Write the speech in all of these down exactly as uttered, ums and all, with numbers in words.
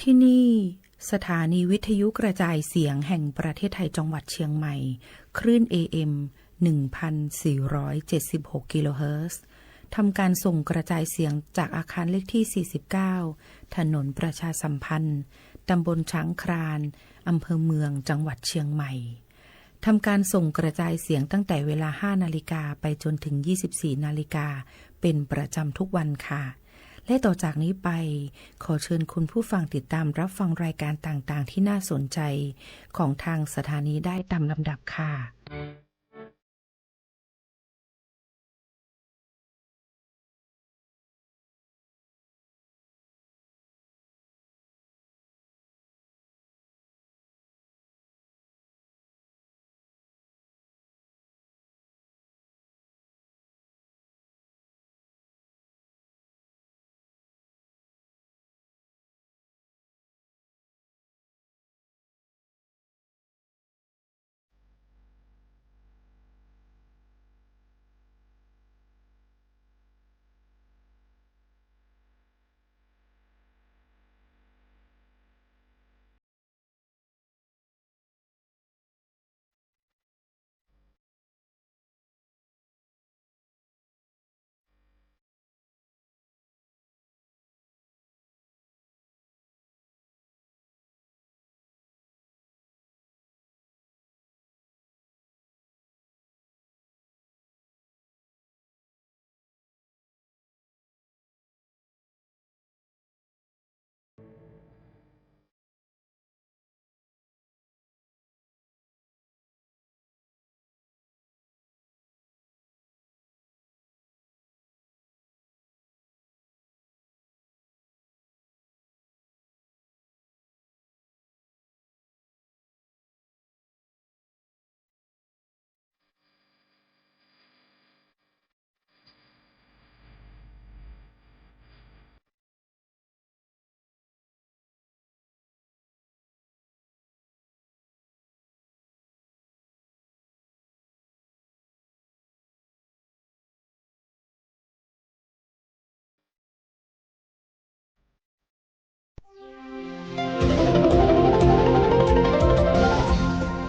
ที่นี่ สถานีวิทยุกระจายเสียงแห่งประเทศไทยจังหวัดเชียงใหม่ คลื่น เอ เอ็ม หนึ่งพันสี่ร้อยเจ็ดสิบหก กิโลเฮิรตซ์ ทำการส่งกระจายเสียงจากอาคารเลขที่ สี่สิบเก้า ถนนประชาสัมพันธ์ ตำบลช้างคลาน อำเภอเมือง จังหวัดเชียงใหม่ ทำการส่งกระจายเสียงตั้งแต่เวลา ห้านาฬิกา ไปจนถึง ยี่สิบสี่นาฬิกา เป็นประจำทุกวันค่ะ และต่อจากนี้ไป ขอเชิญคุณผู้ฟังติดตามรับฟังรายการต่างๆ ที่น่าสนใจของทางสถานีได้ตามลำดับค่ะ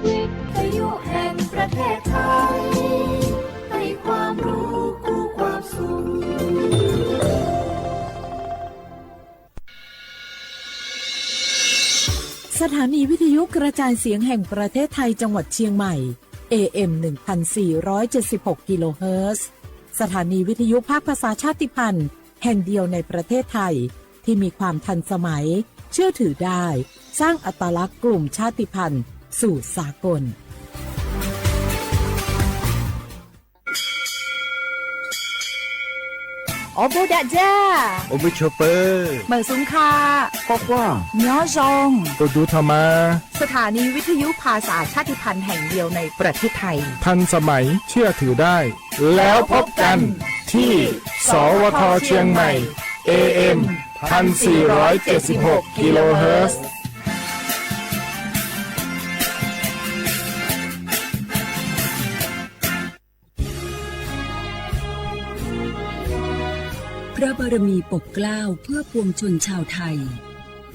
วิทยุแห่งประเทศไทย ให้ความรู้คู่ความสุข สถานีวิทยุกระจายเสียงแห่งประเทศไทยจังหวัดเชียงใหม่ เอ เอ็ม หนึ่งพันสี่ร้อยเจ็ดสิบหก กิโลเฮิรตซ์ สถานีวิทยุภาคภาษาชาติพันธุ์แห่งเดียวในประเทศไทย ที่มีความทันสมัย เชื่อถือได้ สร้างอัตลักษณ์กลุ่มชาติพันธุ์สู่สากล โอบูดะจ้า โอบูโชเปอร์ เหมิงสุงค่ะ คว้าคว้า ย้อซอง ตูดูทอมา สถานีวิทยุภาษาชาติพันธุ์แห่งเดียวในประเทศไทย ทันสมัย เชื่อถือได้ แล้วพบกันที่ สวท เชียงใหม่ เอ เอ็ม พันสี่ร้อยเจ็ดสิบหก กิโลเฮิรตซ์ พระบารมีปกเกล้าเพื่อปวงชนชาวไทย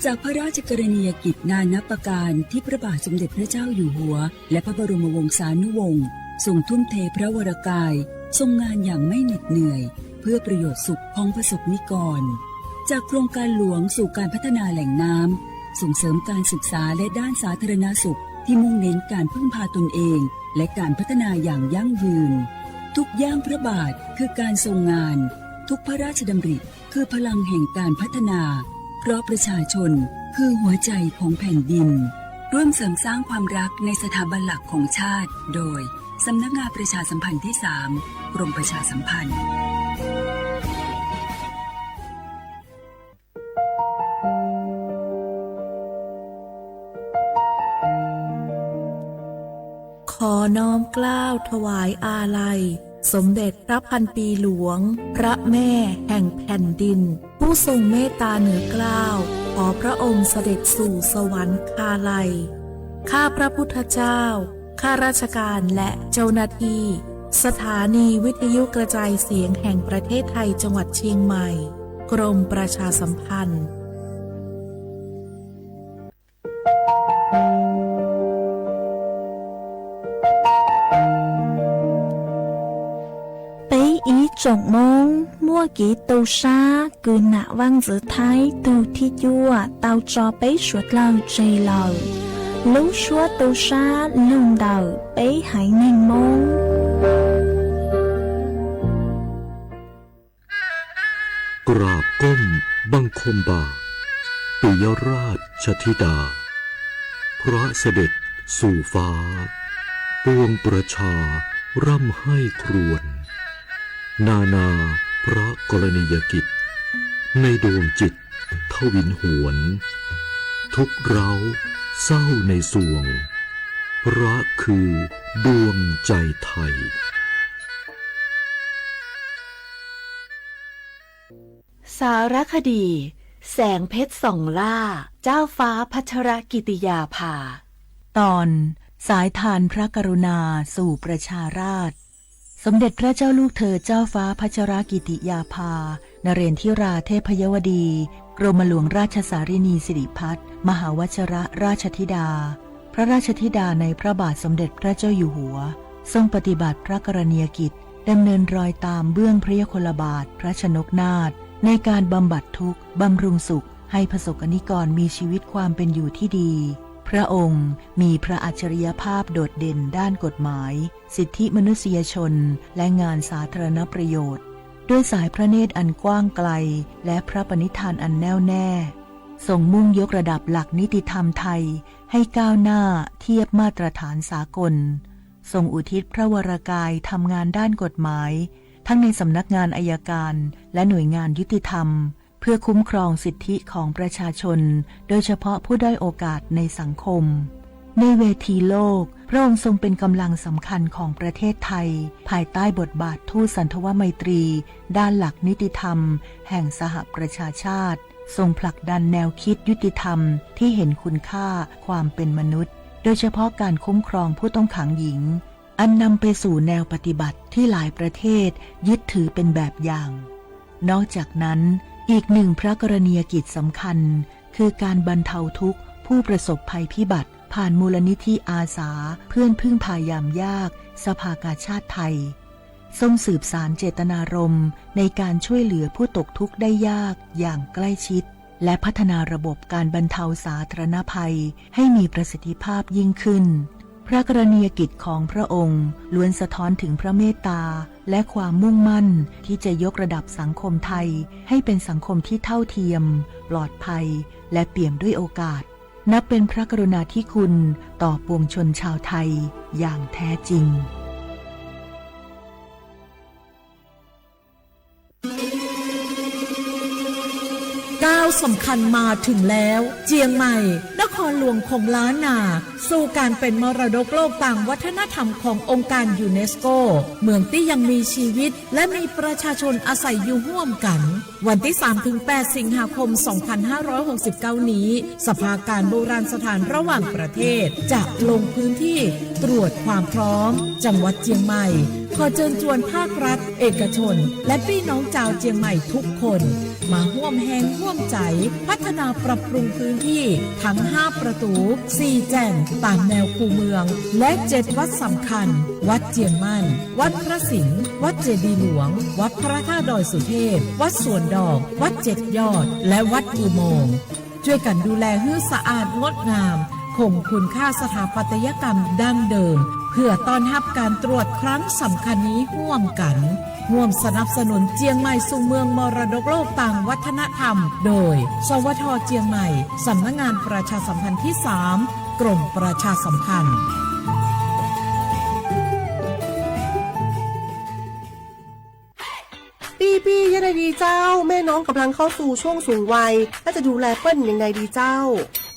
จากพระราชกรณียกิจนานับประการที่พระบาทสมเด็จพระเจ้าอยู่หัว และพระบรมวงศานุวงศ์ทรงทุ่มเทพระวรกาย ทรงงานอย่างไม่เหน็ดเหนื่อย เพื่อประโยชน์สุขของประสบนิกร จากโครงการหลวงสู่การพัฒนาแหล่งน้ำ ส่งเสริมการศึกษาและด้านสาธารณสุขที่มุ่งเน้นการพึ่งพาตนเอง และการพัฒนาอย่างยั่งยืน ทุกย่างพระบาทคือการทรงงาน ทุกพระราชดำริคือพลังแห่งการพัฒนา เพราะประชาชนคือหัวใจของแผ่นดิน ร่วมเสริมสร้างความรักในสถาบันหลักของชาติ โดย สำนักงานประชาสัมพันธ์ที่สาม กรมประชาสัมพันธ์ ขอน้อมเกล้าถวายอาลัย สมเด็จพระพันปีหลวง พระแม่แห่งแผ่นดิน ผู้ทรงเมตตาเหนือเกล้า ขอพระองค์เสด็จสู่สวรรคาลัย ข้าพระพุทธเจ้า ข้าราชการและเจ้าหน้าที่ สถานีวิทยุกระจายเสียงแห่งประเทศไทยจังหวัดเชียงใหม่ กรมประชาสัมพันธ์一种梦， မွဲၢ်ကီၤတူႈသါ ကွၢ်ၼႃႈဝၢင်းสือไทย တူႈထီႉယွတ်ႈ တၢဝ်ႈၸေႃး ပႆႇသုတ်းလႆႈၸႂ်လႆႈ လူႉသျွတ်ႈတူႈသါ လူမ်ႉတႂ်ႈ ပႆႇႁၢႆၼိမ်မွင်း။ กราบก้มบังคมบาท ปิยราชธิดา พระเสด็จสู่ฟ้า ปวงประชาร่ำไห้ครวญ นานาพระกรณียกิจ ในดวงจิตทวินหวน ทุกข์ร้าวเศร้าในสวง พระคือดวงใจไทย สารคดี แสงเพชรส่องล่า เจ้าฟ้าพัชรกิติยาภา ตอน สายทานพระกรุณาสู่ประชาราษฎร์ สมเด็จพระเจ้าลูกเธอเจ้าฟ้าพัชรกิติยาภา นเรนทิราเทพยวดี กรมหลวงราชสารินีสิริพัฒน์ มหาวชรราชธิดา พระราชธิดาในพระบาทสมเด็จพระเจ้าอยู่หัว ทรงปฏิบัติพระกรณียกิจ ดำเนินรอยตามเบื้องพระยุคลบาทพระชนกนาถ ในการบำบัดทุกข์บำรุงสุข ให้ประสบกนิกรมีชีวิตความเป็นอยู่ที่ดี พระองค์มีพระอัจฉริยภาพโดดเด่นด้านกฎหมาย สิทธิมนุษยชน และงานสาธารณประโยชน์ ด้วยสายพระเนตรอันกว้างไกล และพระปณิธานอันแน่วแน่ ทรงมุ่งยกระดับหลักนิติธรรมไทยให้ก้าวหน้าเทียบมาตรฐานสากล ทรงอุทิศพระวรกายทำงานด้านกฎหมาย ทั้งในสำนักงานอัยการ และหน่วยงานยุติธรรม เพื่อคุ้มครองสิทธิของประชาชน โดยเฉพาะผู้ด้อยโอกาสในสังคม ในเวทีโลก พระองค์ทรงเป็นกำลังสำคัญของประเทศไทย ภายใต้บทบาททูตสันทวไมตรี ด้านหลักนิติธรรม แห่งสหประชาชาติ ทรงผลักดันแนวคิดยุติธรรมที่เห็นคุณค่าความเป็นมนุษย์ โดยเฉพาะการคุ้มครองผู้ต้องขังหญิง อันนำไปสู่แนวปฏิบัติที่หลายประเทศยึดถือเป็นแบบอย่าง นอกจากนั้น อีกหนึ่งพระกรณียกิจสำคัญ คือการบรรเทาทุกข์ผู้ประสบภัยพิบัติ ผ่านมูลนิธิอาสาเพื่อนพึ่งพายามยาก สภากาชาดไทย ทรงสืบสานเจตนารมณ์ในการช่วยเหลือผู้ตกทุกข์ได้ยากอย่างใกล้ชิด และพัฒนาระบบการบรรเทาสาธารณภัยให้มีประสิทธิภาพยิ่งขึ้น พระกรณียกิจของพระองค์ล้วนสะท้อนถึงพระเมตตา และความมุ่งมั่นที่จะยกระดับสังคมไทยให้เป็นสังคมที่เท่าเทียม ปลอดภัย และเปี่ยมด้วยโอกาส นับเป็นพระกรุณาธิคุณต่อปวงชนชาวไทยอย่างแท้จริง ก้าวสำคัญมาถึงแล้ว เจียงใหม่ นครหลวงของล้านนา สู่การเป็นมรดกโลกตางวัฒนธรรมขององค์การยูเนสโก เมืองตี้ยังมีชีวิต และมีประชาชนอาศัยอยู่ฮ่วมกั๋น วันตี้สามถึงแปดสิงหาคมสองพันห้าร้อยหกสิบเก้านี้ สภาการโบราณสถานระหว่างประเทศจะลงพื้นที่ตรวจความพร้อม จังหวัดเจียงใหม่ ขอเจิญจวนภาครัฐ เอกชน และปี้น้องจาวเจียงใหม่ทุกคน มาฮ่วมแฮงฮ่วมใจ๋ พัฒนาปรับปรุงพื้นที่ทั้งห้าประตู๋ สี่แจ่ง ต๋ามแนวคูเมือง และเจ็ดวัดสำคัญ วัดเจียงมั่น วัดพระสิงห์ วัดเจดีย์หลวง วัดพระธาตุดอยสุเทพ วัดสวนดอก วัดเจ็ดยอด และวัดอุโมงค์ จ้วยกั๋นดูแลหื้อสะอาดงดงาม คงคุณค่าสถาปัตยกรรมดั้งเดิม เพื่อต้อนฮับก๋านตรวจครั้งสำคัญนี้ฮ่วมกั๋น ฮ่วมสนับสนุนเจียงใหม่สู่เมืองมรดกโลกตางวัฒนธรรม โดย สวท เจียงใหม่ สำนักงานประชาสัมพันธ์ที่สาม กรมประชาสัมพันธ์ ปี้ๆ เยียะใดดีเจ้า แม่น้องก่ำลังเข้าสู่ช่วงสูงวัย แล้วจะดูแลเปิ้นอย่างใดดีเจ้า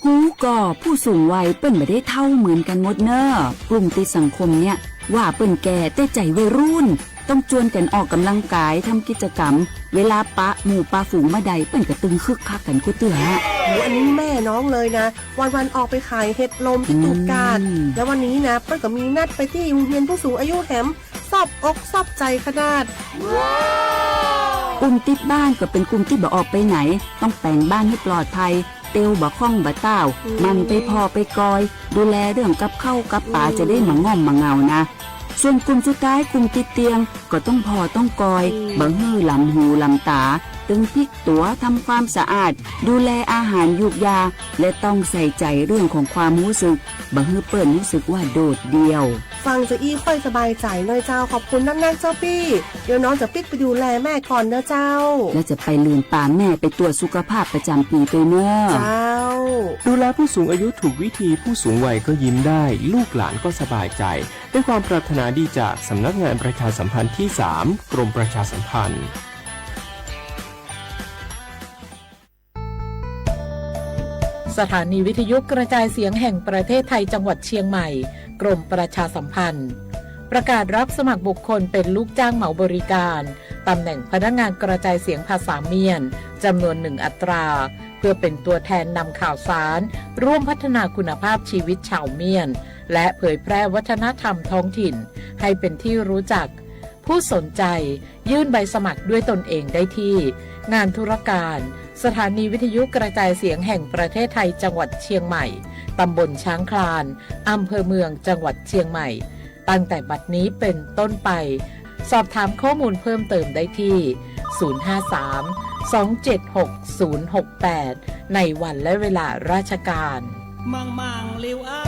ฮู้ก่อ ผู้สูงวัยเปิ้นบ่ได้เฒ่าเหมือนกั๋นหมดเน่อ กลุ่มติดสังคมเนี่ย ว่าเปิ้นแก่แต่ใจ๋วัยรุ่น ต้องจวนกั๋นออกก่ำลังกาย ทำกิจกรรม เวลาปะหมู่ปะฝูงเมื่อใด เปิ้นก็ตึงคึกคักกั๋นกู้เตื้อ โห อันนี้แม่น้องเลยนะ วันๆ ออกไปขายเห็ดลมตี้ตูบกาด อืม แล้ววันนี้นะ เปิ้นก็มีนัดไปตี้โฮงเฮียนผู้สูงอายุแหม ซอบอกซอบใจ๋ขนาด กลุ่มติดบ้านก็เป๋นกลุ่มตี้บ่ออกไปไหน ต้องแป๋งบ้านหื้อปลอดภัย เตียวบ่าข้องบ่าต้าว อืม หมั่นไปผ่อไปกอย ดูแลเรื่องกับข้าวกับป๋า อืม จะได้บ่ง่อมบ่เหงานะ ส่วนกลุ่มสุดท้าย กลุ่มติดเตียง ก็ต้องผ่อต้องกอย อืม บ่หื้อหลำหูหลำต๋า ตึงพลิกตั๋ว ทำความสะอาด ดูแลอาหารยูกยา และต้องใส่ใจ๋เรื่องของความฮู้สึก บ่หื้อเปิ้นฮู้สึกว่าโดดเดี่ยว ฟังจาอี้ค่อยสบายใจ๋หน้อยเจ้า ขอบคุณนักๆ เจ้าปี้ เดี๋ยวน้องจะปิ๊กไปดูแลแม่ก่อนเน้อเจ้า และจะไปลืมปาแม่ไปตรวจสุขภาพประจ๋ำปี๋ตวยเน้อ เจ้า ดูแลผู้สูงอายุถูกวิธี ผู้สูงวัยก็ยิ้มได้ ลูกหลานก็สบายใจ๋ ด้วยความปรารถนาดีจากสำนักงานประชาสัมพันธ์ที่สาม กรมประชาสัมพันธ์ สถานีวิทยุกระจายเสียงแห่งประเทศไทยจังหวัดเชียงใหม่ กรมประชาสัมพันธ์ ประกาศรับสมัครบุคคลเป็นลูกจ้างเหมาบริการ ตำแหน่งพนักงานกระจายเสียงภาษาเมียน จำนวนหนึ่งอัตรา เพื่อเป็นตัวแทนนำข่าวสาร ร่วมพัฒนาคุณภาพชีวิตชาวเมียน และเผยแพร่วัฒนธรรมท้องถิ่น ให้เป็นที่รู้จัก ผู้สนใจยื่นใบสมัครด้วยตนเองได้ที่ งานธุรการ สถานีวิทยุกระจายเสียงแห่งประเทศไทยจังหวัดเชียงใหม่ ตำบลช้างคลาน อำเภอเมือง จังหวัดเชียงใหม่ ตั้งแต่บัดนี้เป็นต้นไป สอบถามข้อมูลเพิ่มเติมได้ที่ ศูนย์ห้าสาม สองเจ็ดหก ศูนย์หกแปด ในวันและเวลาราชการ มังมังลิวเอา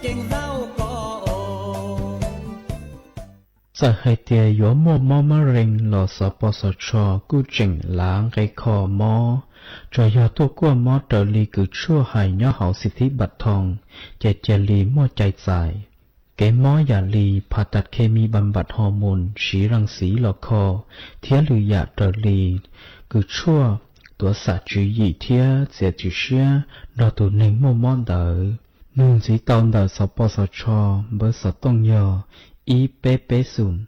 เก่งเศร้าก็โอ တႄႉ ဟဲတဲ ယွၤမိၢ်မီႇမရဵင်ႇ လီၤ သပၢၵ်ႇသၢၵ်ႇ ကူၸဵင်ၣ်လၢၵ်ႇၶီၶီၼ်း မီၢ် ၸွႆႈယွၤတူၵ်းကွၢ်မီၢ် တႃႇလီၵိုၵ်း ၸူၵ်ႉႁၢႆႇၺွပ်းႁဝ်း သိတ်ႉထိပတ်ႉထွင်ႇ ၸႅတ်ႈၸႅင်ႈလီ မူၺ်ႉၸႂ်ၸႂ် ၵႄႈမီၢ်ယႃႇလီ ၽႃႇတၢတ်ႇၶေႇမီႇ ပမ်ႇပတ်ႉ ႁေႃႇမူၼ်ႇ သီႇရၢင်ႇသီႇ လီၶီႈ ထႅင်ႈလိုဝ်ႈယႃႇ တႃႇလီၵိုၵ်းၸူၵ်ႉ တူဝ်သၢၵ်ႇၸိုဝ်ႈယီႇ ထႅင်ႈ ၸႅတ်ႈၸိုဝ်ႈသျႃး ဒီးတူဝ်ၼိုင်ႈ မိူဝ်ႈမီၢ်တႂ်ႈ ၼိုင်ႈ ၸီႇတႃႇ တႃႇ သပၢၵ်ႇသၢၵ်ႇ ပႃးသၢၵ်ႇတူင်ႇယဝ်ႉ ဢီးပႄးပႄးသုၼ် သပၢၵ်ႇသၢၵ်ႇ ၶႄႇၸဵင်းမႆႇယဝ်ႉ သုၼ်ၸီးပႄး ဢီးယီႇၸီး ပႄးၸီးၸီး တူဝ်ၼေႃႈလႄႈ ၸိုင်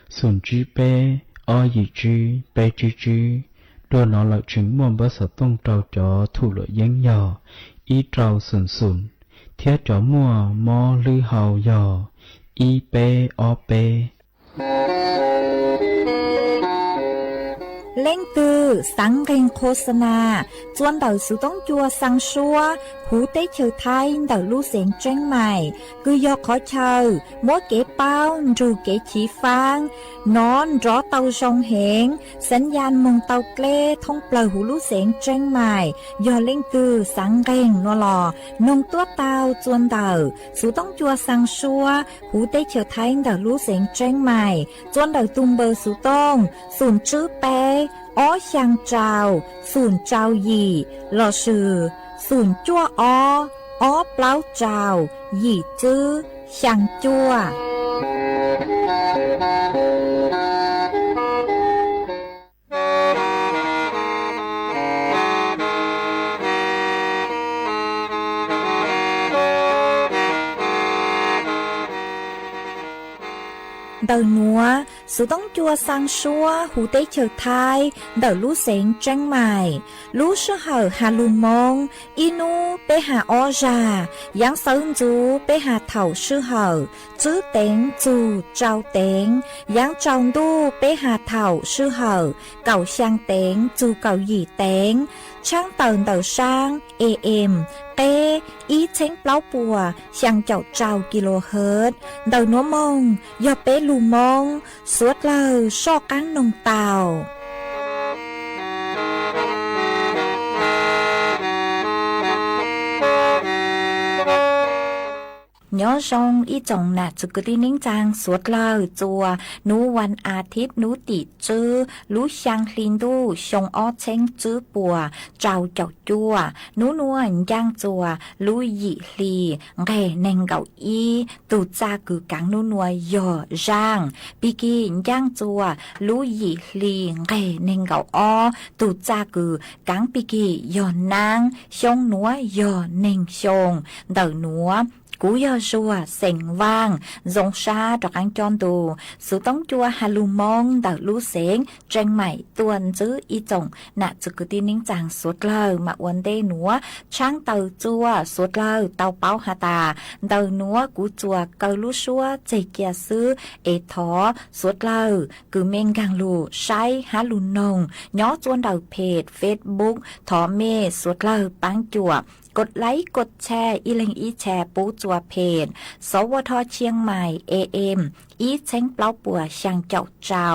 မူၼ်ႉပိူဝ်ႇသၢၵ်ႇတူင်ႇ ၸဝ်ႈၸေႃႇထုၵ်ႇလိူဝ်ႇယိူင်းယဝ်ႉ ဢီးတၢဝ်ႇသုၼ်သုၼ် ထႅင်ႈ ၸဝ်ႈမူၼ်ႉမီႇလိုဝ်းႁဝ်းယဝ်ႉ ဢီးပႄးဢီးပႄး လဵင်ႉတိုဝ်ႉ သၢင်းၵဵင်ႇ โฆษณา ၸွမ်းတႃႇ သူးတူင်ႇၸူဝ်ႈသၢင်ႇသျူဝ်း ႁူဝ်တႆးၶဵဝ်ထႆး တႃႇလူၸဵင်ၸဵင်းမႆႇ ၵိုဝ်းယေႃႈၶေႃးၶႂ်ႈ မူဝ်းၵႄပၢဝ်း ၼ်တူၵ်ႇၵႄၶီၾၢင် ၼွၼ်းရေႃးတဝ်ႈၸွင်ႁဵင် သၼ်ယၢၼ်မူင်တဝ်ႈတြႄး ထူင်ပျႂ်ႁူဝ်လူၸဵင်ၸဵင်းမႆႇ ယေႃႈလဵင်ႉတိုဝ်ႉ သၢင်းၵဵင်ႇ ၼေႃႈလီၤ ၼွင်ႉတူတ်းတဝ်ႈ ၸွမ်းတႃႇ သူးတူင်ႇၸူဝ်ႈသၢင်ႇသျူဝ်း ႁူဝ်တႆးၶဵဝ်ထႆး တႃႇလူၸဵင်ၸဵင်းမႆႇ ၸွမ်းတႃႇတူမ်ႈပိူဝ်ႇသူးတူင်ႇ သုၼ်ၸူးပႄး ဢီးသၢင်ႇၸဝ်ႈ သုၼ်ၸဝ်ႈယီႇ လီႇသိုဝ်ႇ သုၼ်ၸူးဢီး ဢီးပျၢဝ်းၸဝ်ႈ ယီႇၸူး သၢင်ႇၸူး တႃႇၼႆႉ သူးတူင်ႇ ၸူဝ်ႈသၢင်ႇသျူဝ်း ႁူဝ်တႆးၶဵဝ်ထႆး တႃႇလူၸဵင်ၸဵင်းမႆႇ လူသိုဝ်ႁႂ်ႇႁႃႈလူမိုင် ဢီးၼူး ပႄးႁႃဢီးယႃႈ ယင်းသိုဝ်ၸူး ပႄးႁႃထဝ်ႇသိုဝ်ႁႂ်ႇ ၸူးတဵင် ၸူႇၸဝ်ႈတဵင် ယင်းၸဝ်ႈၼူး ပႄးႁႃထဝ်ႇသိုဝ်ႁႂ်ႇ ၵဝ်ႇသႅင်တဵင် ၸူႇၵဝ်ႇယီႇတဵင် ၶျၢင်းတႂ်ႈတႂ်ႈသၢင်း เอเอ็ม ၵႄႈ ဢီးၸဵင်ပျၢဝ်းပၢၵ်ႇ သႅင်ၵျွၵ်ႉၸဝ်ႈ กิโลเฮิรตซ์ တႃႇၼႆႉ မူင်ႈ ယွၼ်ႉပႄးလူမိုင် သူတ်းလႄႈ သေႃႉၵၢင်းၼူင်ႈတဝ်ႈ ညီၼ်းၸူမ်း ဢီးၸွင်ႇၼႃႇ ၸူၵ်ႈၵိုတ်းတီႈၼိုင်ႈ ၸၢင်ႈသူတ်းလႄႈ ၸူဝ်ႈ ၼူးဝၼ်းဢႃးတိတ်ႉ ၼူးတီႈၸူး လူးသႅင်လီၼ်းတူႉ သူင်ႇဢီးၸဵင်ၸူးပၢၵ်ႇ ၸဝ်ႈၵျွၵ်ႉၸူး ၼူးၼူဝ်း ယင်းၸူဝ်ႈ လူးယီႇလီႇ ၵႄႈၼိုင်ႈၵဝ်ႈဢီး တူဝ်ၸၢၵ်ႈၵိုဝ်ႇၵၢင်ၼူးၼူဝ်း ယေႃႈယၢင်ႈ ပီႈၵီႈယင်းၸူဝ်ႈ လူးယီႇလီႇ ၵႄႈၼိုင်ႈၵဝ်ႈဢီး တူဝ်ၸၢၵ်ႈၵိုဝ်ႇၵၢင်ပီႈၵီႈ ယေႃႈၼၢင်း သူင်ႇၼူဝ်း ယေႃႈၼိုင်ႈသူင်ႇ တႃႇၼႆႉ ၵူဝ်ယွၼ်းၸူဝ်ႈ သဵင်ဝၢင်း ၸူင်ႇသႃႇ တေႃႇၵၢင်ၸွၼ်ႈတူဝ် သူးတူင်ႇၸူဝ်ႈ ႁႃႈလူမိုင် တႃႇလူၸဵင်ၸဵင်းမႆႇ တူၼ်ႈၸူး ဢီးၸွင်ႇၼႃႇ ၸူၵ်ႈၵိုတ်းတီႈၼိုင်ႈ ၸၢင်ႈသူတ်းလႄႈ မႃးဢွၼ်တႄႉၼူဝ် ၸၢင်ႈတႂ်ႈၸူဝ်ႈ သူတ်းလႄႈ တဝ်ႈပဝ်းႁႃႈတႃႇ တႃႇၼႆႉ ၵူဝ်ၸူဝ်ႈ ၵႃႈလူးသူဝ်း ၸႂ်ၵျႃႇသိုဝ်ႈ ဢေႇထေႃႇ သူတ်းလႄႈ ၵိုဝ်ႇမဵင်ႇၵၢင်လူႇ သႂ်ႇႁႃလူၼူင်ႇ ယွၼ်းၸူဝ်ႈတႂ်ႈၽဵတ်ႉ Facebook ထေႃႇမႄႈ သူတ်းလႄႈ ပၢင်ၸူၵ်ႈ กดไลก์ กดแชร์ อีเลงอีแชร์ ปู๊จาเพจ สวท เชียงใหม่ เอเอ็ม อีกเช้งเปล้าปัว แฉ่งเจ้าเจ้า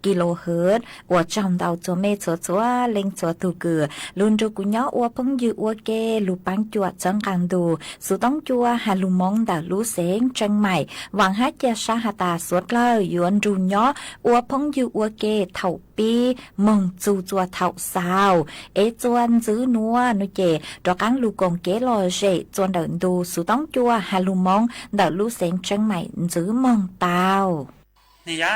กิโลเฮิรตซ์ อัวเจ้าเต้า จัวแม่ จัว จัวเล็ง จัวตูเกือ ลุนดูกุญยออัวพ่งยืออัวเก ลูกปังจั่วเจิงกังดู สูต้องจั่ว หาลูมอง เต๋าลู่เสียงเจียงใหม่ หวังฮะเจียะซาหาต๋าสวดเกล้า หยวนดูญออัวพ่งยืออัวเก เถ่า ปี้ ม่งจูจั่วเถ่าซาว เอ จั่วจื้อนัว นุเจ ตรอกังลูกกงเก๋หล่อเจ๋ จั่วเดินดู สูต้องจั่ว หาลูมอง เต๋าลู่เสียงเจียงใหม่ จื้อม่งเต้า นี่ยา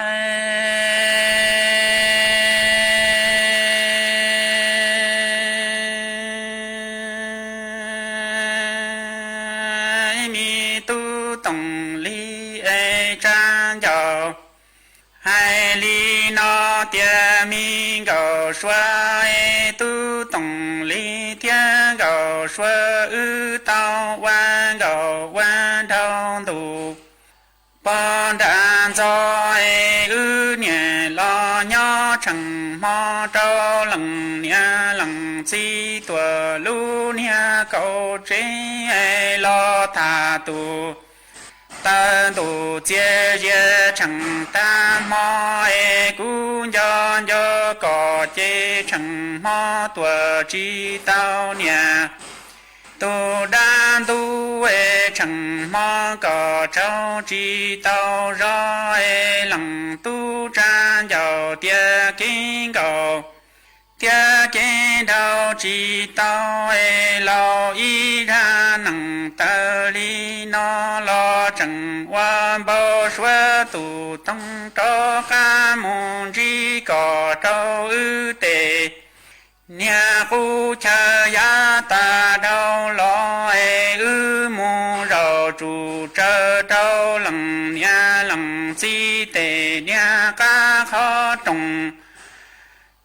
ย มีตุ๊ตงลีเอ จานเจ้า ไฮลีนอเตียมีเก่าชัว เอ ตุ๊ตงลีเตียเก่าชัว อื้อเต้าวันเก่าวันเท่าตู ปอนดานซอ เอ อื้อเนี่ย ลอยอเฉิงหมอเต้า หลังเนี่ยหลังสี่ตั๋ว ลู่เนี่ยเก่าเจ๋ เอ ลอถ่าตู เตินตู่เจียเยียเฉิงตานหมอ เอ กู้ยอนยอก่อเจ เฉิงหมอตั๋ว จีเต้าเนี่ย ตู่ดานตู่ เอ เฉิงหมอก่อเจ้า จีเต้าจอ เอ หลังตู้จานเจ้า เตียกินเก่า เตียกินเต้า จีเต้า เอ ลาวอี้ท่าหนัง เต๋าลีนอ ลอเฉิงวันเบาชัว ตู่ต้องเต้า ก้ามูน จีก่อเต้า อื้อเต๋ เนี่ย กู้เชยยาต๋าเต้าลอ เอ อื้อมูเจ้า จู๋เจอเต้า หลังเนี่ยหลังสี่เต๋ เนี่ย ก้าขอตง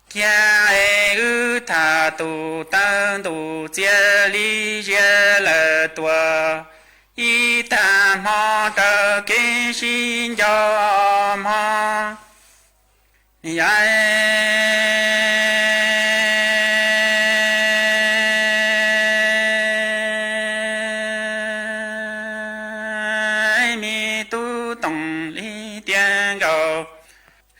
เกีย เอ อื้อถ่าตู่ เตินตู่เจีย ลีเจียเหล่อตั๋ว อี้ตานหมอ เต๋าเก๋ชินยอหมอ ยาย มีตุ๊ตงลีเตียเก่า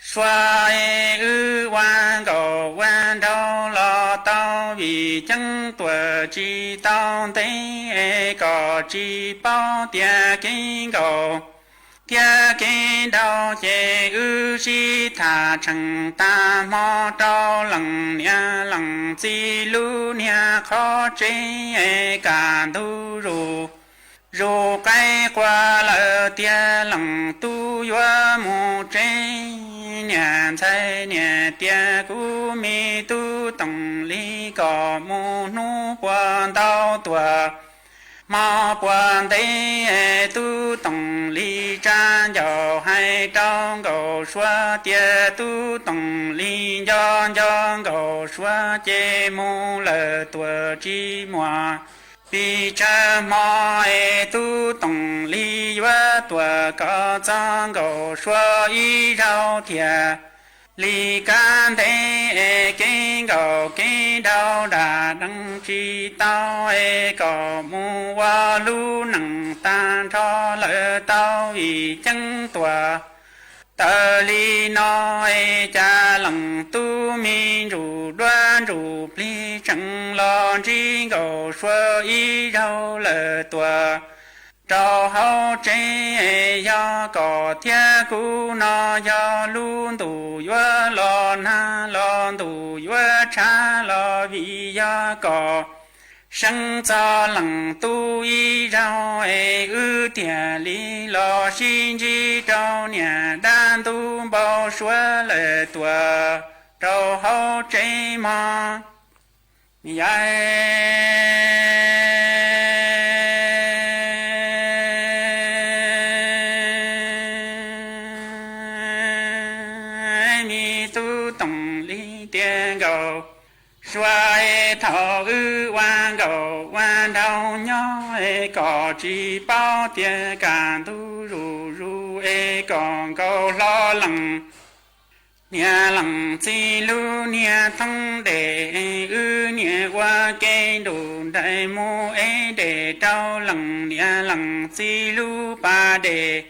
ชัว เอ อื้อวันเก่าวันเท่า ลอเต้าหวีเจิงตั๋ว จีเต้าเต๊ เอ ก่อจีเป้า เตียกินเก่า เตียกินเต้าเจ อื้อจีถ่าเฉิงตานหมอเต้า หลังเนี่ยหลังสี่ลู่เนี่ย ขอเจ เอ ก๋านดูอยู่ อยู่ใก้กว่าเหล่อเตีย หลังตู้ยัวหมู่เจ เนี่ยใจ้เนี่ยเตีย กูมีตุ๊ตงลี ก่อหมู่หนูปวนเต้าตั๋ว หมอปวนเต๊ ตุ๊ตงลีจานเจ้า ไฮเต้าเก่าชัวเตีย ตุ๊ตงลีย้อนย้อนเก่าชัว เจหมู่เหล่อตั๋ว จีมัว ปี๋เจิงหมอ เอ ตุ๊ตงลียัวตั๋ว ก่อจ้องเก่าชัว อี้เจ้าเตีย ลีก๋านเต๊ เอ เก๋เก่าเก๋เต้า ด่าดังจีเต้า เอ ก่อหมู่ว่าลู่หนังตานทอ เหล่อเต้าหวีเจิงตั๋ว เต๋อลีนอ เอ จาหลังตู้มี จู๋ด้วนจู๋ปลี๋ เจิงลอจีเก่าชัว อี้เจ้าเหล่อตั๋ว เจ้าเฮาเจ เอยอก่อเตีย กูนอยอ ลู่ตู่ยัว ลอหน้าลอตู่ยัว ช้าลอหวียอก่อ เซิงจอหลังตู้อี้เจ้า เอยอื้อเตียลี ลอชินจีเจ้าเนี่ย ด้านตู้เบาชัวเหล่อตั๋ว เจ้าเฮาเจมอ ยาย มีตุ๊ตงลีเตียเก่า ชัวเอยเฒ่าอื้อวันเก่าวันเฒ่ายอ เอยก่อจีเป้าเตีย ก๋านดูอยู่อยู่ เอยก่อเก่าลอหลัง Niam leem txi lub niag thoob dej, wb niam ua ke nrug nraim mus ev dej rau leem. Niam leem txi lub pas dej,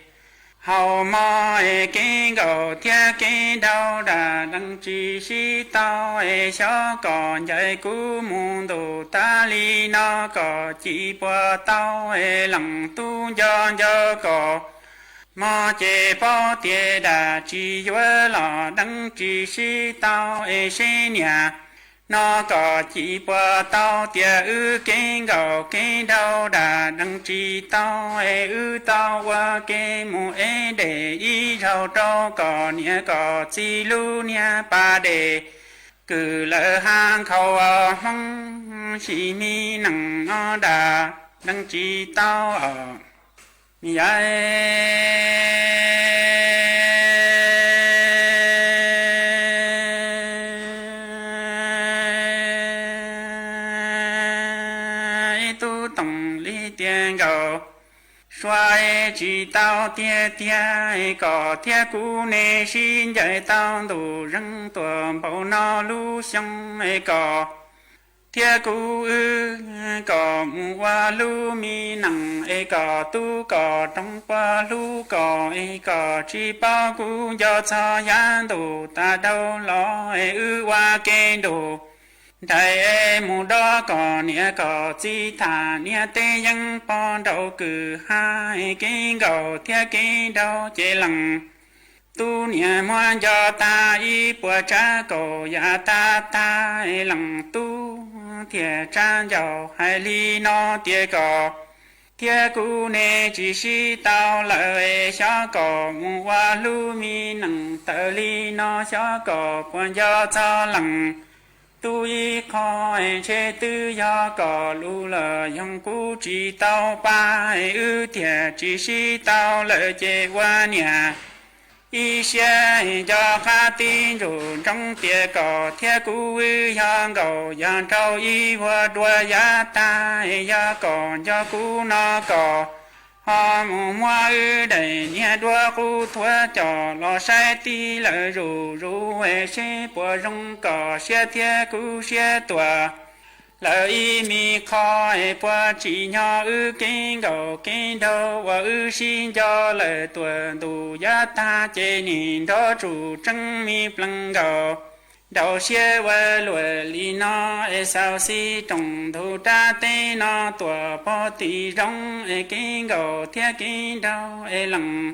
haus mov es kev nkaus thiab kev nrau dam deev tsis sib tau es xyov kom ncaim kuv mus ntuj tas li no kom ci puas tau es leem tub nco nco kom mog ces paub tias dam tsis yuav los deev tsis sib tau es seb niam no kom ci puas tau tias wb kev nkaus kev nrau dam deev tsis tau es wb tau ua ke mus ev dej ib zaug rau kom niam kom txi lub niag pas dej kwm lawm hab nkhaus Hmoob sis mi neej no dam deev tsis tau os. Yam ib tug toom li tias nkaus sua es tsis tau tiag tiag es kom thiab kuv nej sib ncaim tau ntuj zeeg tuaj npaum no lub xyoo es kom thiab kuv wb kom mus ua lub mi neej es kom tub kom roog puas hlub kom es kom tsis paub kub nco txog yav ntuj tas dhau los es wb ua ke nrug nraim es mus dob kom niam kom txi tham niam tej yeeb pog nraug kwv hab es kev nkaus thiab kev nrau ces leem tub niam muab nco tag ib puas tsav kaum yam tag tag es leem tub thiaj tsa ncauj hais li no tias kom thiab kuv nej tsis sib tau lawm es xyov kom mus ua lub mi neej tawm li no xyov kom puas nco txog leem tub ib qho es ntshe twb yog kom lug lawm yoog kuv tsis tau pab es wb thiaj tsis sib tau lawm ces ua niam ib siab nco qab tib ntsug ntsoov tias kom thiab kuv wb yog nkaus yog nraug ib vuag dua yav tag es yog kom nco kuv no kom ho mus muab wb daim niag duab qub thuav coj los saib tib lawm zuj zus es seb puas zoo kom siab thiab kuv siab tuaj lawm ib me qho es puas tsim nyog wb kev nkaus kev nrau uas wb sib nco lawm tuaj ntuj yav tag ces nim nrov tsum tseeb me plees nkaus. Nraus siab ua luaj li no es xaus xij rooj ntug rab teb no tuaj pog tim zoov es kev nkaus thiab kev nrau es leej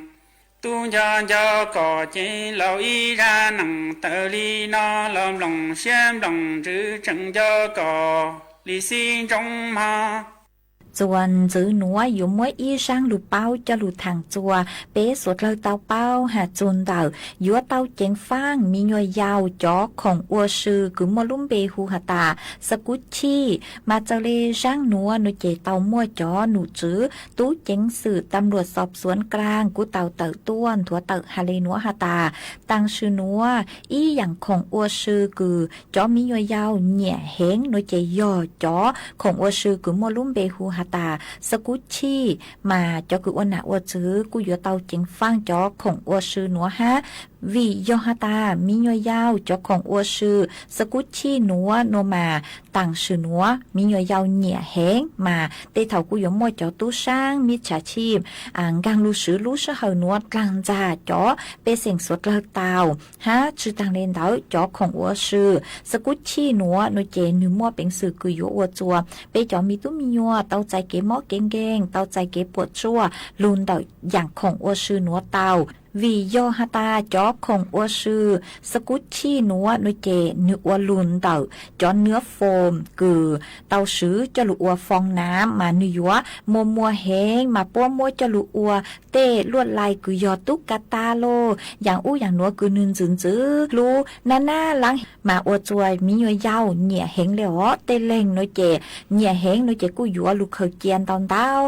tub nco nco kom ces laus ib zaj neej tawm li no los mloog siab mloog ntsws tseem nco kom li xij ntsoov mog. Txuas ntxiv nuav yuav muab ib zaaj lug paub coj lug thaam txuas peb suav dlawg tau paub has txug ntawm yuav tau ceev faaj mi nyuam yaus cov khoom ua sw kws muaj lub npe hu has tas xab kuv chij. Mas txawm le zaaj nuav nuav ces tau muaj cov num tswv tub ceev xwm tam luam xob xuav klaag kuj tau tawm tuaj nthuav tawm has le nuav has tas, taam sim nuav ib yaam khoom ua sw kws cov mi nyuam yaus nyiam heev nuav ces yog cov khoom ua sw kws muaj lub npe hu has tas xab kuv chij. Mas cov kws ua nam ua txwv kuj yuav tau ceev faaj cov khoom ua sw nuav hab. Vim yog has tas mi nyuam yaus cov khoom ua sw xab kuv chij nuav nuav mas taam sim nuav mi nyuam yaus nyiam heev mas tej thaus kuj yuav muaj cov tub saab mib tshaj chij nkaag lug swv lub sij hawm nuav dlaag ntxag cov pej xeem suav dlawg tau hab. Tsi taag le ntawd cov khoom ua sw xab kuv chij nuav nuav ces nwg muaj peev xwm kws yuav ua txuas peb cov mi tub mi nyuam tau txais kev mob kev nkeeg, tau txais kev puam tsuaj lug ntawm yaam khoom ua sw nuav tau. Vim yog has tas cov khoom ua sw xab kuv chij nuav nuav ces nwg ua lug ntawm cov nws foom kws tau swv coj lug ua foo nam mas nwg yuav muag muag heev mas puab muab coj lug ua tej luaj lai kws yog tub ka tas lug yaam ub yaam nuav kws nwg ntxwv ntxwv lub nab nab laab mas ua txuas mi nyuam yaus nyiam heev le os. Tej leeg nuav ces nyiam heev nuav ces kuj yuav lug khaws cia ntau ntau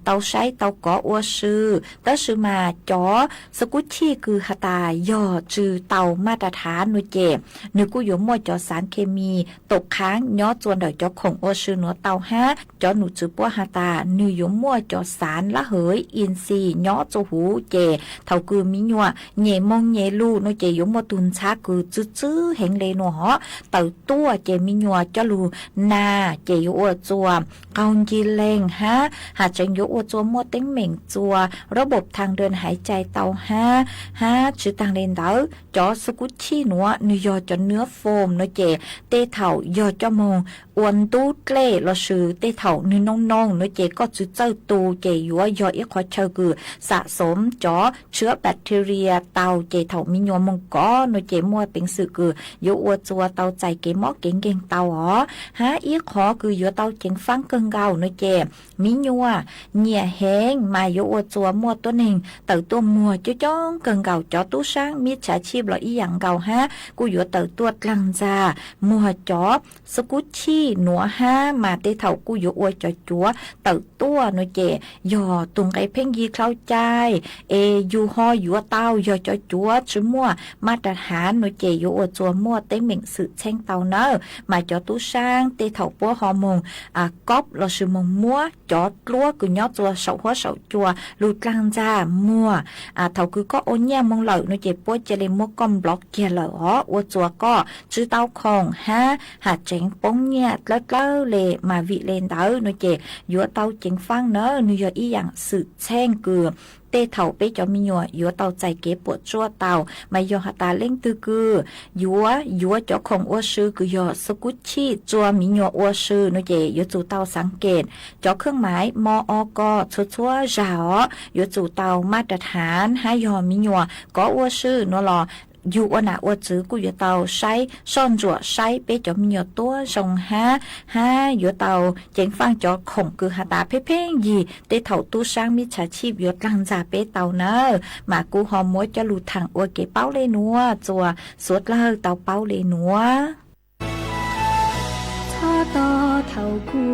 tau saib tau kov ua sw. Tab sis mas cov xab กุชชี่ คือหาตา ยอดจือเตามาตรฐาน โนเจ นึกว่า yuav มั่วจ๋อสารเคมี ตกค้าง ย้อจวนเดี่ยวจ๋อข่งอัวซือ หนัวเตา ฮะ จ๋อหนูจือป้ว หาตา นึก yuav มั่วจ๋อสารละเหย อินทรีย์ ย้อจวนหู เจ เถ่าคือ มีหยัว เน่มงเน่ลู โนเจ yuav มั่ว ตูนช้า คือ จื้อๆ แหงเล หนัวหอ เต่าตั้ว เจ มีหยัว จ้อลู นา เจ yuav อัวจัว เกาจีแรง ฮะ หาเจ๋ง yuav อัวจัว มั่วเต๊งเหม่งจัว ระบบทางเดินหายใจ เตา ฮะ ฮะ จื้อต่างเลนเต๋า จ๋อสกุชชี่ หนัว นึก ยอดจ๋อเนื้อโฟม โนเจ เต้เถ่า ยอดจ้อมง อวนตู้เกล้ ลอซือ เต้เถ่า นึก นงๆ โนเจ ก็จื้อเจ้าตู เจ yuav ยอด อิขอเชอ คือ สะสมจ๋อเชื้อแบคทีเรีย เตา เจ เถ่า มีหยัว มงกอ โนเจ มั่วเป๋งสือ คือ yuav อัวจัว เตาใจ๋เก๋หม้อเก๋งเก่ง เตา อ๋อ ฮะ อิขอ คือ yuav เตาเจ๋งฟั่งเกิ่งเก่า โนเจ มีหยัว เน่ยแหง มา yuav อัวจัว มั่วตั้วเน่ง เต่าตั้ว มั่วจ้องๆ เกิ่งเก่า จ๋อตู้ซ้าง มิจฉาชีพ ลออิหยังเก่า ฮะ กู้ yuav เต่าตั้ว กลางจา มั่วจ๋อ สกุชชี่ หนัว ฮะ มา เต้เถ่า กู้ yuav อัวจ๋อจัว เต่าตั้ว โนเจ ยอด ตุงไกเพ่งยีเคล้าจาย เอ อยู่ฮอ yuav เตา ยอดจ๋อจัว จื้อมั่วมาตรฐาน โนเจ yuav อัวจัว มั่วเต๊งเหม่งสืบแช่ง เตา เน่อ มา จ๋อตู้ซ้าง เต้เถ่า ป้วฮอมง อ่า ก๊อบ ลอซือ มงมั่ว จ๋อตั้ว คือ ย้อจัว เสาหัวเสาจัว ลูกลางจา มั่ว อ่า เถ่าคือ ก็โอเยี่ยมมงเหล่า โนเจ ป้วเจเลมั่วก้อมบล็อกเกียร์เหล่า อ๋อ อัวจัว ก็จื้อเตาข่ง ฮะ หาเจ๋งป้งเยี่ย เต๋าๆ เล มา วิเลนเต๋า โนเจ yuav เตาเจ๋งฟั่ง เน่อ นึก ยอด อิหยัง สืบแช่ง คือ เต้เถ่า เป๊ะจ๋อ มีหยัว yuav เตาใจ๋เก๋ปวดจั่ว เตา มา ยอด หาตา เล่ง ตื้อ คือ yuav จ๋อข่งอัวซือ คือ ยอด สกุชชี่ จัว มีหยัว อัวซือ โนเจ yuav จูเตาสังเกต จ๋อเครื่องหมาย มอก ชัวร์ๆ จ๋า อ๋อ yuav จูเตามาตรฐาน ฮะ ยอด มีหยัว กอ อัวซือ หนัวหล่อ อยู่อัวหนาอัวจื้อ กู้ yuav เตาใช้ ซ่อนจั่ว ใช้ เป๊ะจ๋อ มีหยัว ตั้วซง ฮะ ฮะ yuav เตาเจ๋งฟั่ง จ๋อข่ง คือ หาตา เพ่งๆ ยี เต้เถ่า ตู้ซ้าง มิจฉาชีพ yuav กลางจา เป๊ะ เตา เน่อ มา กู้ฮอมมั่ว จ้อลู ถังอัวเก๋เป๊า เล หนัว จัว สวดเล่า เตา เป๊า เล หนัว ทอตอเถ่า กู้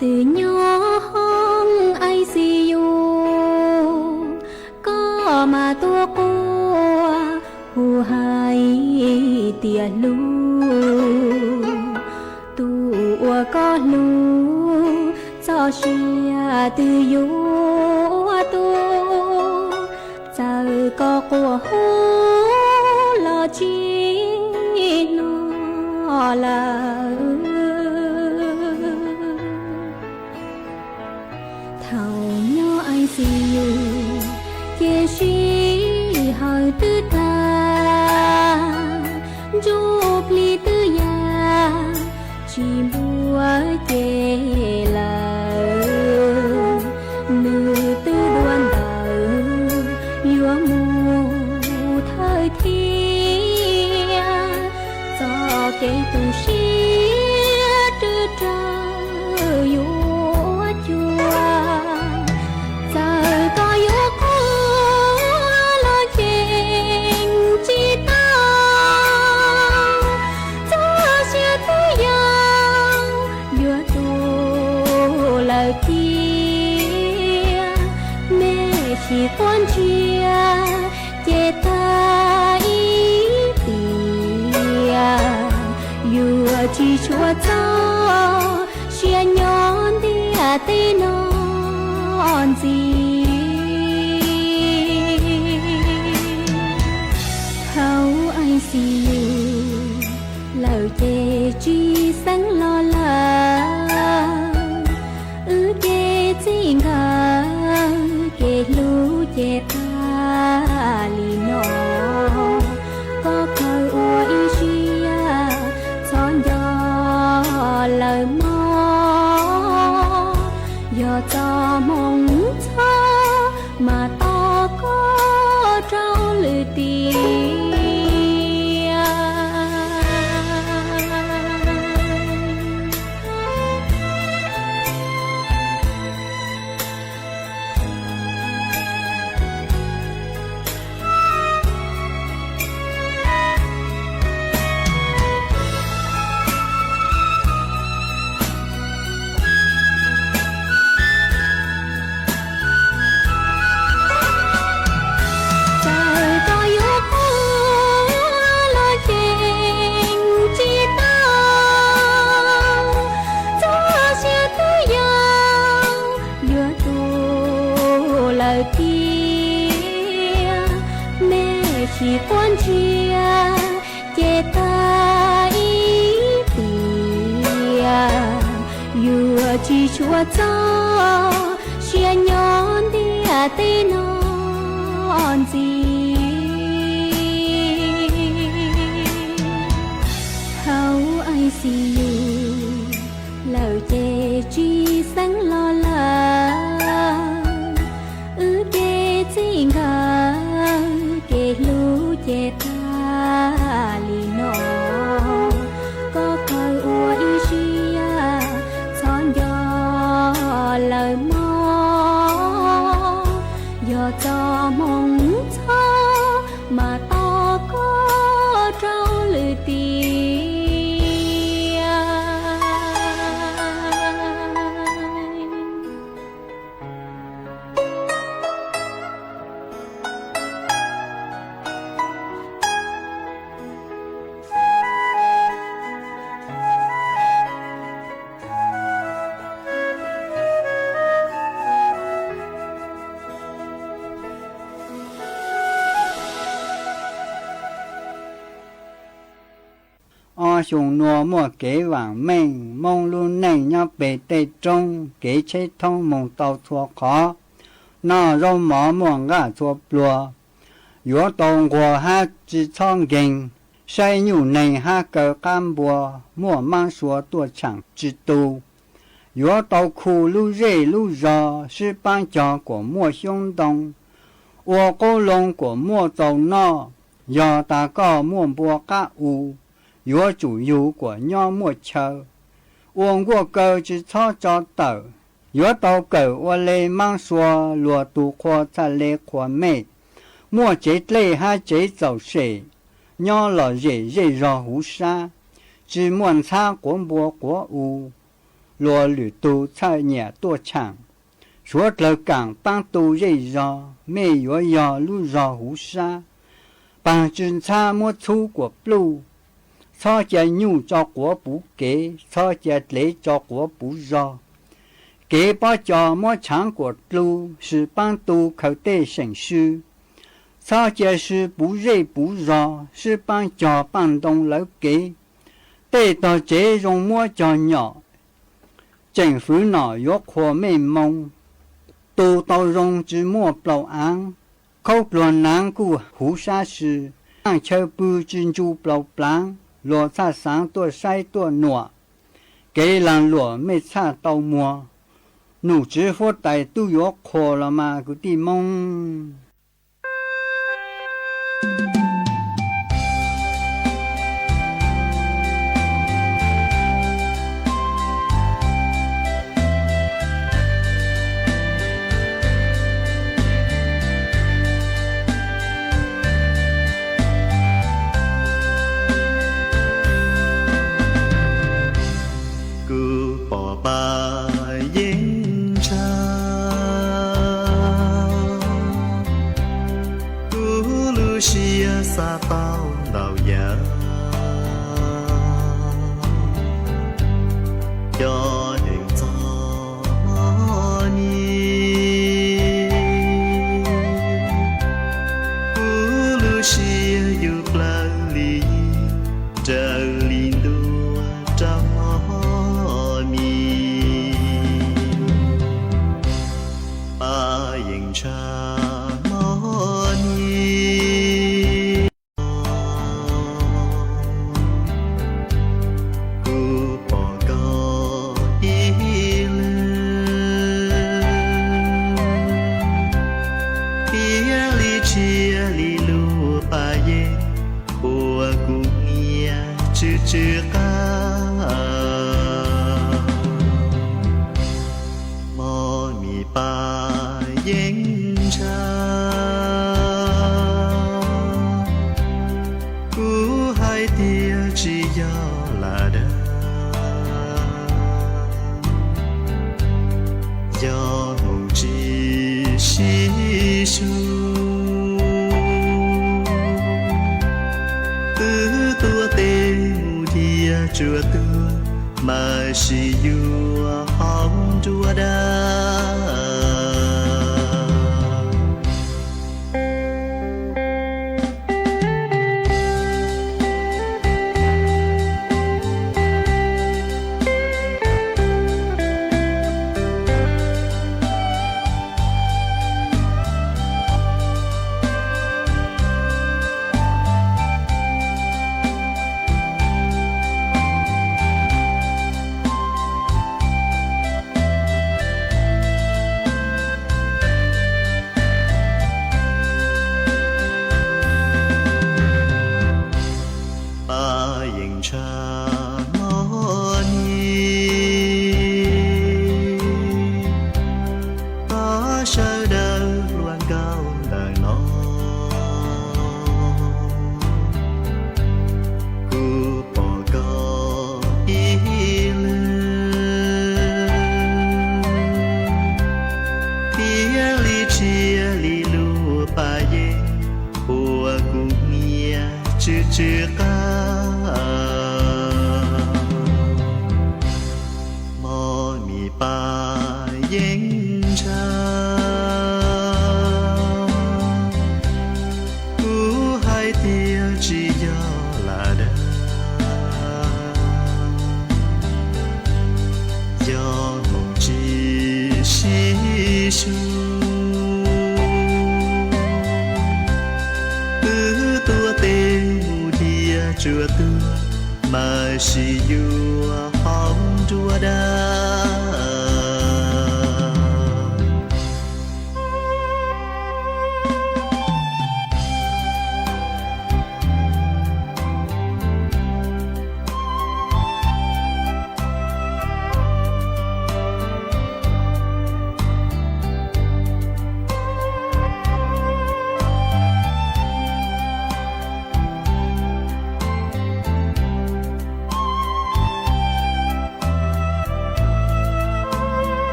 ตื่นย้อห้อง ไอซียู ก็มาตั้วกั๋ว ฮู้หายเตียลู ตู้อัวก็ฮู้ จ้อเสีย ตื้ออยู่อัวตู้ เจ้าก็กั๋วฮู้ ลอจิ๊กหนอเหล่า เถ่าย้อ ไอซียู เจซี้เฮาตื้อต๋า จูพลีตื้อยา ชีบัวเจเหล่า นึ่งตื้อดวนเต๋า ยัวหมู่เท่าเทียม จ้อเก๋ตุงเสีย ตื้อเจ้ายัวจัว เจ้าก็ยัวกั๋ว ลอเจ๋งจิ๊กเต๋า จ้อเสียตื้อยาว ยัวตู้เหล่าเจีย แม่ชีกวนเจีย เจตาอี้เตีย ยัวจีชัวจ้อ เสียย้อนเตี้ยตี้นอนจี เถ่า ไอซียู เหล่าเจจีสังลอเหล่า อื้อเก๋จีเก๋า เก๋ฮู้เจตาลีหนอ ก็เผาอัวอี้เสีย ซ้อนยอเหล่าหมอ ยอจ้อมงช้อ Sis quab ntsia ces tag ib tiam, yuav tsis tshua txog siab nyob ntiaj teb no ntxiv. Hauv ICU lawm ces tsis xeeb los lawm, wb kev txij nkawm kev hlub ces tag li no. Koj kawg ua ib siab txhob nco lawm mog, yog txoj moo txhob mas tau koj rau lwm tiam. Ob xyoo nua muaj kev vaam meej, Moob lub neej nyob peg tej roob, kev tsheb thoob moog tau txhua qhov, noj zaub mov muaj nqaj txhua pluag, yuav tau nquag hab tsi txhob nkeeg, saib nyuj neeg hab kaw qab npua, muaj maab sua tuaj tshaam tsi tu, yuav tau khu lub zej lub zog, sib paab cog kuas muaj xyoob ntoo, ua qoob loo kuas muaj txaus noj, yog tas koj muaj npua qab u, yuav tsum yug kuas nyob muaj chaw, ua nkuaj kaw tsi txhob tso tawm, yuav tau kawm ua le maab sua, luag tug qhua txhaj le qhuas mej, muaj tsev dlej hab tsev txaum sem, nyob lom zem zej zog huv sab, tsi muaj ntxhab quav npua quav u, luag lwm tug txhaj nyiam tuaj tshaam, suav dlawg kaam paab tu zej zog, mej yuav yog lub zog huv sab, paag tsw ntxhab muab txhub kuas pluj, txhob cia nyuj tso quav puv kev, txhob cia dlev tso quav puv zog, kev pob co muab tshaav kuas dlu, sib paab tu khaws tej seem sw, txhob cia sw puv zej puv zog, sib paab cog paaj ntoo lawv kev, tej tog tsev zoo muab cog nyom, tseem fwv nom yuav qhuas mej moo, tu tau zoo tsi muaj plaus aav, khaub dluag naav kuj huv sab sw, naaj chaw pw tsi ntsu plaus plaav, luag txhaj xaav tuaj saib tuaj nuam, kev laag luam mej txhaj tau muag, num tswv huab tais tub yuav qhuas los mas kwv tij Moob. Kuv pom paj yeeb ntsha, kuv lub siab xav tau ntau yam, cov neeg txom nyem. Kuv lub siab yug plawg li yig, raws li ntua rau moj mis. Paj yeeb ntsha moj mis, kuv pom koj ib leeg, thiaj li tshiab li lub paj yeeb uas kuv nyiam tsw tsw qab. Moj mis paj yeeb ntsha, kuv hais tias tsis yog lam dag, yog hmoov tsis sib sua, twb tuaj tes mus thiab tsuas tuag, mas sib yuav hauv nruab dag. Yua tŭ, ma si yua hom nruab dau.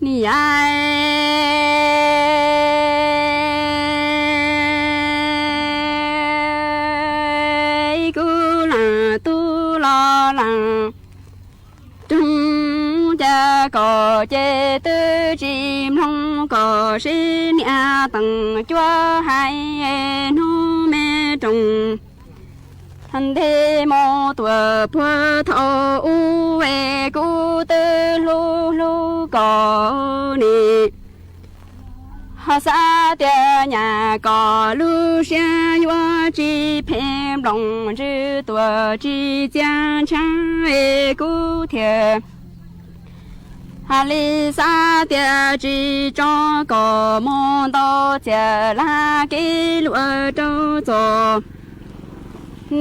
Ni ai, kuv laas tub los laas, roog ca kom ces twb tsis mloog kom sib nias teem cuab hais hnub me roos. Ntej mus tuam puag thaum ub es kuv twb hlub hlub kom ni, ho xav tias nyam kom lub siab yuav tsis phem nploos ntsws tuam tsis txia ntshav es kuv thiaj hais li xav tias tsis tso kom mus ntau txias laj kev luam rau txom.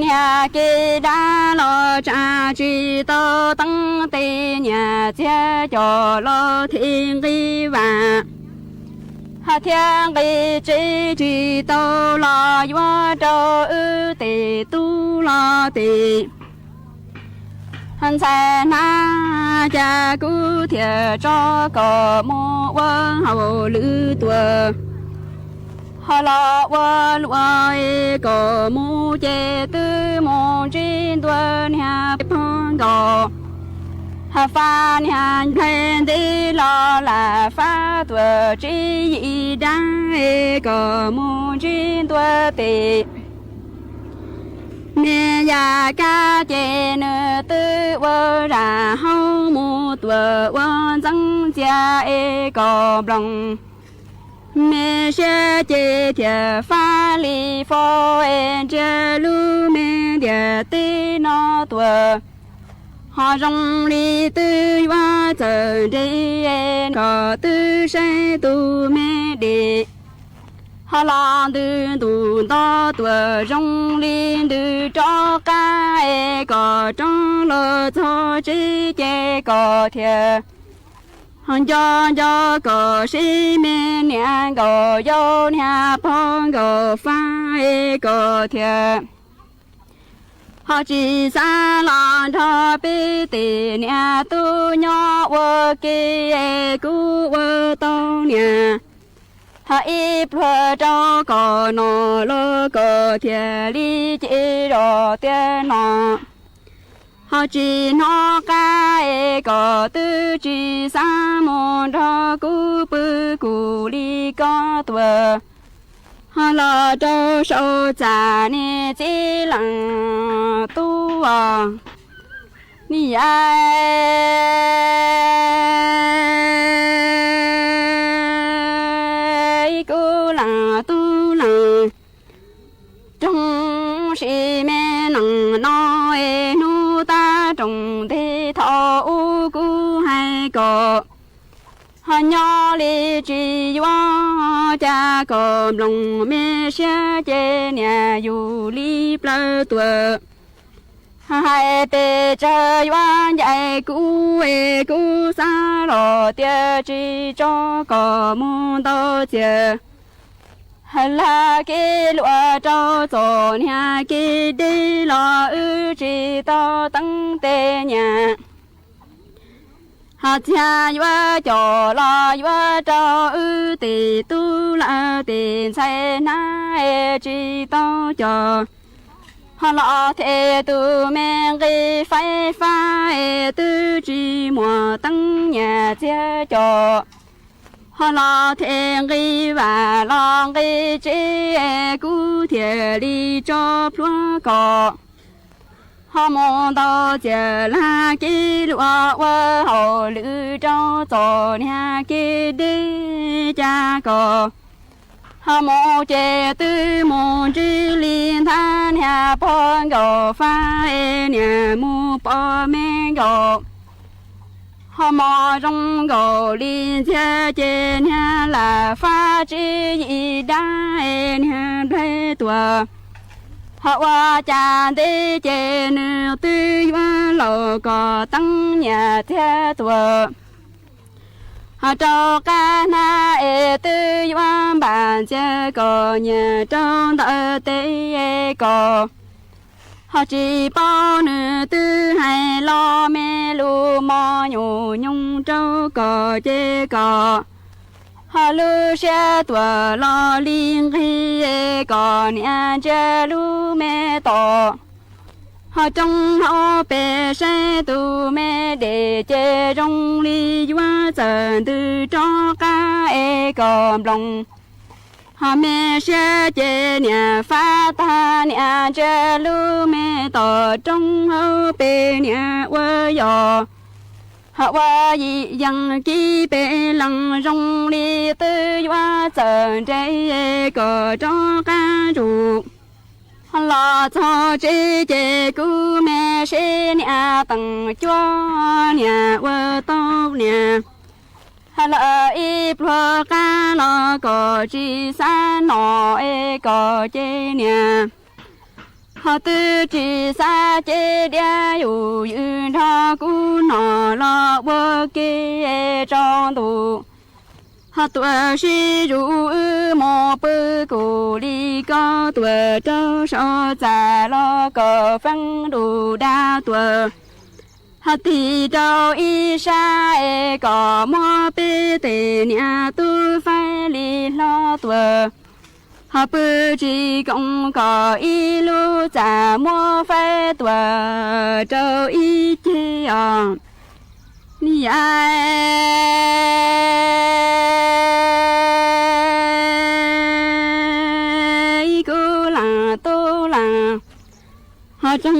Niag kev dab los tsa tsis tau teeb tes, niam txiag coj los thiaj nqis vam, ho thiaj nqis tsev tsis tau los yuav rau wb tes tub los tes. Ntxhais hnab, cas kuv thiaj tso kom mus ua hauj lwm tuaj, ho los ua luam es kom mus ces twb mus ntsib ntua niag pog nkaus, ho faj niag nplhaib ntev los lam faj tuam tsib yim dab es kom mus ntsib ntua tes. Me yam kab ces nws twb ua zam hauv mus tuam ua ntxeev ntxias es kom nploos. Me siab ces thiaj faj li fo es ntsia lub me ntiaj teb no tuaj, ho zoo li twb yuav txawm nres es kom twb saib tus me dej. Ho los ntws ntuj nto tuaj zoo li ntws rov qab es kom rov los txog tsev ces kom thiaj ho nco nco kom sib me niam nkaus yau niag pog nkaus faj es kom thiaj ho tsis xav los nrog peb tes niam tub nyob ua ke es kuv ua tau niam. Ho ib pluag rau kom no los kom thiaj li ces zos tiaj no, ho tsis hnov qab es kom twb tsis xav mus nrog kuv pw kuv li koj tuaj. Ho los rau saum txaj niam txiv leej tub os, ni ai, kuv leej tub leej roog, sim me neej no es hnub tab roos ntej thaum ub kuv hais kom ho nyob li tsis yuav, cas kom nploos me siab ces niam yug li plawg tuaj. Hais pes tsawg yuav ncaim kuv es kuv xav los tias tsis tso kom mus ntau txias. Hais lag kev luam rau txom niag kev deb los wb tsis tau teeb tes niam. Ho txiag yuav coj los yuav rau wb tes tub lawm tes ntxhais hnab es tsis tau coj. Ho los them tus me nqi faib fab es twb tsis muaj teeb niam txiag coj. Ho los them nqi vam los nqi tsev es kuv thiaj li tso plhuav kom Hos mus ntau ciaj laj kib luag ua hauj lwm rau txom niag kev deb ca kos. Hos mus ces twb mus ntsib li nthab niag pog nkaus fab es niag mus pom me nkaus. Hos mos zoo nkaus li ntxiag ces niag lam fab tsib yim dab es niag nplaig tuaj. Hos ua cas ntev ces nws twb yuav laus kom teeb nyias txiag tuaj. Hos rau qab hnab es twb yuav npam ntxiag kom nyias rau ntawm teb es kos. Hos tsis paub nws twb hais los me lus mos nyuj nyoog rau kos ces kos. Hos lub siab tuaj los li nqig es kos niam ntsia lub me tom. Hos roob hauv pes saib tus me dej ces zoo li yuav txawm ntws rov qab es kos nploos. Hos me siab ces niam fab tag niam ntsia lub me tom roob hauv pes niam ua yos. Hos ua yim yees kib pes lees zoo li twb yuav txawm nres es kos rov qab ntsug. Hos los txog tsev ces kub me seb niam teem cuab niam ua tau niam. Hos lawm ib pluag qab los kos tsis xav nom es kos ces niam. Hos twb tsis xav cev diav yus yws nrog kub nom los ua ke tsaus ntuj. Hos tuam sib zus wb mus pw kuv li koj tuam rau saum txaj los kos feeb dub dab tuaj. Hos tig rau ib sab es kos muab peb tes niam tub faib li hlo tuaj. Hos pw tsis koom kos ib lub txaj muab faib tuaj rau ib ceg os. Ni yai ib kub lam tub lam. Hos tseeb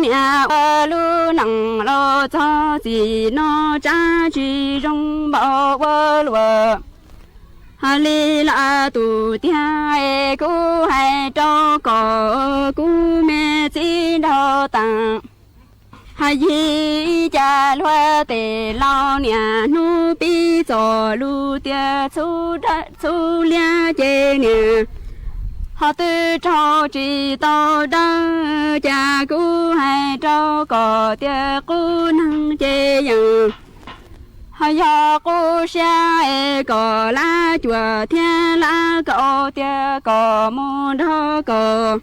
niam ua lub neej los txog txij no tsab tsis zoo npaum ua luaj. Hos li lam tus tiag es kuv hais rau kos kub me txiv nraug tas. Hos yim cas luag tes laus niam hnub pib txom lus tias txhub dawb txhub liab ces niam. Hos twb raug tsis tau dawb cas kuv hais rau kos tias qub neeg ces yeej. Hos yog qub siab es kos lab cuam thiab lab kaus tias kos mus nrog kos.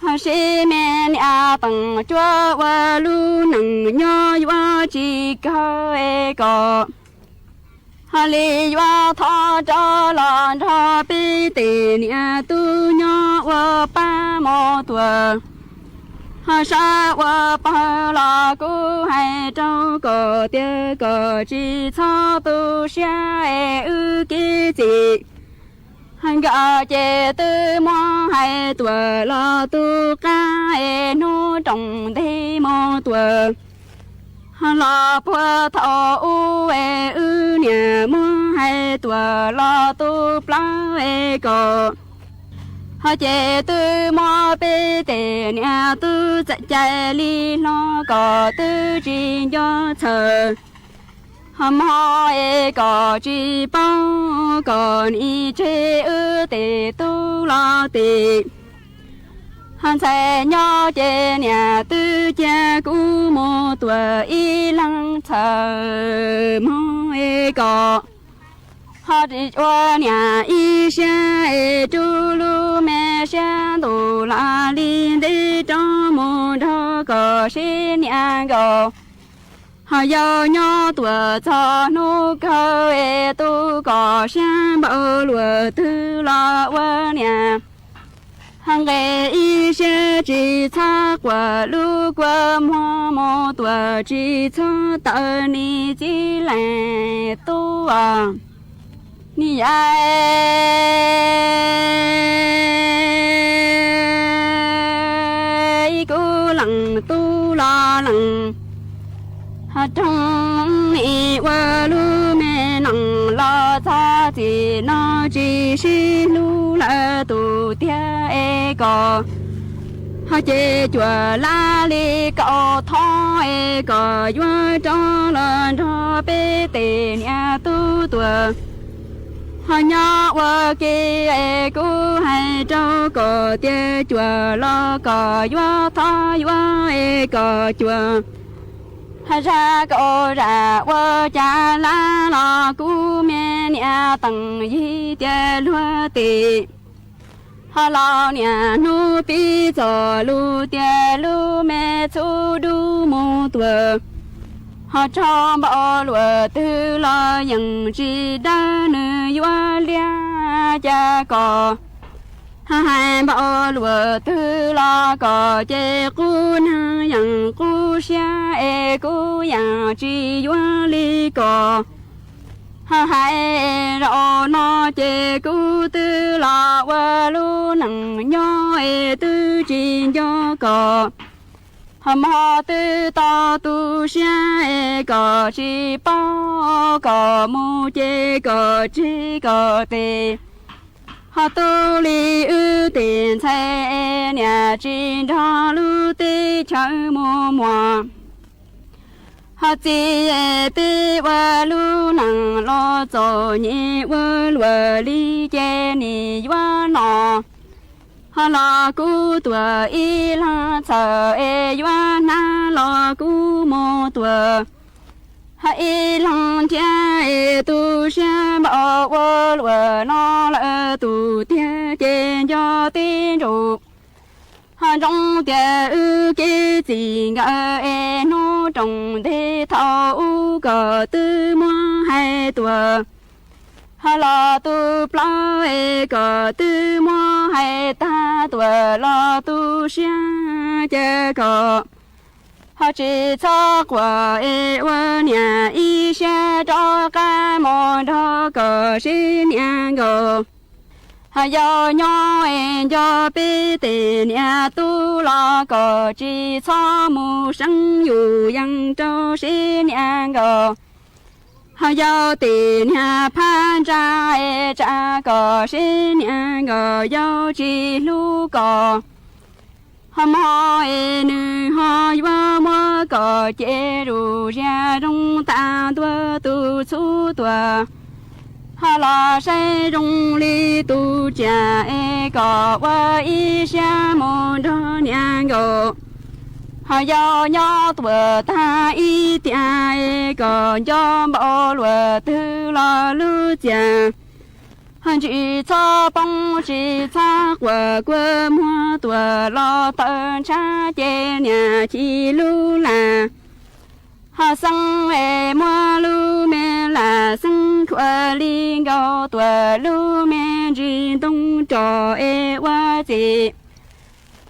Hos seb me niam teem cuab ua lub neej nyob yuav tsis kawg es kos. Hos li yuav thov rov los nrog peb tes niam tub nyob ua pab mus tuaj. Hos sab ua pawg los kuv hais rau kos tias kos tsis txhob tu siab es wb kev txim. Hos nkawd ces twb muab hais tuaj los tu qab es hnub roos ntej mus tuaj. Hos los puag thaum ub es wb niam muab hais tuaj los tu plaub es kos. Hos ces twb muab peb tes niam tub txav cai li hlo kos twb tsis nco txhawj. Hos mob es kos tsis paub kos nim tseg wb tes tub los tim. Hos ntxhais nyob ces niam twb cia kuv mus tuaj ib leeg txhawj mob es kos. Hos tsis ua niam ib siab es rub lub me siab ntuj los li ntev rov mus nrog kos sib nias nkaus. Hos yau nyob tuaj txog hnub kawg es tu kos siab npaum luaj twg los ua niam. Hos nqe ib siab tsis txhob quaj lub kua muag mus tuaj tsis txhob tawm nim txiv leej tub os. Ni yai ib kub leej tub los lees. Ho rooj ni ua lub me nees los txog txij no tsis sib hlub lawm tus tiag es kom ho ces cuam laj li kaum thob es kom yuav rov los nrog peb tes niam tub tuag. Ho nyob ua ke es kuv hais rau kom tias cuam los kom yuav thob yuav es kom cuam ho zam kaum zam ua cas laj los kuv me niam tees yig tias luag tim. Ho los niaj hnub pib txog lus tias lub me txhub dub mus tuag. Ho tso npaum luam twg los yeej tsis dawb nws yuav liab cas kom. Ho hais npaum luam twg los kom ces qub neeg yeej qub siab es kuv yeej tsis yuav li kom. Ho hais zaum no ces kuv twb los ua lub neej nyob es twb tsis nco kom. Ho mog twb tau tu siab es kom tsis paub kom mus ces kom tseg kom tes. Ho tu li wb tes ntxhais es niam tsis nrog lub teb chaws mus muag. Ho txiv es peb ua lub neej los txom nyem ua luam li ces nim yuav no. Ho los kuv tuag ib leeg txhawm es yuav hnab los kuv mus tuag. Ho ib leeg nrhiav es tu siab npaum ua luam no lawm tus tiag ces nco tib ntsug. Ho ntsoov tias wb kev txij nkawm es hnub roos ntev thaum ub kom twb muab hais tuag. Ho los tus plaub es kom twb muab hais tag tuag los tu siab cia kom. Ho tsis txhob quaj es ua niam ib siab rov qab mus nrog kom sib nias nkaus. Ho yog nyob es nco peb tes niam tub los kom tsis txhob mus seev yus yees rau sib nias nkaus. Ho yog tes niam phab ntsa es tsam kom sib nias nkaus yog tsis hlub kom. Ho mog es nws ho yuav muab kom ces zuj zus zoo tas ntua tus txhub tuag. Ho los saib zoo li tus tsiaj es kom ua ib siab mus nrog nias nkaus. Ho yog nyob tuag tag ib tiam es kom nco npaum luam twg los lub txiaj. Ho ntsis txhob poob tsis txhob quaj kua muag tuag los tawm ntshab ces niam chim lub laj. Ho xeeb es muab lub me laj xeeb khuam li nkaus tuag lub me ntsis ntoo rog es ua txim.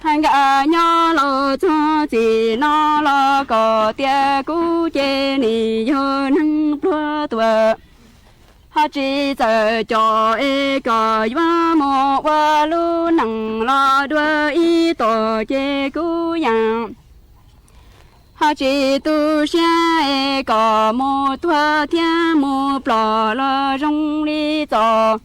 Ho nkawd nyob los txog txij no los kom tias kuv ces nim yog neeg pluag tuag. Ho tsis txawj coj es kom yuav mus ua lub neej los dua ib tog ces kuv yeej ho tsis tu siab es kom mus tuag thiab mus ploj los zoo li txoj.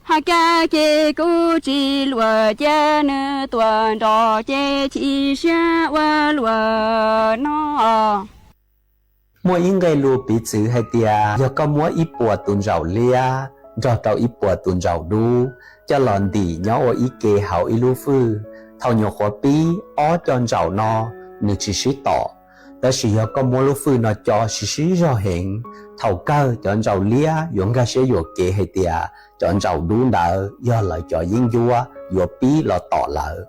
Ho kab ces kuv tsis luag cia nws tuag nrog ces chim siab ua luaj no. Muaj ib nqe lus piv txwv hais tias yog koj muab ib puas tus ntsaum liab nrog rau ib puas tus ntsaum dub coj los ntim nyob ua ib ke hauv ib lub fwj, thaum nyuam qhuav pib ob co ntsaum no nws tsis sib tom. Tab sis yog koj muab lub fwj no co sib sib zog heev, thaum kawg cov ntsaum liab yuav nkag siab yuam kev hais tias cov ntsaum dub ntawd yog lawv cov yeeb ncuab yuav pib los tom lawv.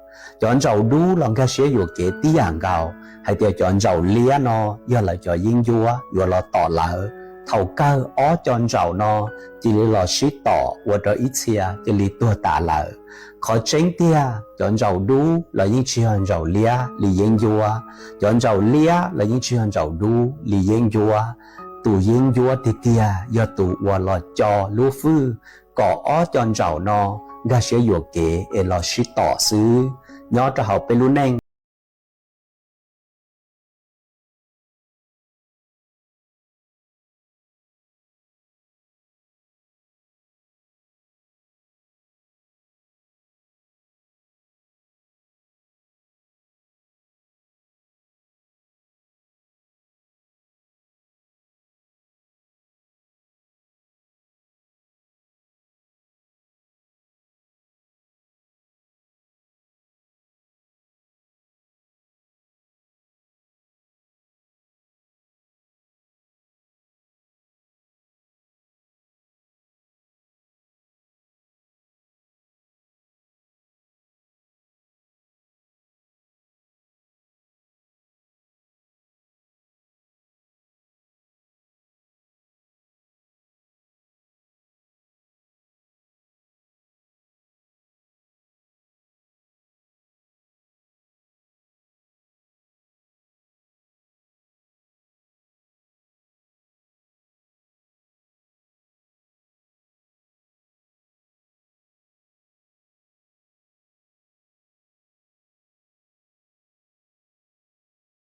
Cov ntsaum dub los nkag siab yuam kev tib yam nkaus hais tias cov ntsaum liab no yog lawv cov yeeb ncuab yuav los tom lawv. Thaum kawg ob co ntsaum no cia li los sib tom ua rau ib txhia cia li tuag tas lawm. Qhov tseeb tiag, cov ntsaum dub los yeej tsis yog ntsaum liab li yeeb ncuab, cov ntsaum liab los yeej tsis yog ntsaum dub li yeeb ncuab. Tus yeeb ncuab tiag tiag yog tus uas los co lub fwj kom ob co ntsaum no nkag siab yuam kev es los sib tom xwb nyob rau hauv peb lub neej.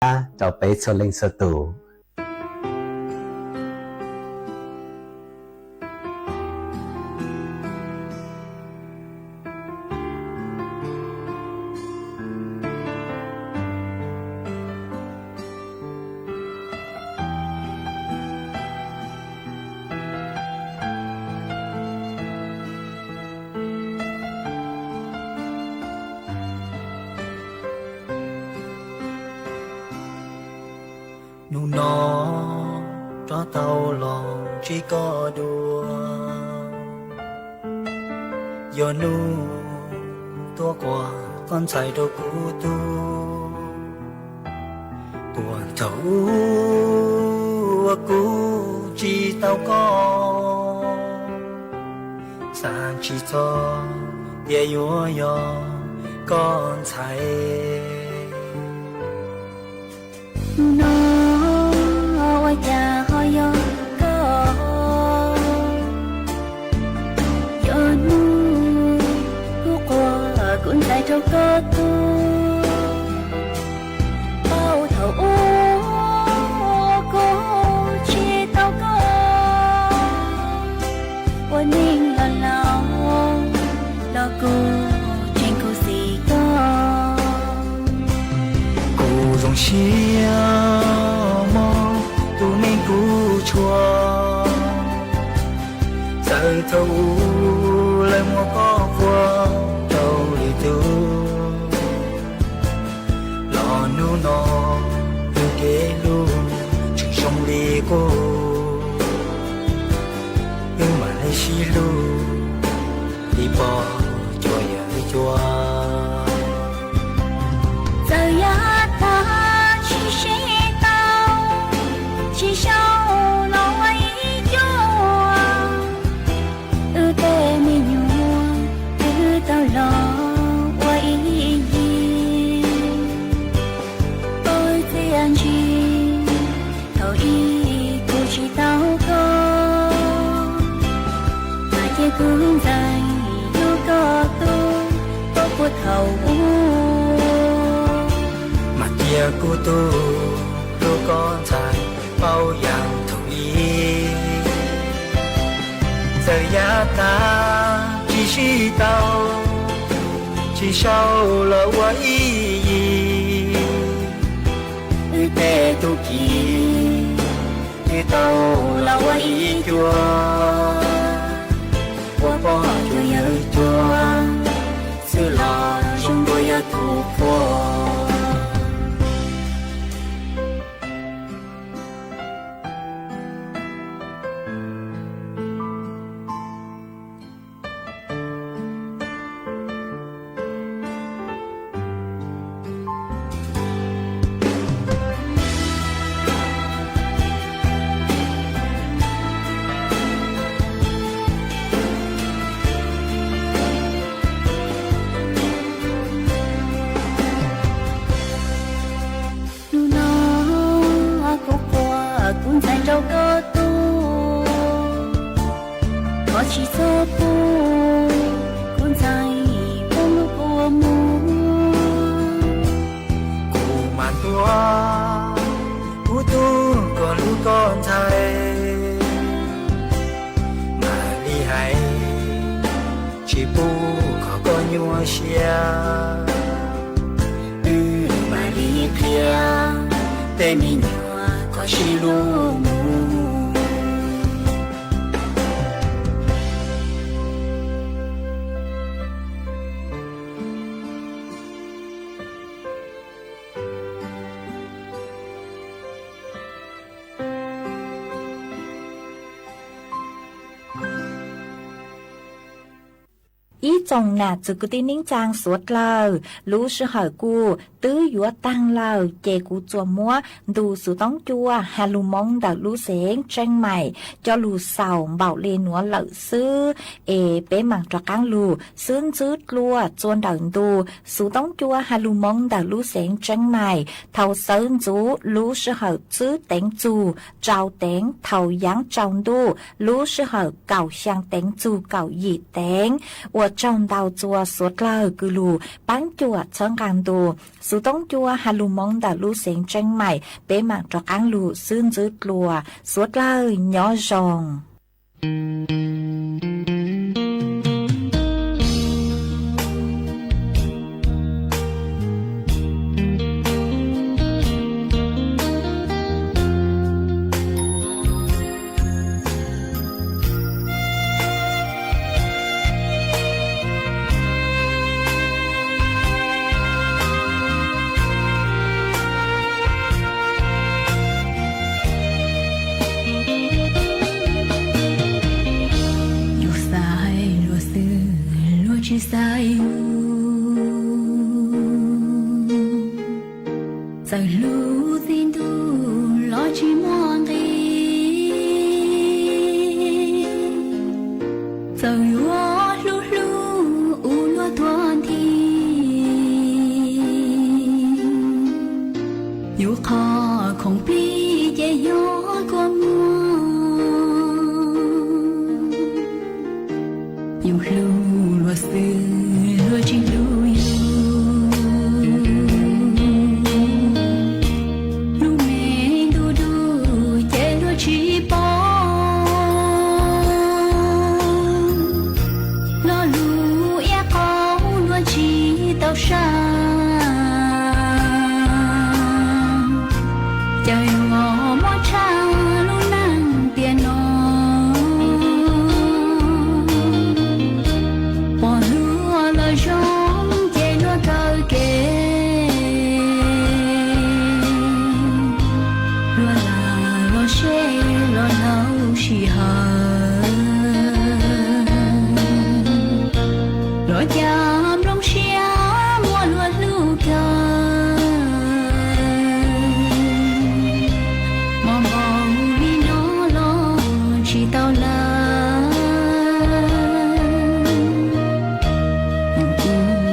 จ้า เจ้าเป๋ ซัวเล็งซัวตู่ Num no rov tau los ntsib koj dua, yog num tuaj kuas koj ntxhais rau kuv tub. Puag thaum ub uas kuv tsis tau koj, xav tsis txog tias yuav yog koj ntxhais. Num no ua cas ho yog koj, yog num tuaj kuas kuv ntxhais rau koj tub. Puag thaum ub kuv tsis tau koj, ua neej los laus los kuv tseem khuv xim koj. Kuv zoo siab mog tus neeg kuv tshua, txawm thaum ub lawv muab koj khuam rau lwm tus, los num no wb kev hlub tseem zoo li qub, wb mam li sib hlub li pog cuas yawm cuab. Txawm yav tag tsis sib tau, tsis sau los ua ib cuab, wb tej me nyuam twb tau los ua ib yig. Ua txiaj ntsig thaum ub kuv tsis tau koj, mas cia kuv ntxhais hlub koj tub, puag thaum ub mas cia kuv tub hlub koj ntxhais paub yam thaum ub. Txawm yav tag tsis sib tau, tsis sau los ua ib yig, wb tej tub ki twb tau los ua ib cuab, ua pog cuas yawm cuab xwb los zoo dua yog tus puag. Num no kuv kuas kuv ntxhais rau koj tub, koj tsis txhob pub kuv ntxhais puag lub kua muag. Kuv mam tuav kuv tub kom hlub koj ntxhais, mam li hais tsis pub kom koj nyuaj siab. Wb mam li qhia tej me nyuam kom sib hlub mus. Ib tsoom nam txwv kwv tij neej tsaa suav dlawg, lub sij hawm kuj twb yuav taag lawm, ces kuv tsuas muab ntu xuv toob cua Has Lug Moob ntawm lub xeev Tseej Maim cov lug xaus npaum le nuav lawm xwb. Es peb maam rov qaab lug xwb, ntsib dlua txua ntawm ntu xuv toob cua Has Lug Moob ntawm lub xeev Tseej Maim. Thaus xawv ntxuv lub sij hawm tsib teev txug rau teev, thaus yaav tsaus ntuj lub sij hawm kaum xyaa teev txug kaum yim teev. Ua tsaug Ntau txua suav dlawg kws lug pab cuam txhawb nqaa ntu, xuv toob jua has lug moov ntawm lub xeev Tsieang Maim, peb maam rov qaab lug xwb ntxwv dlua. Suav dlawg nyob zoo. Yug xaiv luag xwb, luag tsi xaiv yug. Txawm hlub txiv ntuj los tsi muaj nqi, txawm yuav hlub hlub ua luag tuag nthi. Yug qhov khoom plig ces yog kua muag. Yug hlub luag xwb, luag tsi hlub yug. Lub me ntu du ces luag tsi pom. Lo lus iab qau luag tsi tau saib. Cas yuav muab tshaj lub neej tiam no. Pom luag los zoo ces luag kaw kev. Luag lam los seb los hlauv sij hawm. Luag ca nplooj siab muab luag hlub kawg. Mob npaum li no los tsis tau lawm.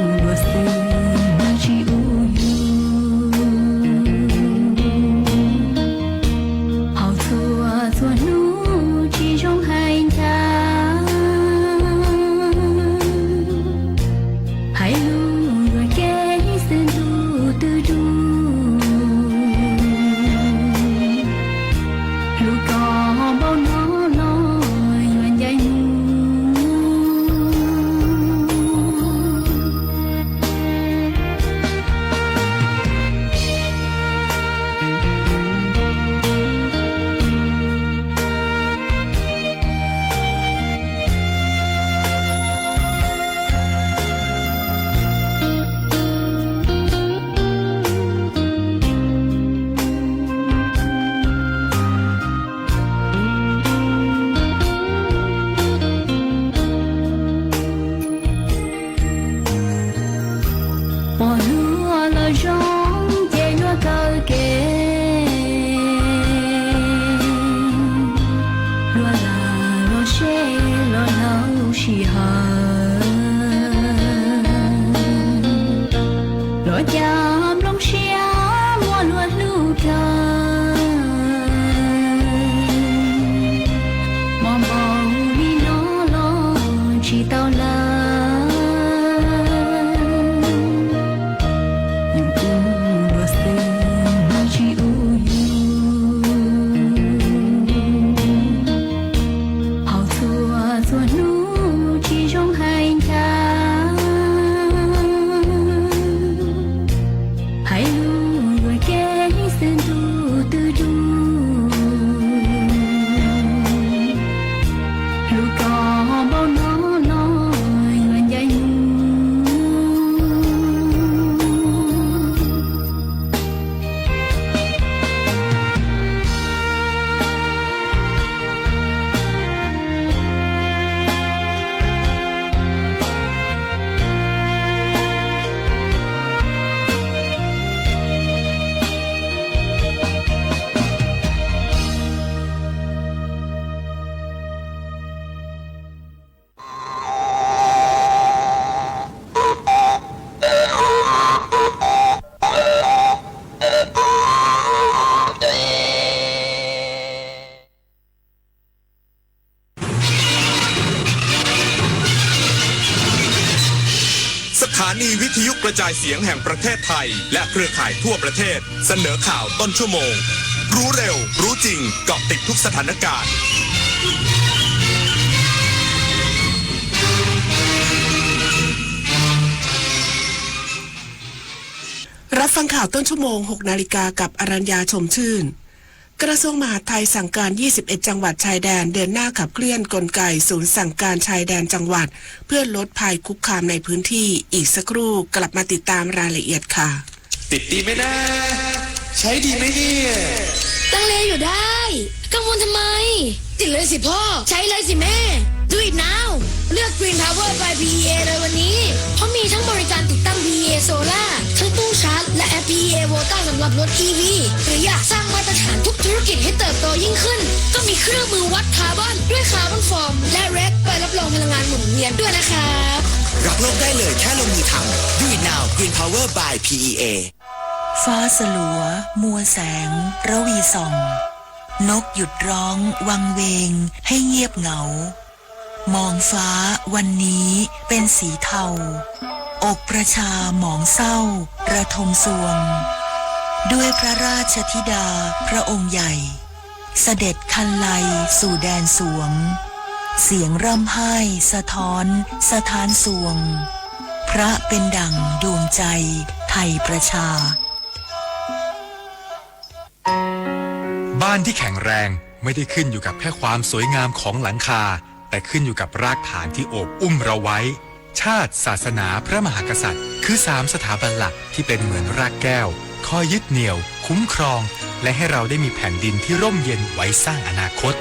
Ua luag xwb, luag tsis ua yus. Hauv txhua txhua hnub tsis zoo hais ntshai. Hais lus yuav cem xwb ntuj twb dub. Hlub koj npaum no los yuav ncaim mus. สถานีวิทยุกระจายเสียงแห่งประเทศไทย และเครือข่ายทั่วประเทศ เสนอข่าวต้นชั่วโมง รู้เร็ว รู้จริง เกาะติดทุกสถานการณ์ รับฟังข่าวต้นชั่วโมง หกนาฬิกา กับอรัญญา ชมชื่น กระทรวงมหาดไทยสั่งการ ยี่สิบเอ็ด จังหวัดชายแดน เดินหน้าขับเคลื่อนกลไกศูนย์สั่งการชายแดนจังหวัด เพื่อลดภัยคุกคามในพื้นที่ อีกสักครู่กลับมาติดตามรายละเอียดค่ะ ติดดีไหมนะ ใช้ดีไหมเนี่ย ลังเลอยู่ได้ กังวลทำไม ติดเลยสิพ่อ ใช้เลยสิแม่ Do it now เลือก Green Power by บีอีเอ เลยวันนี้ เพราะมีทั้งบริการติดตั้ง บีอีเอ Solar ทั้งตู้ชาร์จ และแอป บีอีเอ Volta สำหรับรถ อีวี หรืออยากสร้างมาตรฐานทุกธุรกิจให้เติบโตยิ่งขึ้น ก็มีเครื่องมือวัดคาร์บอนด้วย Carbon Form และ Rec ใบรับรองพลังงานหมุนเวียนด้วยนะครับ รับโลกได้เลยแค่ลงมือทำ Do it now Green Power by บีอีเอ ฟ้าสลัว มัวแสง ระวีส่อง นกหยุดร้อง วังเวง ให้เงียบเหงา มองฟ้าวันนี้เป็นสีเทา อกประชาหมองเศร้า ระทมซวง ด้วยพระราชธิดาพระองค์ใหญ่ เสด็จคันไลสู่แดนสวง เสียงร่ำไห้สะท้อนสถานซวง พระเป็นดั่งดวงใจไทยประชา บ้านที่แข็งแรงไม่ได้ขึ้นอยู่กับแค่ความสวยงามของหลังคา แต่ขึ้นอยู่กับรากฐานที่โอบอุ้มเราไว้ ชาติ ศาสนา พระมหากษัตริย์ คือสามสถาบันหลักที่เป็นเหมือนรากแก้ว คอยยึดเหนี่ยว คุ้มครอง และให้เราได้มีแผ่นดินที่ร่มเย็นไว้สร้างอนาคต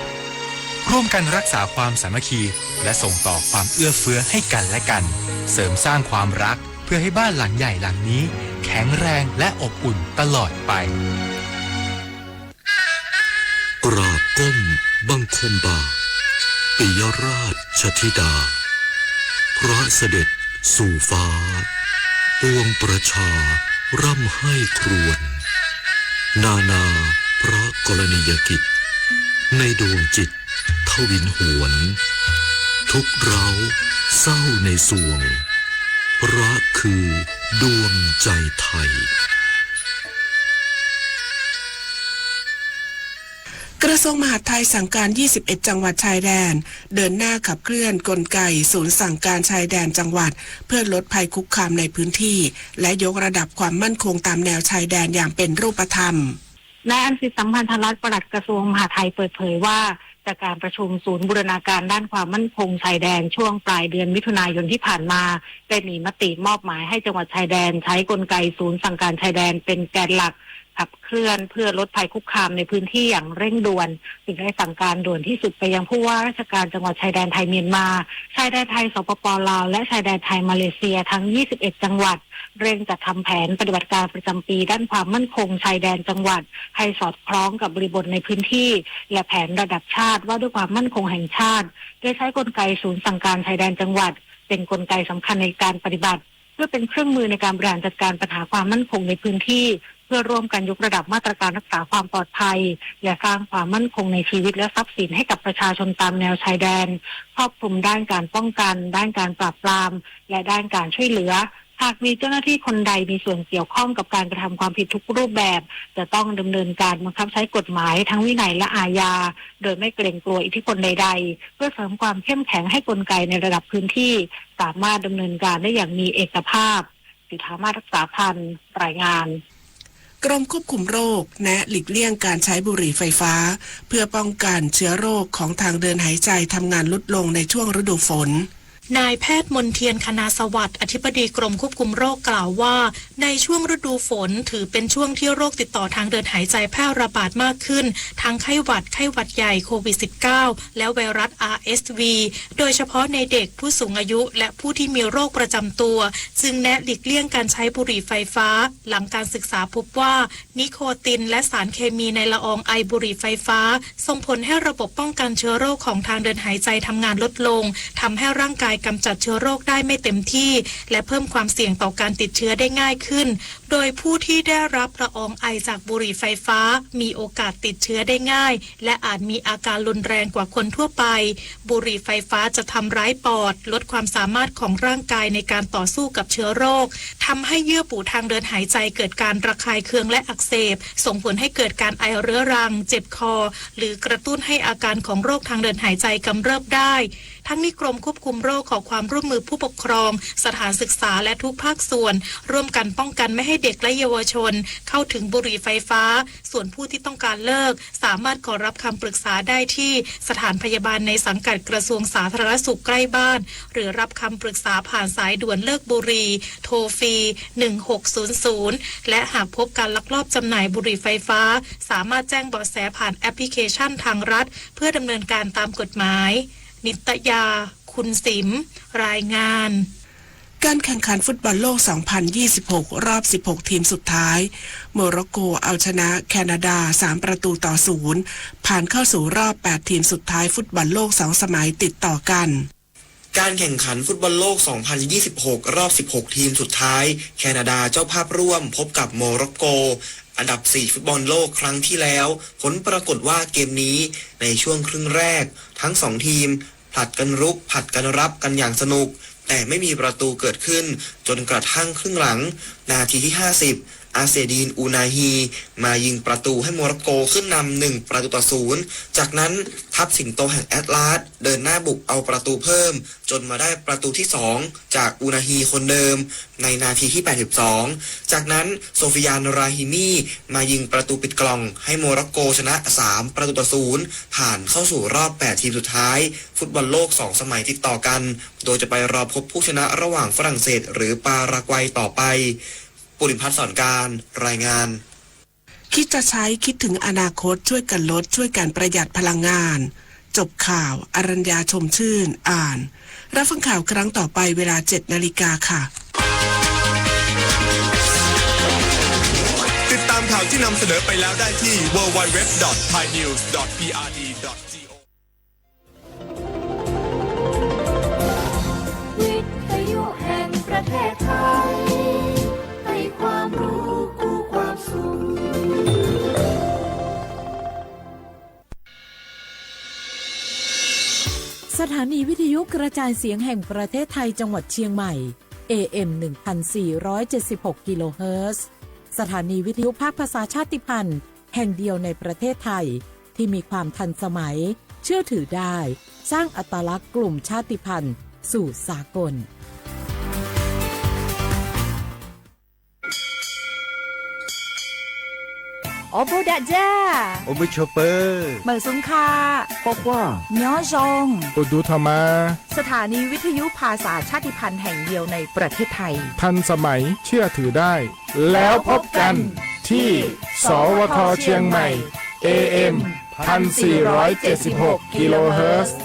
ร่วมกันรักษาความสามัคคี และส่งต่อความเอื้อเฟื้อให้กันและกัน เสริมสร้างความรัก เพื่อให้บ้านหลังใหญ่หลังนี้ แข็งแรงและอบอุ่นตลอดไป กราบก้มบังคมบาท ปิยราชธิดา พระเสด็จสู่ฟ้า ปวงประชาร่ำไห้ครวญ นานาพระกรณียกิจ ในดวงจิตทวินหวน ทุกข์ร้าวเศร้าในสวง พระคือดวงใจไทย กระทรวงมหาดไทยสั่งการ ยี่สิบเอ็ด จังหวัดชายแดน เดินหน้าขับเคลื่อนกลไกศูนย์สั่งการชายแดนจังหวัด เพื่อลดภัยคุกคามในพื้นที่ และยกระดับความมั่นคงตามแนวชายแดนอย่างเป็นรูปธรรม นายอันสิทธิ์ สัมพันธรัตน์ ปลัดกระทรวงมหาดไทยเปิดเผยว่า จากการประชุมศูนย์บูรณาการด้านความมั่นคงชายแดนช่วงปลายเดือนมิถุนายนที่ผ่านมา ได้มีมติมอบหมายให้จังหวัดชายแดนใช้กลไกศูนย์สั่งการชายแดนเป็นแกนหลัก ขับเคลื่อนเพื่อลดภัยคุกคามในพื้นที่อย่างเร่งด่วน จึงได้สั่งการด่วนที่สุดไปยังผู้ว่าราชการจังหวัดชายแดนไทยเมียนมา ชายแดนไทย สปป ลาว และชายแดนไทยมาเลเซียทั้ง ยี่สิบเอ็ด จังหวัด เร่งจัดทำแผนปฏิบัติการประจำปีด้านความมั่นคงชายแดนจังหวัด ให้สอดคล้องกับบริบทในพื้นที่ และแผนระดับชาติว่าด้วยความมั่นคงแห่งชาติ โดยใช้กลไกศูนย์สั่งการชายแดนจังหวัด เป็นกลไกสำคัญในการปฏิบัติ เพื่อเป็นเครื่องมือในการบริหารจัดการปัญหาความมั่นคงในพื้นที่ เพื่อร่วมกันยกระดับมาตรการรักษาความปลอดภัย และสร้างความมั่นคงในชีวิตและทรัพย์สินให้กับประชาชนตามแนวชายแดน ครอบคลุมด้านการป้องกัน ด้านการปราบปราม และด้านการช่วยเหลือ หากมีเจ้าหน้าที่คนใดมีส่วนเกี่ยวข้องกับการกระทำความผิดทุกรูปแบบ จะต้องดำเนินการบังคับใช้กฎหมายทั้งวินัยและอาญา โดยไม่เกรงกลัวอิทธิพลใดๆ เพื่อเสริมความเข้มแข็งให้กลไกในระดับพื้นที่ สามารถดำเนินการได้อย่างมีเอกภาพ สิทธามาศ รักษาพันธ์ รายงาน กรมควบคุมโรค แนะหลีกเลี่ยงการใช้บุหรี่ไฟฟ้า เพื่อป้องกันเชื้อโรคของทางเดินหายใจทำงานลดลงในช่วงฤดูฝน นายแพทย์มนเทียน คณาสวัสดิ์ อธิบดีกรมควบคุมโรคกล่าวว่า ในช่วงฤดูฝนถือเป็นช่วงที่โรคติดต่อทางเดินหายใจแพร่ระบาดมากขึ้น ทั้งไข้หวัด ไข้หวัดใหญ่ โควิด สิบเก้า และไวรัส อาร์เอสวี โดยเฉพาะในเด็ก ผู้สูงอายุ และผู้ที่มีโรคประจำตัว จึงแนะหลีกเลี่ยงการใช้บุหรี่ไฟฟ้า หลังการศึกษาพบว่า นิโคติน และสารเคมีในละอองไอบุหรี่ไฟฟ้า ส่งผลให้ระบบป้องกันเชื้อโรคของทางเดินหายใจทำงานลดลง ทำให้ร่างกาย กำจัดเชื้อโรคได้ไม่เต็มที่ และเพิ่มความเสี่ยงต่อการติดเชื้อได้ง่ายขึ้น โดยผู้ที่ได้รับละอองไอจากบุหรี่ไฟฟ้า มีโอกาสติดเชื้อได้ง่าย และอาจมีอาการรุนแรงกว่าคนทั่วไป บุหรี่ไฟฟ้าจะทำร้ายปอด ลดความสามารถของร่างกายในการต่อสู้กับเชื้อโรค ทำให้เยื่อบุทางเดินหายใจเกิดการระคายเคืองและอักเสบ ส่งผลให้เกิดการไอเรื้อรัง เจ็บคอ หรือกระตุ้นให้อาการของโรคทางเดินหายใจกำเริบได้ ทั้งนี้กรมควบคุมโรคขอความร่วมมือผู้ปกครอง สถานศึกษา และทุกภาคส่วน ร่วมกันป้องกันไม่ให้เด็กและเยาวชน เข้าถึงบุหรี่ไฟฟ้า ส่วนผู้ที่ต้องการเลิก สามารถขอรับคำปรึกษาได้ที่สถานพยาบาลในสังกัดกระทรวงสาธารณสุขใกล้บ้าน หรือรับคำปรึกษาผ่านสายด่วนเลิกบุหรี่ โทรฟรี หนึ่งหกศูนย์ศูนย์ และหากพบการลักลอบจำหน่ายบุหรี่ไฟฟ้า สามารถแจ้งเบาะแสผ่านแอปพลิเคชันทางรัฐ เพื่อดำเนินการตามกฎหมาย นิตยา คุณสิมห์ รายงาน การแข่งขันฟุตบอลโลก สองพันยี่สิบหก รอบ สิบหก ทีมสุดท้าย โมร็อกโกเอาชนะแคนาดา สาม ประตูต่อ ศูนย์ ผ่านเข้าสู่รอบ แปด ทีมสุดท้ายฟุตบอลโลก สอง สมัยติดต่อกัน การแข่งขันฟุตบอลโลก สองพันยี่สิบหก รอบ สิบหก ทีมสุดท้าย แคนาดาเจ้าภาพร่วมพบกับโมร็อกโก อันดับ สี่ ฟุตบอลโลกครั้งที่แล้ว ผลปรากฏว่าเกมนี้ในช่วงครึ่งแรก ทั้งสองทีมผลัดกันรุก ผลัดกันรับกันอย่างสนุก แต่ไม่มีประตูเกิดขึ้น จนกระทั่งครึ่งหลัง นาทีที่ ห้าสิบ อาเซดีน อูนาฮี มายิงประตูให้โมร็อกโกขึ้นนำ หนึ่ง ประตูต่อ ศูนย์ จากนั้นทัพสิงโตแห่งแอตลาสเดินหน้าบุกเอาประตูเพิ่ม จนมาได้ประตูที่ สอง จากอูนาฮีคนเดิม ในนาทีที่ แปดสิบสอง จากนั้นโซฟิยาน ราฮิมี มายิงประตูปิดกล่องให้โมร็อกโกชนะ สาม ประตูต่อ ศูนย์ ผ่านเข้าสู่รอบ แปด ทีมสุดท้าย ฟุตบอลโลก สอง สมัยติดต่อกัน โดยจะไปรอพบผู้ชนะระหว่างฝรั่งเศสหรือปารากวัยต่อไป ปุริพัฒน์ สอนการ รายงาน คิดจะใช้ คิดถึงอนาคต ช่วยกันลด ช่วยกันประหยัดพลังงาน จบข่าว อรัญญา ชมชื่น อ่าน รับฟังข่าวครั้งต่อไปเวลา เจ็ด นาฬิกาค่ะ ติดตามข่าวที่นำเสนอไปแล้วได้ที่ ดับเบิลยู ดับเบิลยู ดับเบิลยู ดอท ไทยนิวส์ ดอท พีอาร์ดี ดอท จี โอ วิทยุแห่งประเทศไทย ให้ความรู้คู่ความสุข สถานีวิทยุกระจายเสียงแห่งประเทศไทยจังหวัดเชียงใหม่ เอเอ็ม หนึ่งพันสี่ร้อยเจ็ดสิบหก กิโลเฮิรตซ์ สถานีวิทยุภาคภาษาชาติพันธุ์ แห่งเดียวในประเทศไทย ที่มีความทันสมัย เชื่อถือได้ สร้างอัตลักษณ์กลุ่มชาติพันธุ์สู่สากล โอบูดะจ้า โอบูโชเปอร์ เหมิงสุงค่ะ ปอคว้า เมียวจง โอดูทามา สถานีวิทยุภาษาชาติพันธุ์แห่งเดียวในประเทศไทย ทันสมัย เชื่อถือได้ แล้วพบกันที่ สวท เชียงใหม่ เอเอ็ม พันสี่ร้อยเจ็ดสิบหก กิโลเฮิรตซ์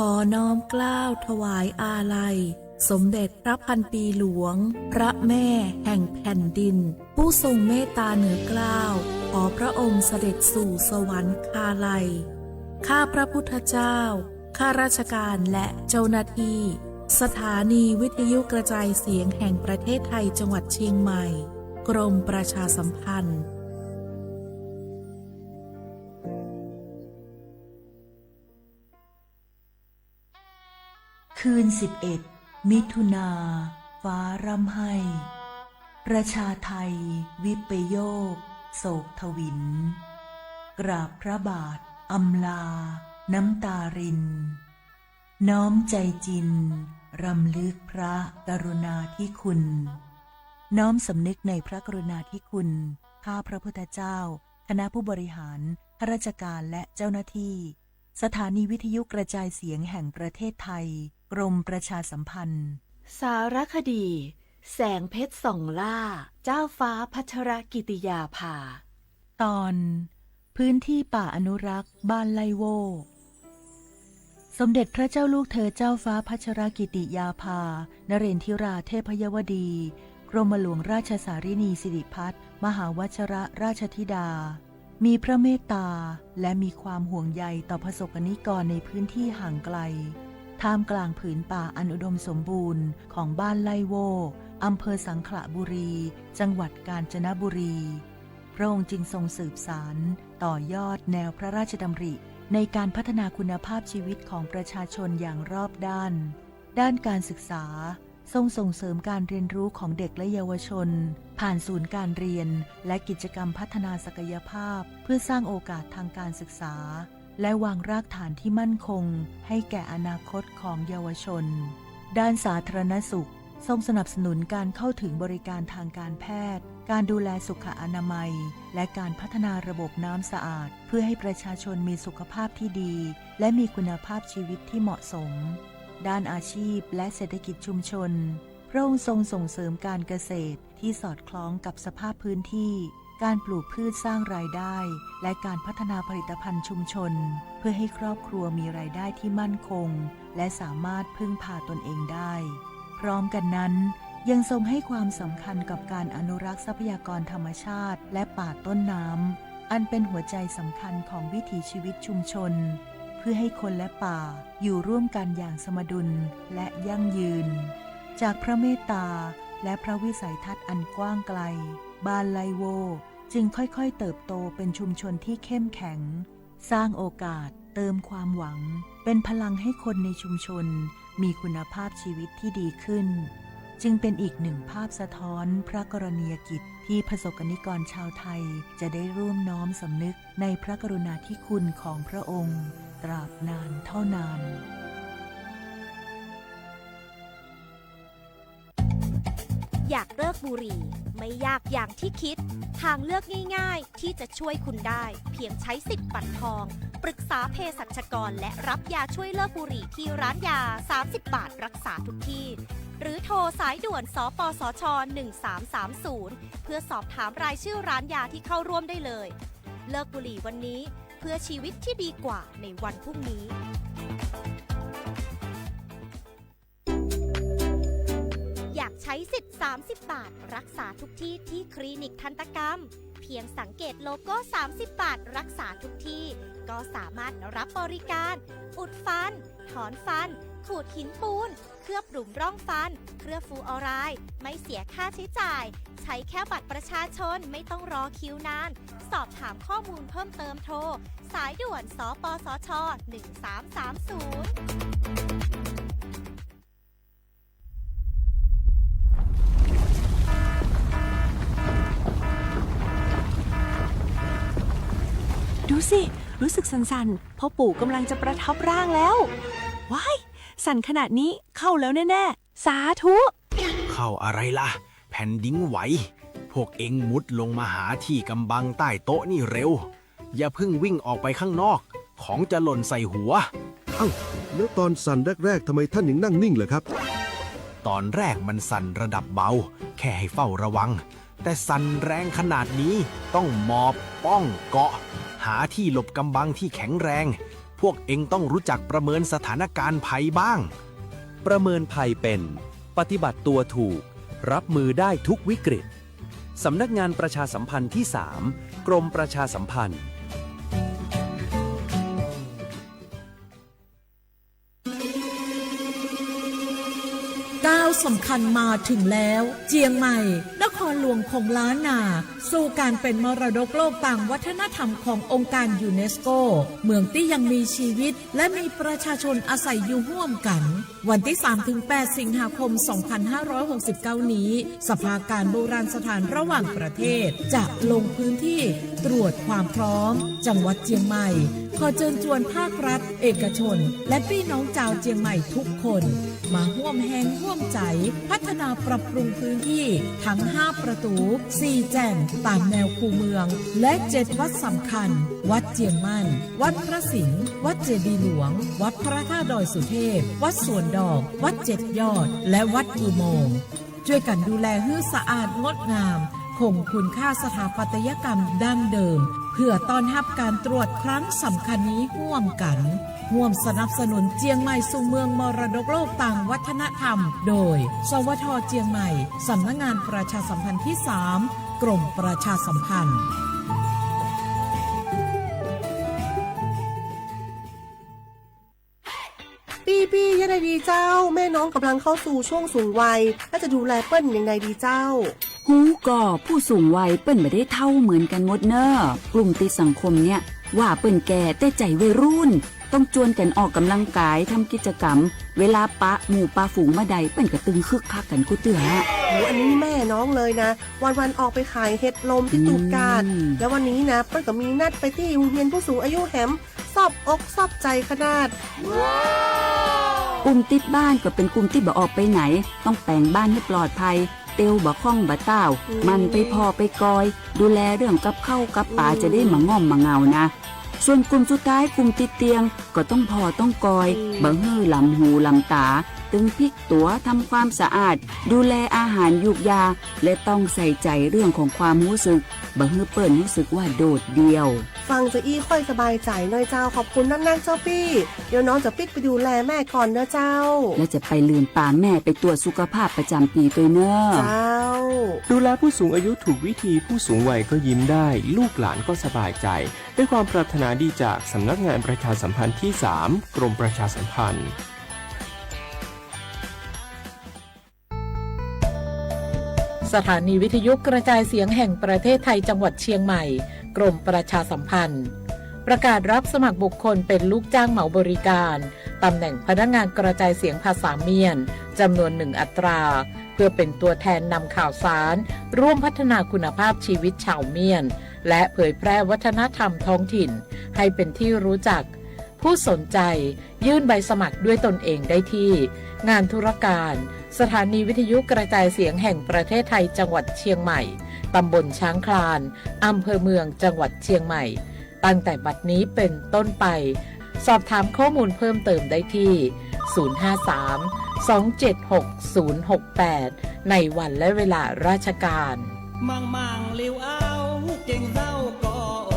ขอน้อมเกล้าถวายอาลัย สมเด็จพระพันปีหลวง พระแม่แห่งแผ่นดิน ผู้ทรงเมตตาเหนือเกล้า ขอพระองค์เสด็จสู่สวรรคาลัย ข้าพระพุทธเจ้า ข้าราชการและเจ้าหน้าที่ สถานีวิทยุกระจายเสียงแห่งประเทศไทยจังหวัดเชียงใหม่ กรมประชาสัมพันธ์ คืน สิบเอ็ด มิถุนา ฟ้าร่ำไห้ ประชาไทย วิปโยค โศกทวิน กราบพระบาท อำลา น้ำตาริน น้อมใจจริน รำลึกพระกรุณาธิคุณ น้อมสำนึกในพระกรุณาธิคุณ ข้าพระพุทธเจ้า คณะผู้บริหาร ข้าราชการ และเจ้าหน้าที่ สถานีวิทยุกระจายเสียงแห่งประเทศไทย กรมประชาสัมพันธ์ สารคดี แสงเพชรส่องล่า เจ้าฟ้าพัชรกิติยาภา ตอน พื้นที่ป่าอนุรักษ์บ้านไล่โว่ สมเด็จพระเจ้าลูกเธอเจ้าฟ้าพัชรกิติยาภา นเรนทิราเทพยวดี กรมหลวงราชสารินีสิริพัฒน์ มหาวชรราชธิดา มีพระเมตตาและมีความห่วงใยต่อประสบกรณิกรในพื้นที่ห่างไกล ท่ามกลางผืนป่าอันอุดมสมบูรณ์ของบ้านไล่โว่อำเภอสังขละบุรี จังหวัดกาญจนบุรี พระองค์จึงทรงสืบสานต่อยอดแนวพระราชดำริในการพัฒนาคุณภาพชีวิตของประชาชนอย่างรอบด้าน ด้านการศึกษา ทรงส่งเสริมการเรียนรู้ของเด็กและเยาวชน ผ่านศูนย์การเรียนและกิจกรรมพัฒนาศักยภาพ เพื่อสร้างโอกาสทางการศึกษา และวางรากฐานที่มั่นคงให้แก่อนาคตของเยาวชน ด้านสาธารณสุข ทรงสนับสนุนการเข้าถึงบริการทางการแพทย์ การดูแลสุขอนามัย และการพัฒนาระบบน้ำสะอาด เพื่อให้ประชาชนมีสุขภาพที่ดี และมีคุณภาพชีวิตที่เหมาะสม ด้านอาชีพและเศรษฐกิจชุมชน พระองค์ทรงส่งเสริมการเกษตรที่สอดคล้องกับสภาพพื้นที่ การปลูกพืชสร้างรายได้ และการพัฒนาผลิตภัณฑ์ชุมชน เพื่อให้ครอบครัวมีรายได้ที่มั่นคง และสามารถพึ่งพาตนเองได้ พร้อมกันนั้น ยังทรงให้ความสำคัญกับการอนุรักษ์ทรัพยากรธรรมชาติ และป่าต้นน้ำ อันเป็นหัวใจสำคัญของวิถีชีวิตชุมชน เพื่อให้คนและป่าอยู่ร่วมกันอย่างสมดุลและยั่งยืน จากพระเมตตาและพระวิสัยทัศน์อันกว้างไกล บ้านไล่โว่จึงค่อยๆเติบโตเป็นชุมชนที่เข้มแข็ง สร้างโอกาส เติมความหวัง เป็นพลังให้คนในชุมชนมีคุณภาพชีวิตที่ดีขึ้น จึงเป็นอีกหนึ่งภาพสะท้อนพระกรณียกิจที่ประสบกรณิกรชาวไทยจะได้ร่วมน้อมสำนึกในพระกรุณาธิคุณของพระองค์ตราบนานเท่านาน อยากเลิกบุหรี่ ไม่ยากอย่างที่คิด ทางเลือกง่ายๆ ที่จะช่วยคุณได้ เพียงใช้สิทธิ์บัตรทอง ปรึกษาเภสัชกร และรับยาช่วยเลิกบุหรี่ที่ร้านยา สามสิบบาทรักษาทุกที่ หรือโทรสายด่วน สปสช หนึ่งสามสามศูนย์ เพื่อสอบถามรายชื่อร้านยาที่เข้าร่วมได้เลย เลิกบุหรี่วันนี้ เพื่อชีวิตที่ดีกว่าในวันพรุ่งนี้ อยากใช้สิทธิ์ สามสิบบาท รักษาทุกที่ที่คลินิกทันตกรรม เพียงสังเกตโลโก้ สามสิบบาท รักษาทุกที่ ก็สามารถรับบริการ อุดฟัน ถอนฟัน ขูดหินปูน เคลือบหลุมร่องฟัน เคลือบฟลูออไรด์ ไม่เสียค่าใช้จ่าย ใช้แค่บัตรประชาชน ไม่ต้องรอคิวนาน สอบถามข้อมูลเพิ่มเติมโทร สายด่วน สปสช หนึ่งสามสามศูนย์ ดูสิ รู้สึกสั่นๆ พ่อปู่กำลังจะประทับร่างแล้ว ว้าย สั่นขนาดนี้เข้าแล้วแน่ๆ สาธุ เข้าอะไรล่ะ แผ่นดินไหว พวกเอ็งมุดลงมาหาที่กำบังใต้โต๊ะนี่เร็ว อย่าเพิ่งวิ่งออกไปข้างนอก ของจะหล่นใส่หัว เอ้า แล้วตอนสั่นแรกๆ ทำไมท่านยังนั่งนิ่งล่ะครับ ตอนแรกมันสั่นระดับเบา แค่ให้เฝ้าระวัง แต่สั่นแรงขนาดนี้ต้องหมอบป้องเกาะ หาที่หลบกำบังที่แข็งแรง พวกเอ็งต้องรู้จักประเมินสถานการณ์ภัยบ้าง ประเมินภัยเป็น ปฏิบัติตัวถูก รับมือได้ทุกวิกฤต สำนักงานประชาสัมพันธ์ที่สาม กรมประชาสัมพันธ์ ก้าวสำคัญมาถึงแล้ว เจียงใหม่ นครหลวงของล้านนา สู่การเป็นมรดกโลกตางวัฒนธรรมขององค์การยูเนสโก เมืองตี้ยังมีชีวิต และมีประชาชนอาศัยอยู่ฮ่วมกั๋น วันตี้สามถึงแปดสิงหาคมสองพันห้าร้อยหกสิบเก้านี้ สภาการโบราณสถานระหว่างประเทศจะลงพื้นที่ตรวจความพร้อม จังหวัดเจียงใหม่ ขอเจิญจวนภาครัฐ เอกชน และปี้น้องจาวเจียงใหม่ทุกคน มาฮ่วมแฮงฮ่วมใจ๋ พัฒนาปรับปรุงพื้นที่ทั้งห้าประตู๋ สี่แจ่งต๋ามแนวคูเมือง และเจ็ดวัดสำคัญ วัดเจียงมั่น วัดพระสิงห์ วัดเจดีย์หลวง วัดพระธาตุดอยสุเทพ วัดสวนดอก วัดเจ็ดยอด และวัดอุโมงค์ จ้วยกั๋นดูแลหื้อสะอาดงดงาม คงคุณค่าสถาปัตยกรรมดั้งเดิม เพื่อต้อนฮับก๋านตรวจครั้งสำคัญนี้ฮ่วมกั๋น ฮ่วมสนับสนุนเจียงใหม่สู่เมืองมรดกโลกตางวัฒนธรรม โดย สวท เจียงใหม่ สำนักงานประชาสัมพันธ์ตี้สาม กรมประชาสัมพันธ์ ปี้ๆ เยียะใดดีเจ้า แม่น้องก่ำลังเข้าสู่ช่วงสูงวัย แล้วจะดูแลเปิ้นอย่างใดดีเจ้า ฮู้ก่อ ผู้สูงวัยเปิ้นบ่ได้เฒ่าเหมือนกั๋นหมดเน่อ กลุ่มติดสังคมเนี่ย ว่าเปิ้นแก่แต่ใจ๋วัยรุ่น ต้องจวนกั๋นออกก่ำลังก๋าย ทำกิจกรรม เวลาปะหมู่ปะฝูงบ่าใด เปิ้นก็ตึงคึกคักกั๋นกู้เตื้อ โห อันนี้แม่น้องเลยนะ วันๆ ออกไปขายเห็ดลมตี้ตูดกาด อืม แล้ววันนี้นะ เปิ้นก็มีนัดไปตี้โฮงเฮียนผู้สูงอายุแหม ซอบอกซอบใจ๋ขนาด กลุ่มติดบ้านก็เป๋นกลุ่มตี้บ่ออกไปไหน ต้องแป๋งบ้านหื้อปลอดภัย เตียวบ่ค่องบ่ต้าว อืม หมั่นไปผ่อไปกอย ดูแลเรื่องกับข้าวกับป๋า อืม จะได้บ่ง่อมบ่เหงานะ ส่วนกลุ่มสุดท้าย กลุ่มติดเตียง ก็ต้องผ่อต้องกอย อืม บ่หื้อหลำหูหลำต๋า ตึงพลิกตั๋ว ทำความสะอาด ดูแลอาหารยูกยา และต้องใส่ใจ๋เรื่องของความฮู้สึก บ่หื้อเปิ้นฮู้สึกว่าโดดเดี่ยว ฟังจาอี้ค่อยสบายใจ๋หน้อยเจ้า ขอบคุณนักๆ เจ้าปี้ เดี๋ยวน้องจะปิ๊กไปดูแลแม่ก่อนเน่อเจ้า และจะไปลืมปาแม่ไปตรวจสุขภาพประจ๋ำปี๋ตวยเน่อ เจ้า ดูแลผู้สูงอายุถูกวิธี ผู้สูงวัยก็ยิ้มได้ ลูกหลานก็สบายใจ๋ ด้วยความปรารถนาดีจากสำนักงานประชาสัมพันธ์ตี้สาม กรมประชาสัมพันธ์ สถานีวิทยุกระจายเสียงแห่งประเทศไทยจังหวัดเชียงใหม่ กรมประชาสัมพันธ์ ประกาศรับสมัครบุคคลเป็นลูกจ้างเหมาบริการ ตำแหน่งพนักงานกระจายเสียงภาษาเมียน จำนวนหนึ่งอัตรา เพื่อเป็นตัวแทนนำข่าวสาร ร่วมพัฒนาคุณภาพชีวิตชาวเมียน และเผยแพร่วัฒนธรรมท้องถิ่น ให้เป็นที่รู้จัก ผู้สนใจ ยื่นใบสมัครด้วยตนเองได้ที่ งานธุรการ สถานีวิทยุกระจายเสียงแห่งประเทศไทยจังหวัดเชียงใหม่ ตำบลช้างคลาน อำเภอเมือง จังหวัดเชียงใหม่ ตั้งแต่บัดนี้เป็นต้นไป สอบถามข้อมูลเพิ่มเติมได้ที่ ศูนย์ห้าสาม สองเจ็ดหก ศูนย์หกแปด ในวันและเวลาราชการ มังมังลิวเอา เก่งเจ้าก็โอ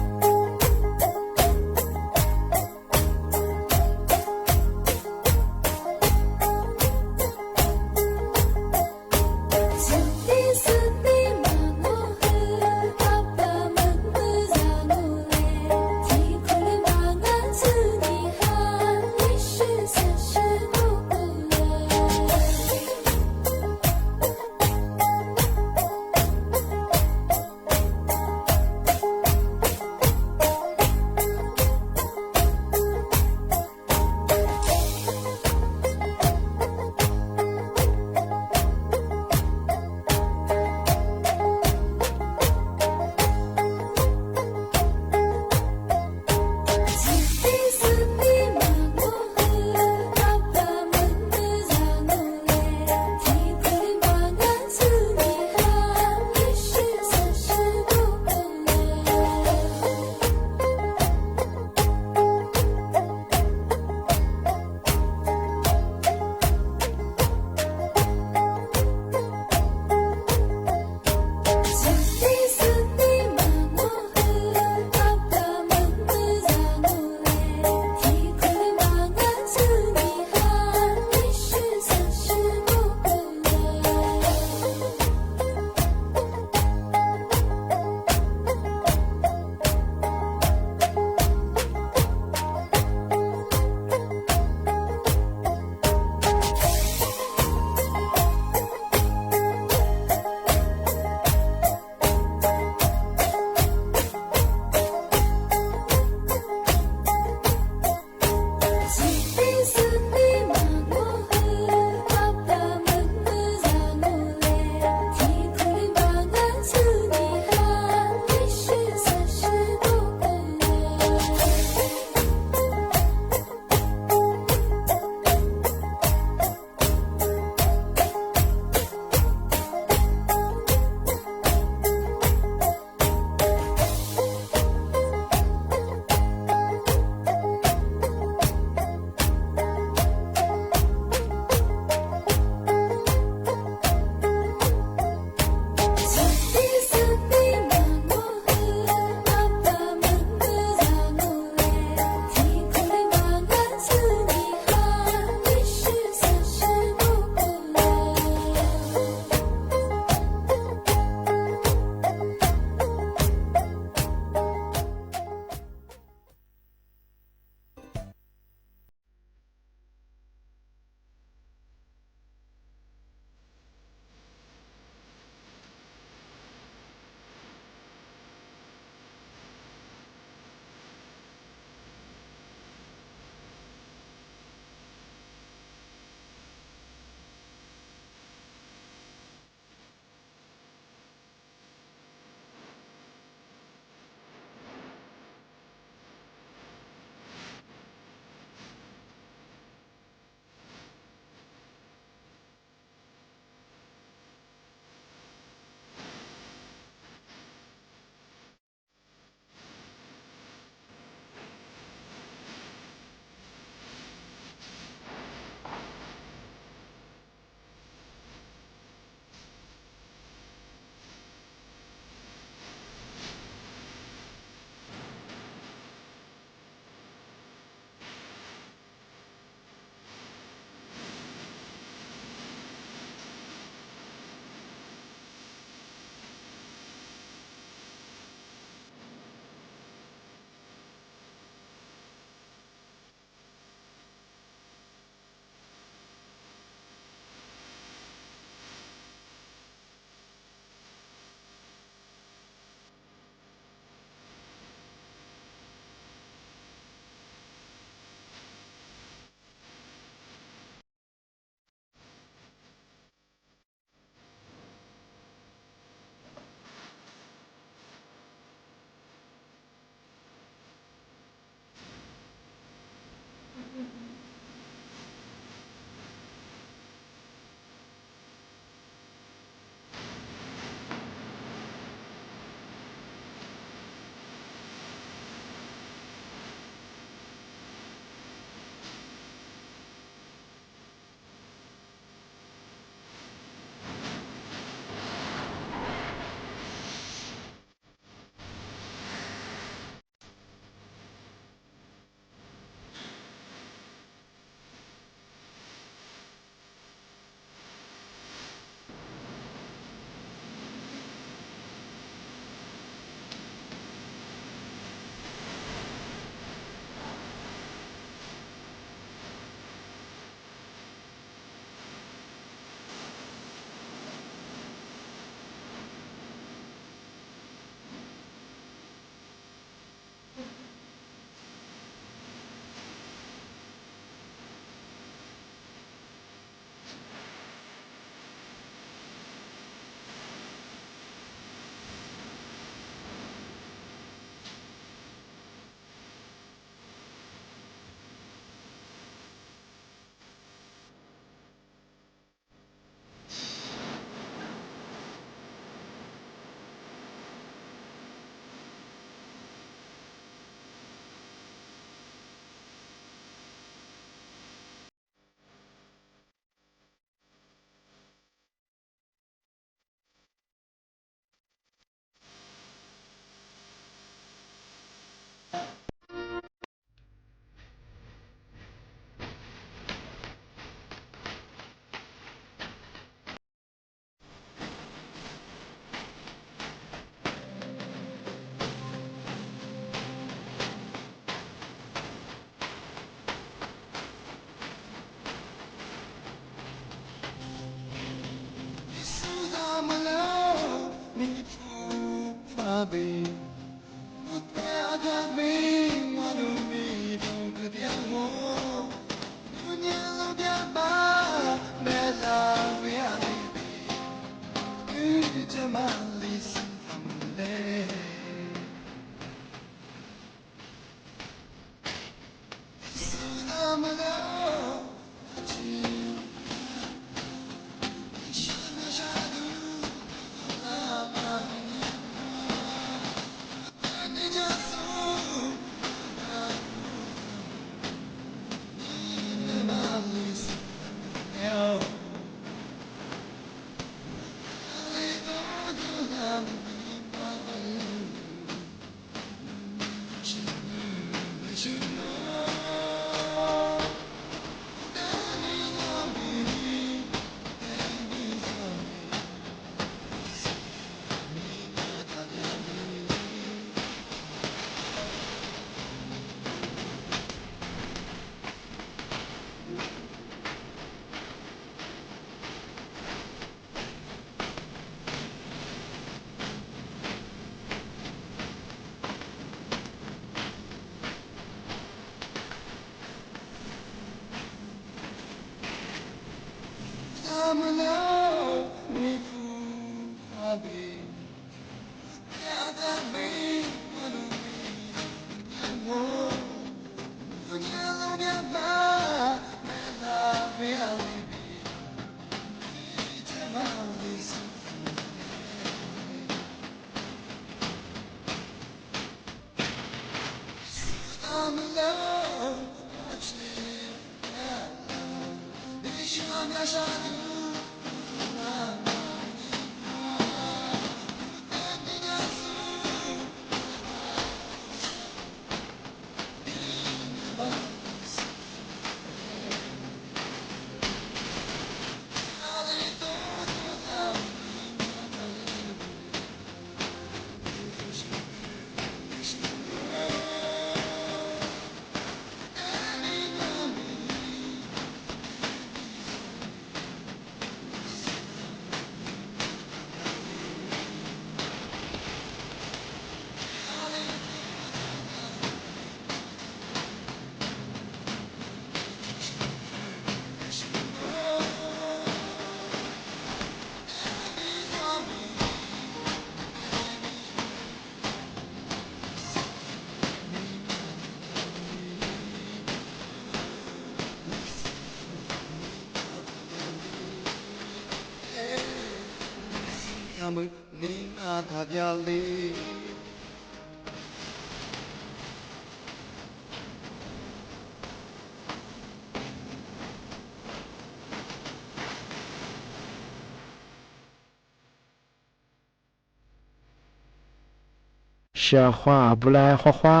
စှၤ ဟွါ အဘူးလဲ ဟွါဟွါ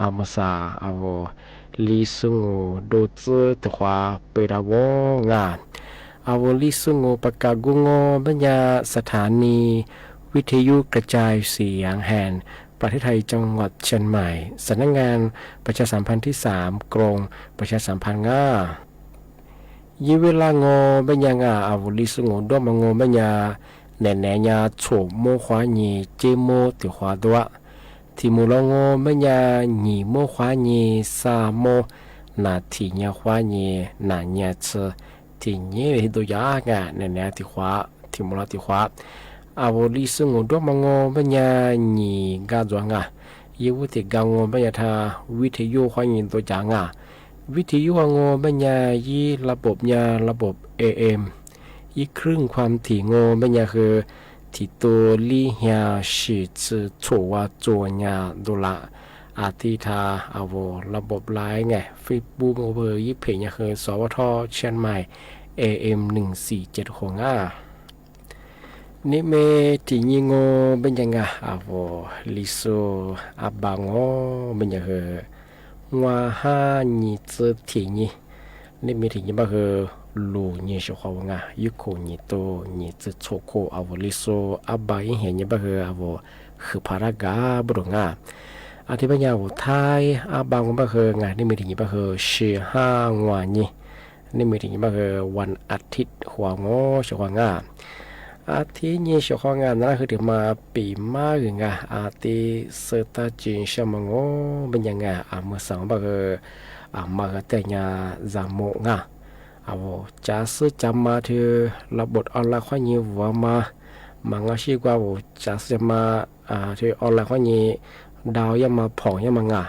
အမုၢ်ဆၣ် အဝဲ လံာ်သူငိုၼ်း ဒိၣ်သုတခွါ ပၢၢ်တၢ်ဝီငါ အဝဲ လံာ်သူငိုၼ်း ပကးကူငို ဘၣ်ညါ สถานีวิทยุกระจายเสียงแห่งประเทศไทย จังหวัดเชียงใหม่ สำนักงานประชาสัมพันธ์ที่สาม กรมประชาสัมพันธ์ ငါ ယဝဲၢ်လါငို ဘၣ်ညါ ငါ အဝဲ လံာ်သူငိုၼ်း ဒိၣ်မးငို ဘၣ်ညါ နဲၣ်နဲၣ်ညါ ဆိၣ်မိၢ်ခွါညံၤ စ့မိၢ်သ့ၣ်ခွါဒွး ထံၣ်မိၢ်လီၤငို ဘၣ်ညါ ညံၤမိၢ်ခွါညံၤ စၢ်မိၢ် နၢ်ထံၣ်ညါခွါညံၤ နၢ်ညါဆၢ ထံၣ်ညါ ဟ့ၣ်ဒိၣ်ယၤ ငါ နဲၣ်နဲၣ်သ့ၣ်ခွါ ထံၣ်မိၢ်လီၤသ့ၣ်ခွါ အဝဲ လံာ်သူငိုၼ်း ဒိၣ်မးငို ဘၣ်ညါ ညံၤကါဒွး ငါ ယဝဲၢ်သ့ၣ်ကါငို ဘၣ်ညါ ထါ วิทยุခွါညံၤ ဒိၣ်ယၤ ငါ วิทยุခွါငို ဘၣ်ညါ ယ ระบบ ညါ ระบบ เอเอ็ม ယ คลื่นความถี่ ငို ဘၣ်ညါ ဃု ထံၣ်တိၢ်လံဟါ ဟံၣ်ဆူၣ် ဆိၣ်ဝါ ကၠိညါ ဒိၣ်လၢ အသံၣ်ထါ အဝဲ ระบบ ไลน์ ငါ Facebook မ့ၢ်ဂ့ၤ ယ เพจ ညါ ဃု สวท เชียงใหม่ เอเอ็ม หนึ่งสี่เจ็ดหก ငါ နံၣ်မ့ၢ်တနံၣ်ငို ဘၣ်ညါ ငါ အဝဲ လံာ်သူ အဘၣ်ငို ဘၣ်ညါ ဃု နွံဟါ နံၣ်တနံၣ် နံၣ်မ့ၢ်တနံၣ် ဘၣ်ဃု လူၢ်ညါ စ့ၢ်ကီး ဝဲ ငါ ယ ခိၣ်နံၣ်တိၢ် နံၣ်တဆိၣ်ခိၣ် အဝဲ လံာ်သူ အဘၣ်ယဟဲ ညါ ဘၣ်ဃု အဝဲ ဃုဖးတၢ်ဂၤ ဘၣ်ဒိၣ် ငါ အဒိ ဘၣ်ညါ အဝဲ ထါ အဘၣ်ငို ဘၣ်ဃု ငါ နံၣ်မ့ၢ်တနံၣ် ဘၣ်ဃု စှၤဟါ နွံနံၣ် နံၣ်မ့ၢ်တနံၣ် ဘၣ်ဃု วันอาทิตย์ ဃို ငို စ့ၢ်ကီး ငါ อาทิตย์นี้เสียขอเงา นาคือถือมาปีใหม่เงา อาทิตย์เสาร์ ตาจื้อเช้ามาโง่ เป๋นยังไง อาเมื่อสังบ่าเฮอ อามาเฮอแต่งงานยาโมงา อาจ๋าซื้อจ๋ามาถือระบบออนไลน์ข้อนี้หัวมา มาเงา ชี้กว่าโอ้ จ๋าซื้อจ๋ามา อาถือออนไลน์ข้อนี้ดาวเยียะมาผ่องเยียะมาเงา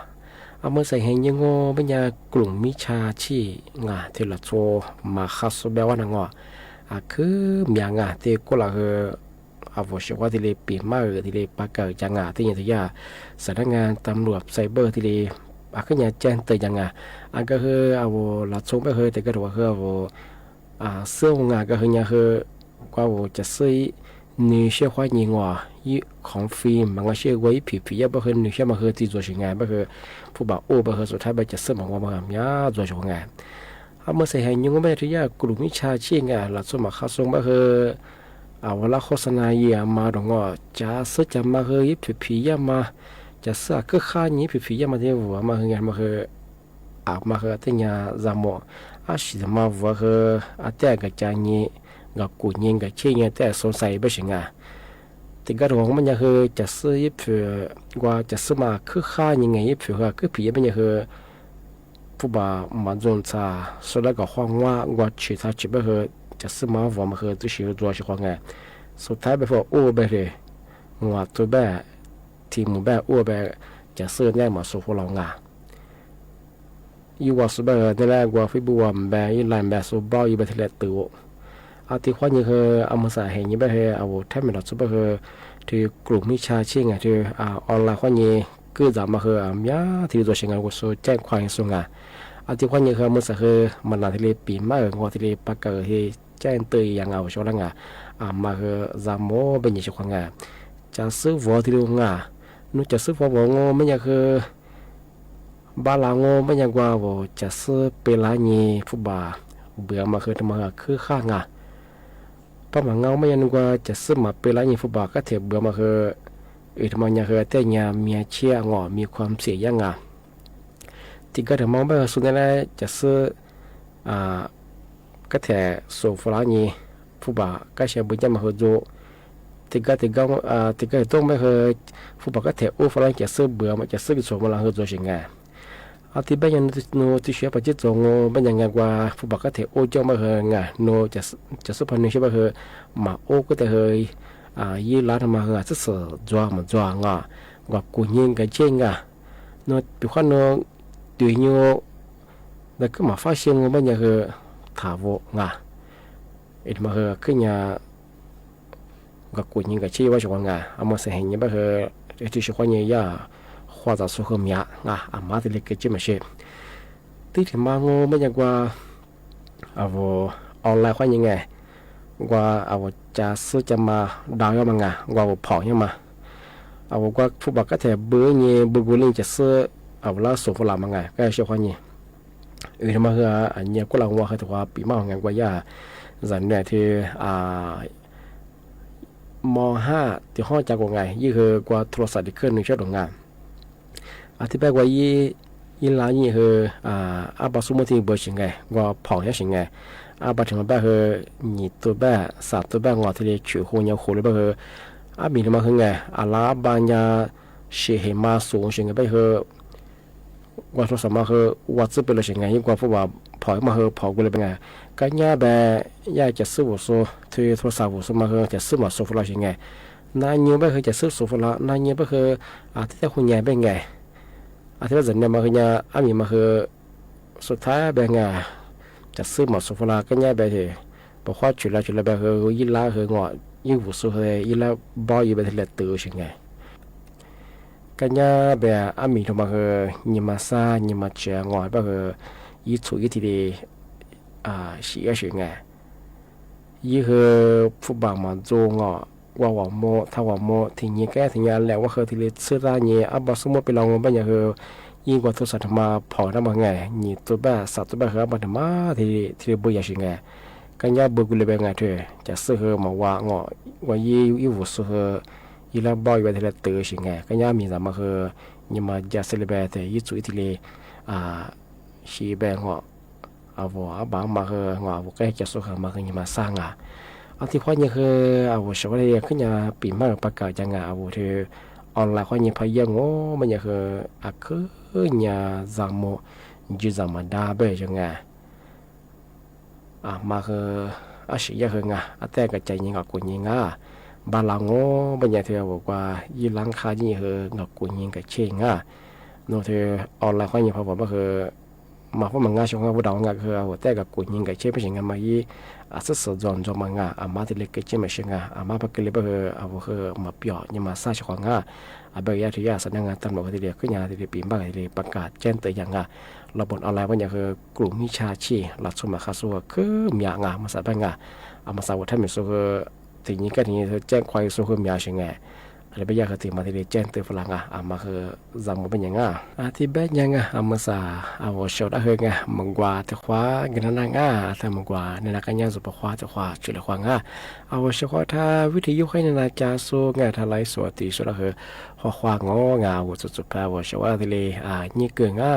อาเมื่อใส่เฮงเยียะโง่ เป๋นยังกลุ่มมิจฉาชีพเงา ที่ละโชว์มาคัดสุดแบบว่านะเงาะ อาคือเมียเงา ที่กู้ละเฮอ อาโห เสียขอที่เลยปีใหม่ ที่เลยปากั๋นจ๋าเงา ที่ยังถือว่าสำนักงานตำรวจไซเบอร์ที่เลย อาคือยังแจ้งเตือนจ๋าเงา อาก็คืออาโห ละโชว์บ่าเฮอ แต่ก็ถือว่าเฮออาโห อาเสื้อเงา ก็คือยังเฮอกว่าโห จ๋าซื้อ นึ่งเสียขอยิงว่า ยี่ของฟรี มาเงา เสียว่ายี่ผิวผีเยียะบ่าเฮอ นึ่งเสียมาเฮอ ตี้จั่วเสียงเงา บ่าเฮอ ผู้บ่าวอู้บ่าเฮอ สุดท้ายบ่าจ๋าซื้อมาว่าบ่าเฮอ เมียจั่วเสียงเงา อาเมื่อใส่เฮงเยียะโง่ เป๋นยังถือว่ากลุ่มมิจฉาชีพเงา ละโชว์มาคัดสุดบ่าเฮอ อาเวลาโฆษณาเยียะมาดอกเงาะ จ๋าซื้อจ๋ามาเฮอ ยี่ผิวผีเยียะมา จ๋าซื้ออาคือข้านี้ ผิวผีเยียะมาที่หัวมาเฮอเงา มาเฮอ อามาเฮอแต่งงานยาโมง อาสีมาหัวเฮอ อาแต่งกับจ๋านี้ กับกู้นี้ กับเช่นนี้ แต่สงสัยบ่าเสียงเงา แต่ก็ถือว่าเป๋นยังเฮอ จ๋าซื้อยี่ผิว กว่าจ๋าซื้อมาคือข้านี้เงา ยี่ผิวเฮอ คือผีเยียะ เป๋นยังเฮอ ผู้บ่าวมาจงจ๋า สุดแล้วก็ฮ้องว่า กว่าฉีดทาฉีดบ่าเฮอ จ๋าซื้อมาหัวมาเฮอ ตี้สีจั่วเสียงเงา สุดท้ายบ่าเฮออู้บ่าเฮอ งอตัวบ่า ตี้หมู่บ่าอู้บ่า จ๋าซื้อแน่มาสู่พวกเฮาเงา ยี่ว่าสุดบ่าเฮอ นี่แหละกว่าเฟซบุ๊กบ่า ยี่ไลน์บ่า สู่บ่าวยี่บ่าที่ละตั๋ว อาตี้ข้อนี้เฮอ อาเมื่อใส่เฮงเยียะบ่าเฮอ อาโห แท้เมียละโชว์บ่าเฮอ ที่กลุ่มมิจฉาชีพเงา ที่ อา ออนไลน์ข้อนี้ คือจ๋ามาเฮอ อาเมียตี้จั่วเสียงเงา ก็สู่แจ้งความสู่เงา อาตี้ข้อนี้เฮอ เมื่อใส่เฮอ มานาที่เลยปีใหม่เงา ที่เลยปากั๋นที่แจ้งเตือนอย่างเงา เสียขอละเงา อามาเฮอยาโมง เป๋นยังเสียขอเงา จ๋าซื้อหัวตี้ละเงา นึ่งจ๋าซื้อหัวหัวโง่ เป๋นยังเฮอ บ่าละโง่ เป๋นยังกว่าโห จ๋าซื้อเป๋นละนี้ ผู้บ่าวเบื่อมาเฮอ ทำมาเฮอคือข้าเงา ป้าหมาเงา เป๋นยังนึ่งกว่าจ๋าซื้อมาเป๋นละนี้ ผู้บ่าวก็เถเบื่อมาเฮอ เออ ทำมายังเฮอแต่งงานเมียเชียเงาะ มีความเสี่ยงยังเงา ตี้ก็ถือมองบ่าเฮอ สุดนั่นแหละ จ๋าซื้อ อา ก็เถสู่พวกเฮานี้ ผู้บ่าวก็เสียบุญเยียะมาเฮอจั่ว ตี้ก็ตี้ก็ อา ตี้ก็ต้องบ่าเฮอ ผู้บ่าวก็เถอู้พวกเฮา จ๋าซื้อเบื่อมา จ๋าซื้อไปสู่พวกเฮาเฮอจั่วเสียงเงา อาตี้บ่ายังนึ่งตี้เสียปาจิ๊ดจ๋วงโง่ เป๋นยังไงกว่า ผู้บ่าวก็เถอู้จ้องบ่าเฮอเงา นึ่งจ๋า จ๋าซื้อพันนึ่งเสียบ่าเฮอ มาอู้ก็แต่เฮอ อา ยี่ล้านมาเฮอ ซื่อๆ จั่วมาจั่วเงา กว่ากู้นี้ กับเช่นเงา นึ่ง ปีข้อนึ่ง ตุ้ยโง่ แล้วก็มาฟ้าเชียงโง่ เป๋นยังเฮอ ถาวรเงา เอ็ดมาเฮอ คือยัง ก็กู้นี้ กับเช่นว่าเสียขอเงา อาเมื่อใส่เฮงเยียะบ่าเฮอ ตี้เสียขอเยียะ คว้าจ๋าสู้เฮอเมียเงา อามาตี้เลยเกจิมาเช ตี้ถือมาโง่ เป๋นยังกว่า อาโห ออนไลน์ข้อนี้เงา กว่า อาโห จ๋าซื้อจ๋ามาดาวเยียะมาเงา กว่าโหผ่องเยียะมา อาโห กว่าผู้บ่าวก็เถเบอร์นี้ เบอร์กู้นี้ จ๋าซื้อ อาโห ละสู่พวกเฮามาเงา ก็เสียขอนี้ เออ ทำมาเฮอ อันนี้กู้ละหัวเฮอ ถือว่าปีใหม่เงากว่าย่า สันเนี่ยที่ อา ม.ห้า ตี้ห้องจ๋ากั๋วเงา ยี่เฮอกว่าโทรศัพท์ตี้เครื่องนึ่งเสียดอกเงา อาตี้บ่ากว่ายี่ ยี่ล้านยี่เฮอ อา อาบ่าสู้หมู่ตี้เบอร์เสียงเงา กว่าผ่องเยียะเสียงเงา อาบ่าถือมาบ่าเฮอ หนึ่งตั๋วบ่า สามตั๋วบ่า เงาะตี้เลยฉือโหเยียะโหเลยบ่าเฮอ อามีถือมาเฮอเงา อาละบ่าเยียะเสียเหมาสูงเสียงเงาบ่าเฮอ กว่าโทรศัพท์มาเฮอ ว่าซื้อไปเลยเสียงเงา ยิ่งกว่าผู้บ่าวผ่องมาเฮอ ผ่องกู้เลยเป๋นเงา ก็เยียะบ่า ย่าจ๋าซื้อหัวโซ่ ถือโทรศัพท์หัวโซ่มาเฮอ จ๋าซื้อมาสู่พวกเฮาเสียงเงา นาเยียะบ่าเฮอ จ๋าซื้อสู่พวกเฮา นาเยียะบ่าเฮอ อาตี้แต่ฮู้เยียะเป๋นเงา อาตี้ละสันเนี่ยมาเฮอเยียะ อามีมาเฮอ สุดท้ายเป๋นเงา จ๋าซื้อมาสู่พวกเฮา ก็เยียะบ่าเฮอ บ่คว้าฉือละฉือละบ่าเฮอ ยี่ล้านเฮอเงาะ ยี่หัวโซ่เฮอ ยี่ล้านบ่าว ยี่บ่าตี้ละตั๋วเสียงเงา ก็เยียะบ่า อามีโทรมาเฮอ ยี่มาซ่า ยี่มาเจียเงาะ บ่าเฮอ ยี่ถูกยี่ตี้เลย อา เสียเสียงเงา ยี่เฮอ ผู้บ่าวมาจั่วเงาะ ว่าว่าโม้ ถ้าว่าโม้ ตี้นี้ก็ตี้นี้แหละ ว่าเฮอตี้เลยซื้อละนี้ อาบ่าสู้หมู่เป๋นละโง่ เป๋นยังเฮอ ยิ่งกว่าโทรศัพท์มาผ่องน้ำมาเงา หนึ่งตั๋วบ่า สามตั๋วบ่า เฮอ อาบ่าถือมาตี้ ตี้เลยเบอร์เยียะเสียงเงา ก็เยียะเบอร์กู้เลยเป๋นเงา เถอะ จ๋าซื้อเฮอมาว่าเงาะ ว่ายี่ ยี่หัวโซ่เฮอ ยี่ล้านบ่าว ยี่บ่าตี้ละตั๋วเสียงเงา ก็เยียะมีจ๋ามาเฮอ ยี่มาจ๋าซื้อเลยบ่า แต่ยี่ถูกยี่ตี้เลย อา เสียบ่าเงาะ อาโห อาบ่ามาเฮอเงาะ อาโห ก็เยียะจ๋าซื้อเฮอมาเฮอ ยี่มาซ่าเงา တီႈခွါเงียนคือ อาโห เสียว่าได้ขึ้นเยียะ ปี๋มาก ประกาศยังอ่ะ อาโห ถือออนไลน์ ခွါเงียนพอเยียะโง่ บ่าเยียะคือ อะ ขึ้นเยียะ สามหมู่ จื้อ สามหมู่ดาเบ้ย จังอ่ะ อะ มาคือ อะ เสียเยียะคืองา อะ แต๊กะจายเยียะ กะกูเยียะงา บ้านลาวโง่ บ่าเยียะ ถืออาโห กว่า ยี่หลังคา ยี่หือ กะกูเยียะกะเชงงา โน่ ถือออนไลน์ ควายเยียะ พอบอกว่าคือ มาพบมางา ช่วงงา ผู้ดาวงา คือ อาโห แต๊กะกูเยียะกะเชง บ่าเสียงา มาอี้ อะ ซื่อๆ จ่อมๆ มางา อะ มาตี้เล็กกะเชง บ่าเสียงา อะ มาปะกึ๊ดเลย บ่าคือ อาโห คือ มาเปียะ ยังมาซ่า ช่วงงา อะ เบ้ย ยาถือยา สำนักงานตำรวจ ก็ตี้เล็ก ขึ้นเยียะ ตี้เล็ก ปี๋มาก ตี้เล็ก ประกาศแจ้งเตือนยังงา ลาวบนออนไลน์ บ่าเยียะคือ กลุ่มมิจฉาชีพ ลักสู้มาฆ่าสู้ คือเมียงา มาสาบ้างา อะ มาสาว่าถ้ามีสู้คือ ตี้นี้กะตี้นี้ แจ้งความสู้คือเมียเสียงา อะ เบ้ย ยาคือตี้มาตี้เล็ก แจ้งเตือนฝรั่งงา อะ มาคือ สามหมู่เป๋นยังงา อะ ตี้เป๋นยังงา อะ มาสา อาโห เสียดายคืองา บ่งกว่าตี้ขวา กึ๊ดนานา งา ถ้าบ่งกว่า นานา กะยังสุปะขวา ตี้ขวา เฉยเลย ขวางา อาโห เสียขอถ้าวิทยุใค่นานา จาสู้งา ถ้าไลฟ์สดตี้สุดก็คือ ขวา ขวางองา อาโห สุดๆ ไป อาโห เสียว่าตี้เล็ก อะ ยี่เกื้องา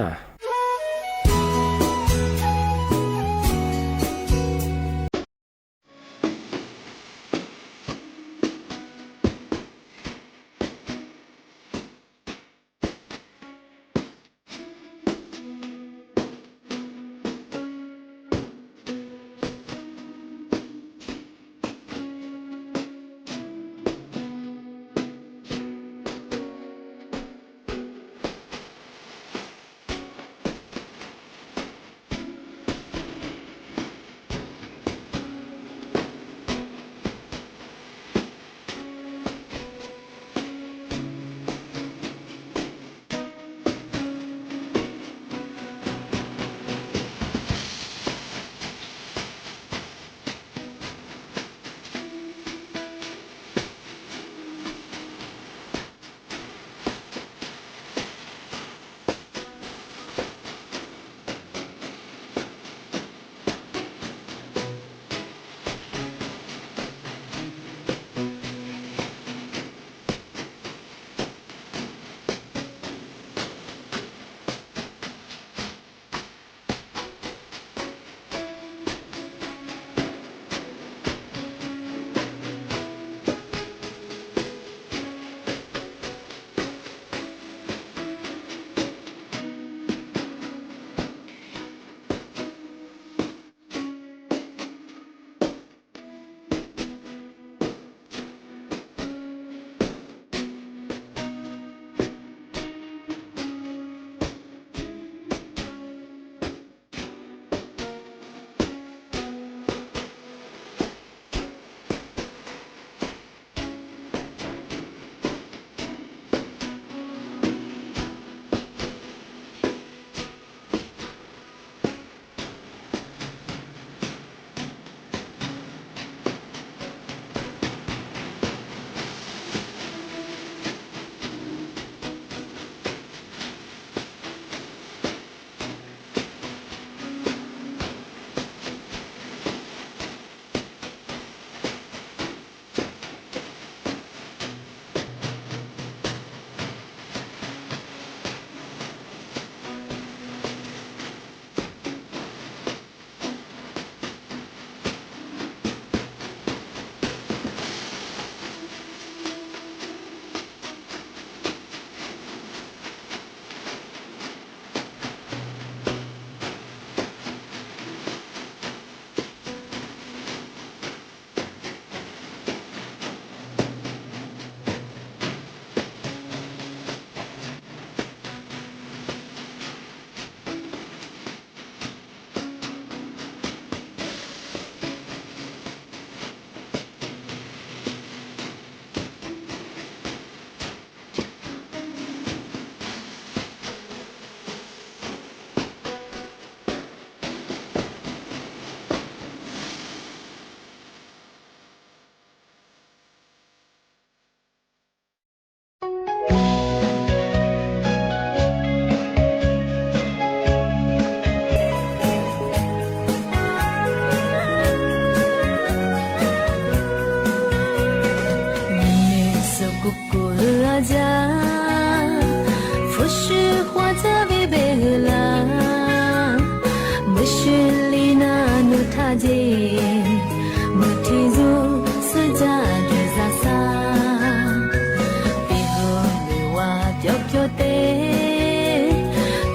ပြောတဲ့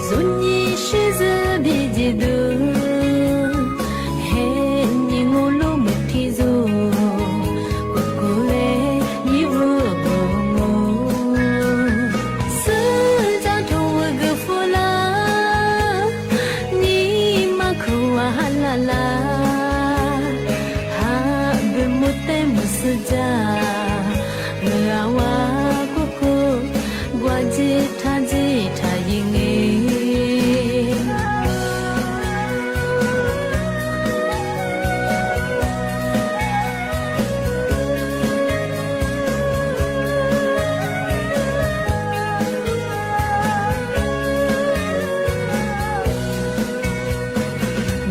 ဇူနံၣ်ရှစ်ဆယ့် ဘီၣ်ကဵုဒိၣ် ဟဲနံၣ်ငိုလီၤ မုၢ်ထံၣ်စိ ကိးကိးလၢ ယံၤဝဲဘိမိၢ် စူၣ်တၢ်ထီၣ်ဝဲဂ့ၢ်ဖိလၢ နံၣ်မၤခဝါဟါလၢ်လၢ် ဟးဘၣ်မိၢ်တဲမိၢ်ဆှၢကၢ ဂၤဝါကိးကိး ကွၢ်ကၠိထးကၠိထးယံၤငယ်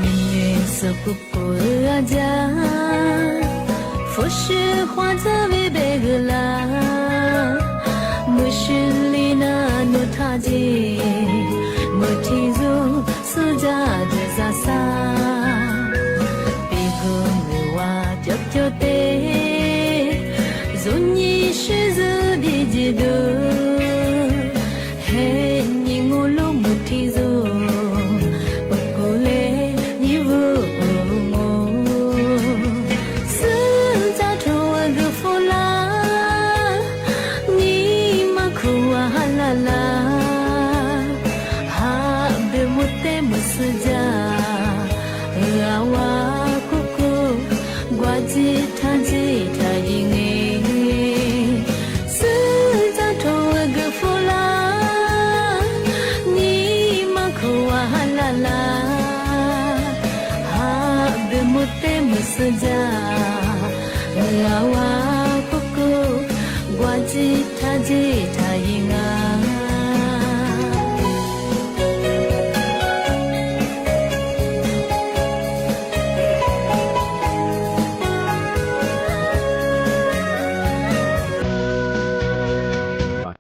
မ့ၢ်မ့ၢ်စ့ၢ်ကီး ကိးဂၤဒၣ် ဖိၣ်ဆှၢခွါတၢ်ဝဲဘဲဂ့ၤလၢ မုၢ်ဆ့ၣ်လံနၤနိထါကၠိ မုၢ်ထံၣ်စိ စူၣ်တၢ်ဒိၣ်စၢ်စၢ် ပ့ၤကိးမုၢ်ဝါပျီပျီတဲ ဇူနံၣ်ရှစ်ဆယ့် ဘီၣ်ကဵုဒိၣ် ဟဲနံၣ်ငိုလီၤ မုၢ်ထံၣ်စိ ကိးကိးလၢ ယံၤဝဲဘိမိၢ် စူၣ်တၢ်ထီၣ်ဝဲဂ့ၢ်ဖိလၢ နံၣ်မၤခဝါဟါလၢ်လၢ် ဟးဘၣ်မိၢ်တဲမိၢ်ဆှၢကၢ ဂၤဝါကိးကိး ကွၢ်ကၠိထးကၠိထးယံၤငယ် စူၣ်တၢ်ထီၣ်ဝဲဂ့ၢ်ဖိလၢ နံၣ်မၤခဝါဟါလၢ်လၢ် ဟးဘၣ်မိၢ်တဲမိၢ်ဆှၢကၢ ဂၤဝါကိးကိး ကွၢ်ကၠိထးကၠိထးယံၤငယ် Bye.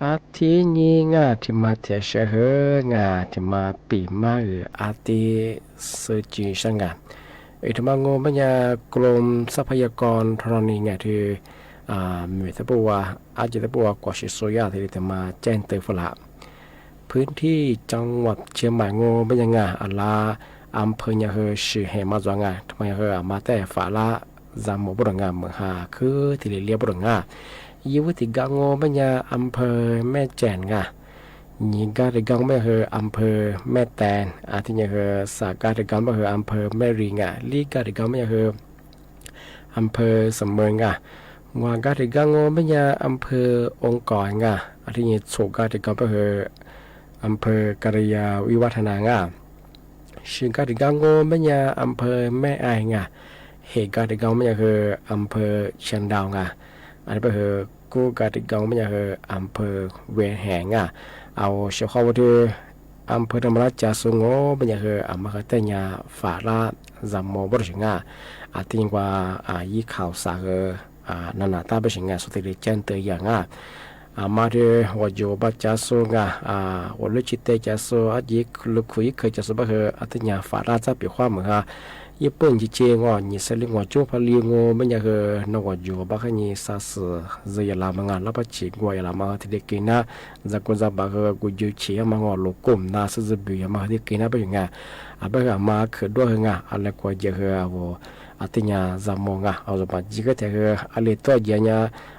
อาทิตย์นี้ง่า เตียวมาเตียวเซอเฮอ ง่า เตียวมาปีใหม่อืออาทิตย์ ซื่อจริงใช่ง่า เออ เตียวมาโง่แม่ยา กรมทรัพยากรธรณีง่า ที่ อ่า มีตะปูว่า อาจจะตะปูว่า กว่าสิบสุริยะ ที่เตียวมาแจ้งเตือนฝนละ พื้นที่จังหวัดเชียงใหม่โง่แม่ยาง่า อะละ อำเภอเนี่ยเฮอ สืบแห่งมาจ๋วงง่า เตียวมาเฮอ อะมาแต๊ฝาละ จำโมบ่ดงา เหมือนหาคือที่เลียบ่ดงา ยี่สิบเก้าโง่แม่ยา อำเภอแม่แจ่มง่า ยี่สิบเก้าแม่ยาเฮอ อำเภอแม่แตง อาทิตย์เนี่ยเฮอ สามสิบเก้าแม่ยาเฮอ อำเภอแม่ริมง่า ยี่สิบเก้าแม่ยาเฮอ อำเภอสำเมิงง่า งวดเก้าสิบเก้าโง่แม่ยา อำเภอองค์กรง่า อาทิตย์เนี่ย หกสิบเก้าแม่ยาเฮอ อำเภอกัลยาวิวัฒนาง่า สิบเก้าแม่ยาโง่แม่ยา อำเภอแม่อายง่า ห้าสิบเก้าแม่ยาเฮอ อำเภอเชียงดาวง่า อันนี้แปะเฮอ เก้าสิบเก้าแม่ยาเฮอ อำเภอเวียงแหงง่า เอาเสียข้อว่าที่ อำเภอธรรมราชจ๋าสูงโง่แม่ยาเฮอ อะมาเฮอแต๊ยาฝาละ จำโมบ่ดงา อาทิตย์กว่า อ่า ยี่ข่าวสารเฮอ อ่า นานาต้านบ่ดงา สุดที่เลียแจ้งเตือนอย่างง่า อ่า มาที่หัวอยู่บ้านจ๋าสูงง่า อ่า หัวลึกชิดเตยจ๋าสูง อาทิตย์ลูกคุยเคยจ๋าสูงแปะเฮอ อาทิตย์เนี่ยฝาละจ้าปีคว้าเหมือนฮะ ยี่เปิ้นจีเจงอ ยี่สลิงอ จุ๊พะลีงอ แม่ยาเฮอ นอกออกอยู่บ้านขะยีซาสือ เจออย่าลามาง่า แล้วปะจีกัวอย่าลามาเฮอ ที่ได้กินนะ จะกูจะบ่าเฮอ กูยื้อเฉียมางอ หลูกกุ้มนา ซื่อๆ บิวอย่ามาเฮอ ที่กินนะ บ่ดงา อะ บ่าเฮอ อะมาเขือด้วงเฮองา อะ แล้วกัวเยอะเฮอ อะโห อาทิตย์เนี่ย จำโมงา เอาสมบัติจีก็แท้เฮอ อะ เลียตัวเยอะเนี่ย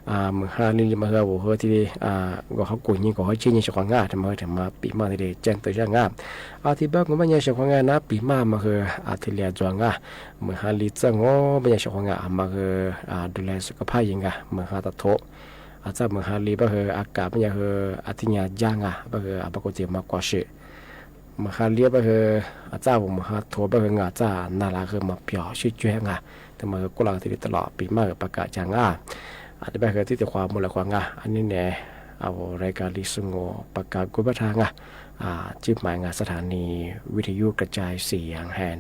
อ่า เหมือนฮาลีมาเฮอ โห เฮอ ที่ อ่า ก็เขากูยิงก็เขาชี้ยิงเสียขวางง่า เตียวมาเฮอ เตียวมาปีใหม่ที่ได้แจ้งเตือนอย่างง่า อาทิตย์บ้านกูแม่ยาเสียขวางง่านะ ปีใหม่มาเฮอ อาทิตย์เลียจ๋วงง่า เหมือนฮาลีเจ้าโง่แม่ยาเสียขวางง่า อะมาเฮอ อ่า ดูแลสุขภาพเองง่า เหมือนฮาตะโถ อาจจะเหมือนฮาลีบ้าเฮอ อากาศแม่ยาเฮอ อาทิตย์เนี่ยย่างง่า บ้าเฮอ อะ ปกติมากว่าสิ เหมือนฮาลีบ้าเฮอ อาจจะเหมือนฮาโถบ้าเฮองา อาจจะนาลาเฮอ มาเปียวชื่อจ้วยง่า เตียวมาเฮอ กู้ลาที่ดีตลอดปีใหม่เฮอ ประกาศอย่างง่า อาทิตย์บ้าเฮอ ตี้ติดความมูลความง่า อันนี้แน่ เอารายการลีสุงโงประกาศกู้บ้าทางง่า อ่า จื้อหมายง่า สถานีวิทยุกระจายเสียงแห่ง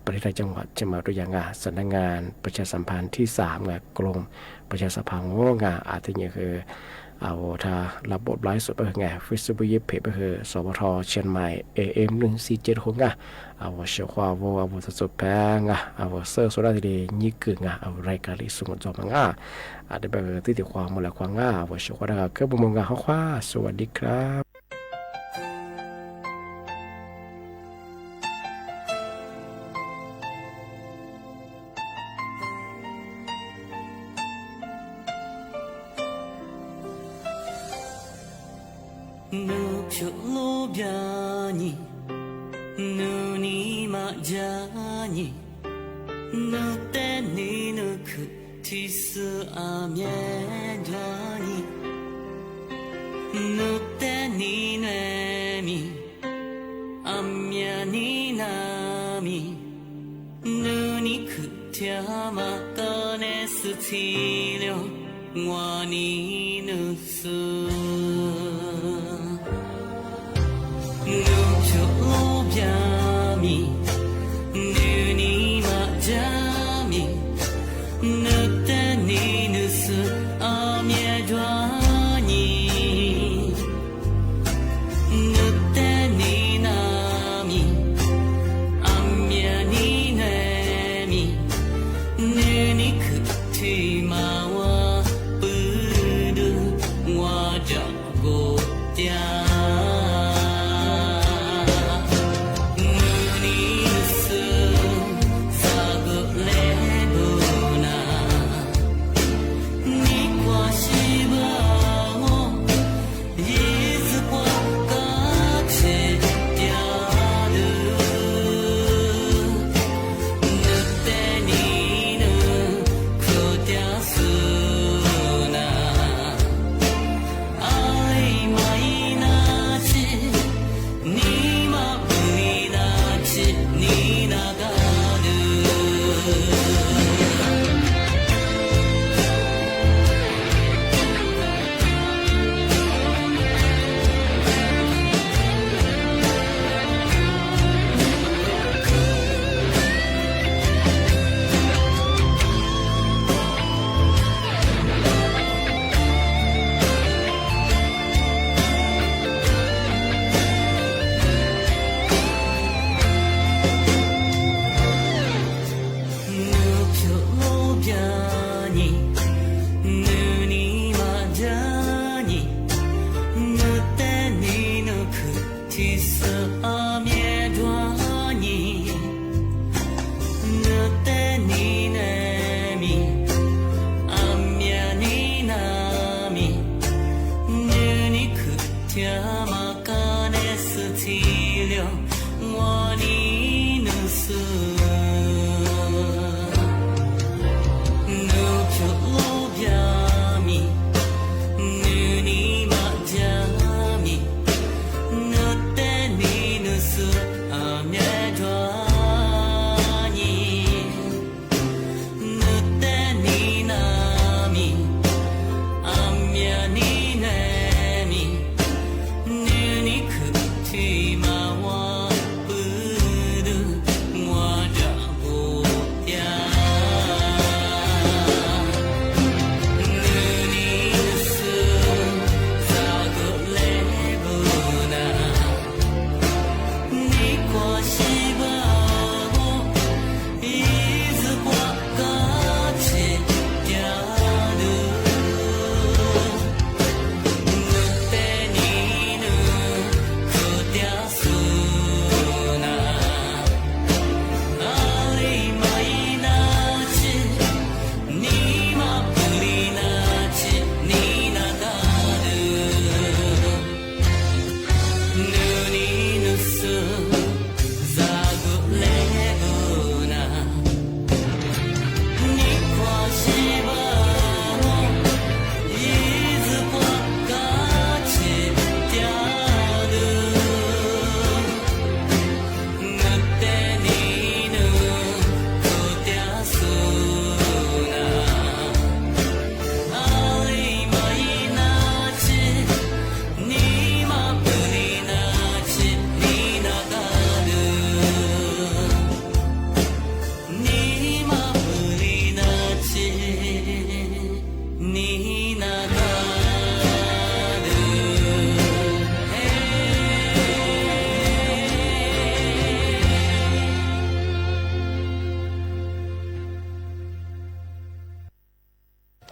ประเทศไทยจังหวัดเชียงใหม่ตัวอย่างง่า สำนักงานประชาสัมพันธ์ที่สามง่า กรมประชาสัมพันธ์โง่ง่า อาทิตย์เนี่ยเฮอ เอาถ้าระบบไลฟ์สดบ้าเฮองา เฟซบุ๊ก เพจบ้าเฮอ สวทเชียงใหม่ เอเอ็มหนึ่งสี่เจ็ดหกง่า เอาเสียงความโว เอาสดๆ แปงง่า เอาเสิร์ชโซดาทีเดียวนี่คือง่า เอารายการลีสุงโงจ๋อมมาง่า อาทิตย์บ้าเฮอ ตี้ติดความมูลความง่า เอาเสียงความนะครับ เครื่องมือง่า ข้อความ สวัสดีครับ နူဖြူလိုပြာညီ နူနီမကြာညီ နူတဲနီ နူခုထီဆူအမဲဒွါညီ နူတဲနီနွဲမံ အမဲနီနမံ နူနီခုထီမၤ ကနဲစူထီလျော ငွါနီနူဆူ နူဖြူလိုပြာမံ နူနီမကြာမံ နူတဲနီနူဆူအမဲဒွါညီ နူတဲနီနမံ အမဲနီနွဲမံ နူနီခုထီမၤဝၤ ပုဒူ ငွါဒိၣ်ကိၣ်တၢ နူနီနူဆူ စၤဂိၣ်လဲဘိနၤ နံၣ်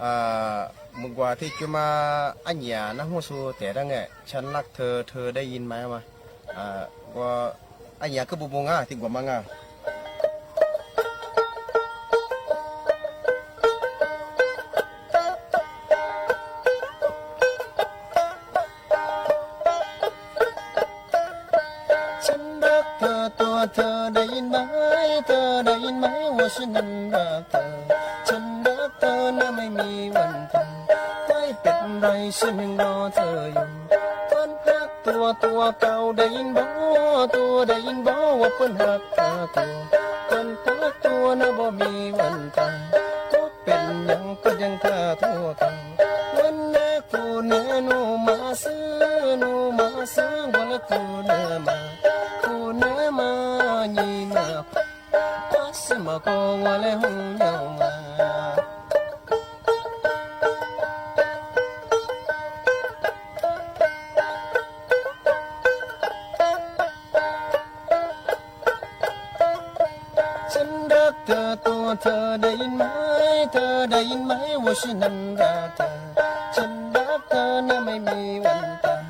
อ่า เมื่อกว่าตี้จะมา อะเยียะ นะ ฮู้สูแต่ดั้งแหละ ฉันรักเธอ เธอได้ยินไหม มา อ่า ว่า อะเยียะ คือบุบุงอ่ะ ตี้กว่ามาอ่ะ ฉันรักเธอตัวเธอได้ยินไหม เธอได้ยินไหมว่าฉันนั้นรักเธอ ฉันรักเธอนะไม่มีวันตาย ไม่เป็นไรฉันยังรอเธออยู่ คนฮักตัวตัวเก่าได้ยินบ่ ตัวได้ยินบ่ว่าเปิ้นฮักเธอตัว คนฮักตัวนะบ่มีวันตาย ก็เป็นหยังก็ยังท่าตัวเก่า วันหน้าคู่เนื้อหนูมาซื้อ หนูมาซื้อ วันละคู่เนื้อมา คู่เนื้อมา ยี่มา ก็สิมาก็ว่าแล้วหูยาวมา ฉันรักเธอตัวเธอได้ยินไหม เธอได้ยินไหมว่าฉันนั้นรักเธอ ฉันรักเธอนะไม่มีวันตาย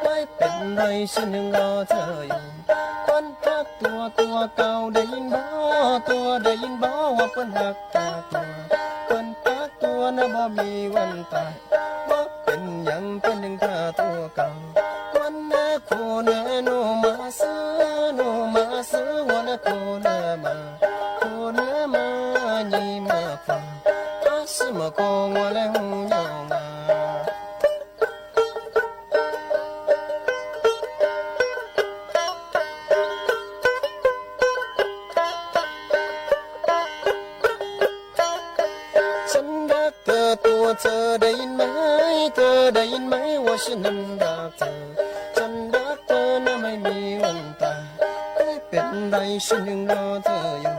ไม่เป็นไรฉันยังรอเธออยู่ คนฮักตัวตัวเก่าได้ยินบ่ ตัวได้ยินบ่ว่าเปิ้นฮักเธอตัว เปิ้นฮักตัวนะบ่มีวันตาย บ่เป็นหยังเปิ้นยังท่าตัวเก่า วันหน้าคู่เนื้อหนูมาซื้อ หนูมาซื้อ วันหน้าคู่เนื้อมา คู่เนื้อมา ยี่มาฟัง ก็สิมาก็ว่าแล้วหูยาวมา ฉันรักเธอตัวเธอได้ยินไหม เธอได้ยินไหมว่าฉันนั้นรักเธอ ฉันรักเธอนะไม่มีวันตาย ไม่เป็นไรฉันยังรอเธออยู่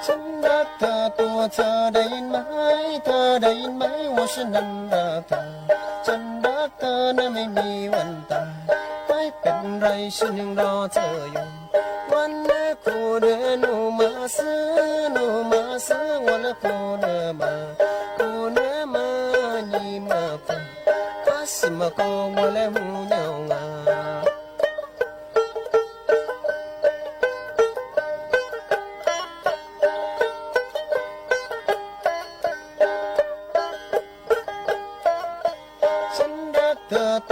ฉันรักเธอตัวเธอได้ยินไหม เธอได้ยินไหมว่าฉันนั้นรักเธอ ฉันรักเธอนะไม่มีวันตาย ไม่เป็นไรฉันยังรอเธออยู่ วันหน้าคู่เนื้อหนูมาซื้อ หนูมาซื้อ วันหน้าคู่เนื้อมา คู่เนื้อมา ยี่มาฟัง ก็สิมาก็ว่าแล้วหูยาวมา เ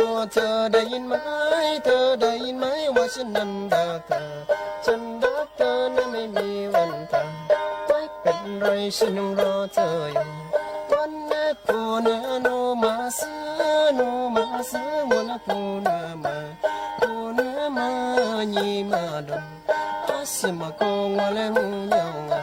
ตัวเธอได้ยินไหม เธอได้ยินไหม ว่าฉันนั้นรักเธอ ฉันรักเธอนะไม่มีวันตาย ไม่เป็นไรฉันยังรอเธออยู่ วันนี้ผู้เนื้อหนูมาซื้อ หนูมาซื้อ วันนี้ผู้เนื้อมา ผู้เนื้อมา ยี่มาดม อาเสมาโกงว่าแล้วหูยาวงา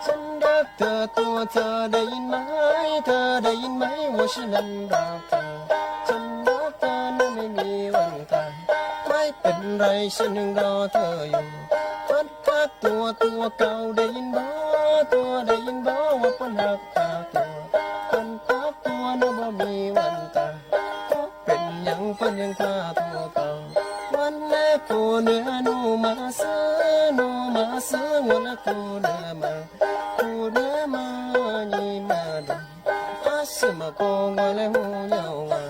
ฉันรักเธอตัวเธอได้ยินไหม เธอได้ยินไหม ว่าฉันนั้นรักเธอ ฉันรักเธอนะไม่มีวันตาย ไม่เป็นไรฉันยังรอเธออยู่ พัดพัดตัวตัวเก่าได้ยินบ่ ตัวได้ยินบ่ ว่าเปิ้นฮักพาตัว เปิ้นฮักตัวนะบ่มีวันตาย เพราะเป๋นหยังเปิ้นยังพาตัวเก่า วันแลผู้เนื้อหนูมาซื้อ หนูมาซื้อ วันแลผู้เนื้อมา ผู้เนื้อมา ยี่มาดม อาเสมาโกงว่าแล้วหูยาวงา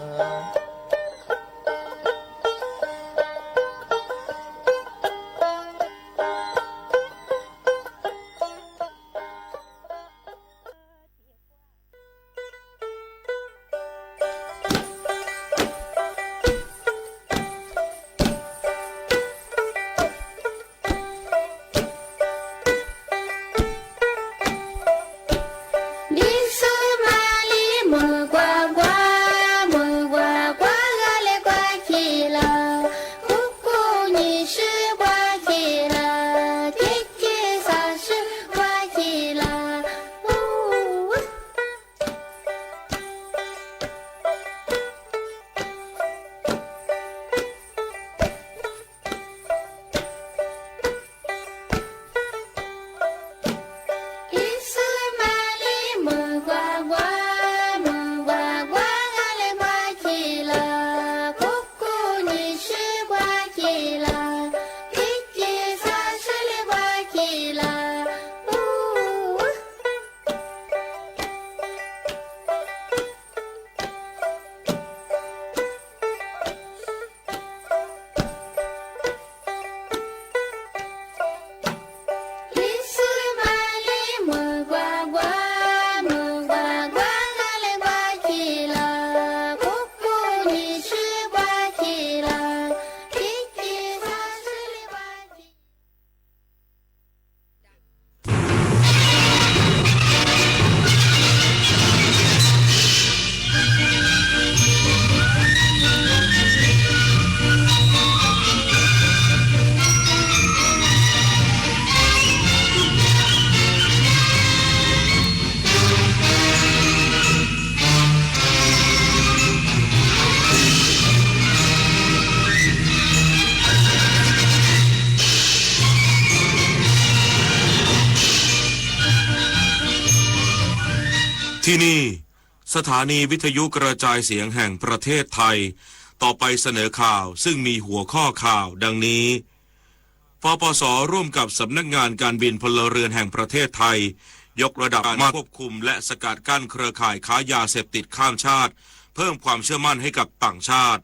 ที่นี่ สถานีวิทยุกระจายเสียงแห่งประเทศไทย ต่อไปเสนอข่าวซึ่งมีหัวข้อข่าวดังนี้ ปปส ร่วมกับสำนักงานการบินพลเรือนแห่งประเทศไทย ยกระดับการควบคุมและสกัดกั้นเครือข่ายค้ายาเสพติดข้ามชาติ เพิ่มความเชื่อมั่นให้กับต่างชาติ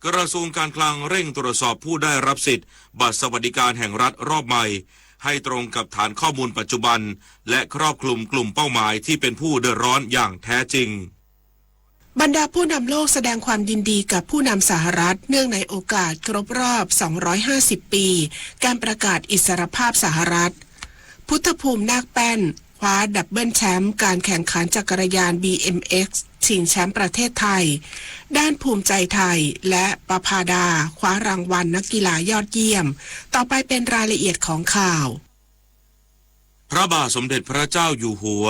กระทรวงการคลังเร่งตรวจสอบผู้ได้รับสิทธิ์บัตรสวัสดิการแห่งรัฐรอบใหม่ ให้ตรงกับฐานข้อมูลปัจจุบัน และครอบคลุมกลุ่มเป้าหมายที่เป็นผู้เดือดร้อนอย่างแท้จริง บรรดาผู้นำโลกแสดงความยินดีกับผู้นำสหรัฐ เนื่องในโอกาสครบรอบ สองร้อยห้าสิบ ปี การประกาศอิสรภาพสหรัฐ พุทธภูมิ นาคแป้น คว้าดับเบิลแชมป์การแข่งขันจักรยาน บีเอ็มเอ็กซ์ ชิงแชมป์ประเทศไทย ด้านภูมิใจไทย และประภาดา คว้ารางวัลนักกีฬายอดเยี่ยม ต่อไปเป็นรายละเอียดของข่าว พระบาทสมเด็จพระเจ้าอยู่หัว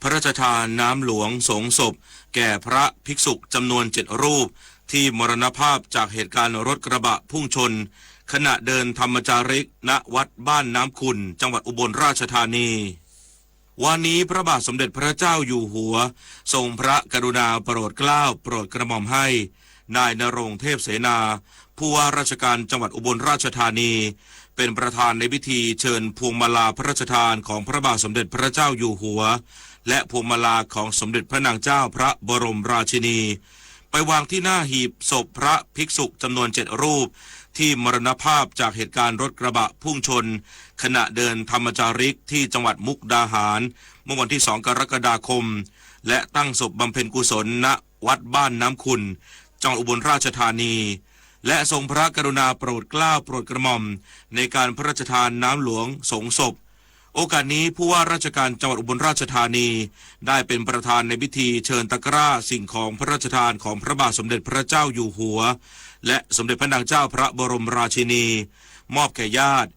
พระราชทานน้ำหลวงสงศพ แก่พระภิกษุจำนวนเจ็ดรูป ที่มรณภาพจากเหตุการณ์รถกระบะพุ่งชน ขณะเดินธรรมจาริก ณ วัดบ้านน้ำขุ่น จังหวัดอุบลราชธานี วันนี้พระบาทสมเด็จพระเจ้าอยู่หัว ทรงพระกรุณาโปรดเกล้าโปรดกระหม่อมให้ นายณรงค์ เทพเสนา ผู้ว่าราชการจังหวัดอุบลราชธานี เป็นประธานในพิธีเชิญพวงมาลาพระราชทานของพระบาทสมเด็จพระเจ้าอยู่หัว และพวงมาลาของสมเด็จพระนางเจ้าพระบรมราชินี ไปวางที่หน้าหีบศพพระภิกษุจำนวนเจ็ดรูป ที่มรณภาพจากเหตุการณ์รถกระบะพุ่งชน ขณะเดินธรรมจาริกที่จังหวัดมุกดาหาร เมื่อวันที่ สอง กรกฎาคม และตั้งศพบำเพ็ญกุศล ณ วัดบ้านน้ำขุ่น จังหวัดอุบลราชธานี และทรงพระกรุณาโปรดเกล้าโปรดกระหม่อม ในการพระราชทานน้ำหลวงสงศพ โอกาสนี้ผู้ว่าราชการจังหวัดอุบลราชธานี ได้เป็นประธานในพิธีเชิญตะกร้าสิ่งของพระราชทานของพระบาทสมเด็จพระเจ้าอยู่หัว และสมเด็จพระนางเจ้าพระบรมราชินี มอบแก่ญาติ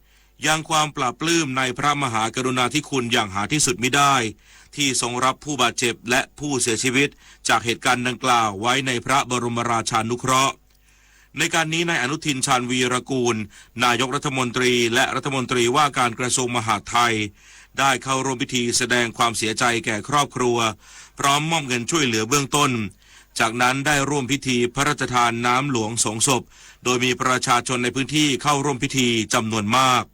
ยังความปลาบปลื้มในพระมหากรุณาธิคุณอย่างหาที่สุดมิได้ ที่ทรงรับผู้บาดเจ็บและผู้เสียชีวิต จากเหตุการณ์ดังกล่าวไว้ในพระบรมราชานุเคราะห์ ในการนี้นายอนุทิน ชาญวีรกูล นายกรัฐมนตรี และรัฐมนตรีว่าการกระทรวงมหาดไทย ได้เข้าร่วมพิธีแสดงความเสียใจแก่ครอบครัว พร้อมมอบเงินช่วยเหลือเบื้องต้น จากนั้นได้ร่วมพิธีพระราชทานน้ำหลวงสงศพ โดยมีประชาชนในพื้นที่เข้าร่วมพิธีจำนวนมาก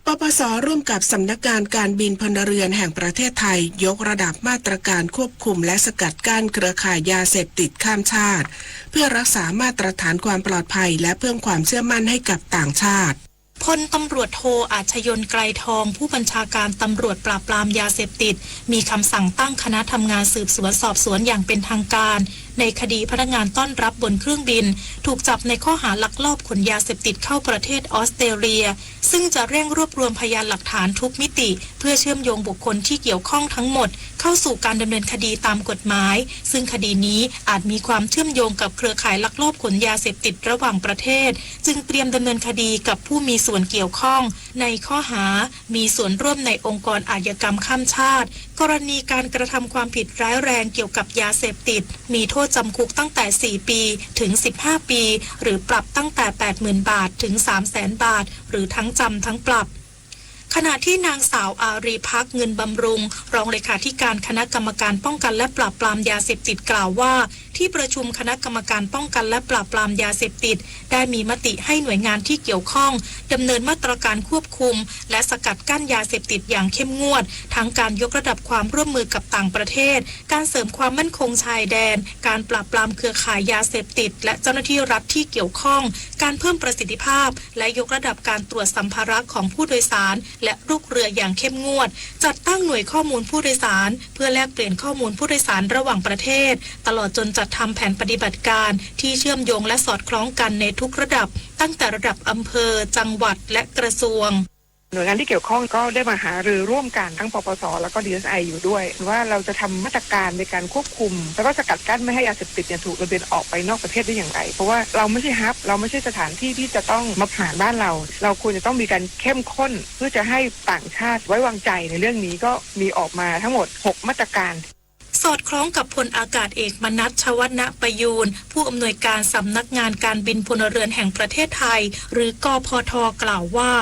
ปปส ร่วมกับสำนักงานการบินพลเรือนแห่งประเทศไทย ยกระดับมาตรการควบคุมและสกัดกั้นเครือข่ายยาเสพติดข้ามชาติ เพื่อรักษามาตรฐานความปลอดภัยและเพิ่มความเชื่อมั่นให้กับต่างชาติ พลตำรวจโท อาชยนต์ ไกรทอง ผู้บัญชาการตำรวจปราบปรามยาเสพติด มีคำสั่งตั้งคณะทำงานสืบสวนสอบสวนอย่างเป็นทางการ ในคดีพนักงานต้อนรับบนเครื่องบิน ถูกจับในข้อหาลักลอบขนยาเสพติดเข้าประเทศออสเตรเลีย ซึ่งจะเร่งรวบรวมพยานหลักฐานทุกมิติ เพื่อเชื่อมโยงบุคคลที่เกี่ยวข้องทั้งหมด เข้าสู่การดำเนินคดีตามกฎหมาย ซึ่งคดีนี้อาจมีความเชื่อมโยงกับเครือข่ายลักลอบขนยาเสพติดระหว่างประเทศ จึงเตรียมดำเนินคดีกับผู้มีส่วนเกี่ยวข้อง ในข้อหามีส่วนร่วมในองค์กรอาชญากรรมข้ามชาติ กรณีการกระทำความผิดร้ายแรงเกี่ยวกับยาเสพติด มีโทษจำคุกตั้งแต่ สี่ ปี ถึง สิบห้า ปี หรือปรับตั้งแต่ แปดหมื่น บาท ถึง สามแสน บาท หรือทั้งจำทั้งปรับ ขณะที่นางสาว อารีย์ภักดิ์ เงินบำรุง รองเลขาธิการคณะกรรมการป้องกันและปราบปรามยาเสพติด กล่าวว่า ที่ประชุมคณะกรรมการป้องกันและปราบปรามยาเสพติด ได้มีมติให้หน่วยงานที่เกี่ยวข้อง ดำเนินมาตรการควบคุม และสกัดกั้นยาเสพติดอย่างเข้มงวด ทั้งการยกระดับความร่วมมือกับต่างประเทศ การเสริมความมั่นคงชายแดน การปราบปรามเครือข่ายยาเสพติด และเจ้าหน้าที่รัฐที่เกี่ยวข้อง การเพิ่มประสิทธิภาพ และยกระดับการตรวจสัมภาระของผู้โดยสาร และลูกเรืออย่างเข้มงวด จัดตั้งหน่วยข้อมูลผู้โดยสาร เพื่อแลกเปลี่ยนข้อมูลผู้โดยสารระหว่างประเทศ ตลอดจนจัดทำแผนปฏิบัติการที่เชื่อมโยงและสอดคล้องกันในทุกระดับ ตั้งแต่ระดับอำเภอ จังหวัด และกระทรวง หน่วยงานที่เกี่ยวข้องก็ได้มาหารือร่วมกันทั้ง ปปส แล้วก็ ดีเอสไอ อยู่ด้วย ว่าเราจะทำมาตรการในการควบคุม แล้วก็สกัดกั้นไม่ให้ยาเสพติดเนี่ยถูกลำเลียงออกไปนอกประเทศได้อย่างไร เพราะว่าเราไม่ใช่ฮับ เราไม่ใช่สถานที่ที่จะต้องมาผ่านบ้านเรา เราควรจะต้องมีการเข้มข้น เพื่อจะให้ต่างชาติไว้วางใจในเรื่องนี้ ก็มีออกมาทั้งหมด หก มาตรการ สอดคล้องกับพลอากาศเอก มนัส ชวนประยูร ผู้อำนวยการสำนักงานการบินพลเรือนแห่งประเทศไทย หรือ กพท กล่าวว่า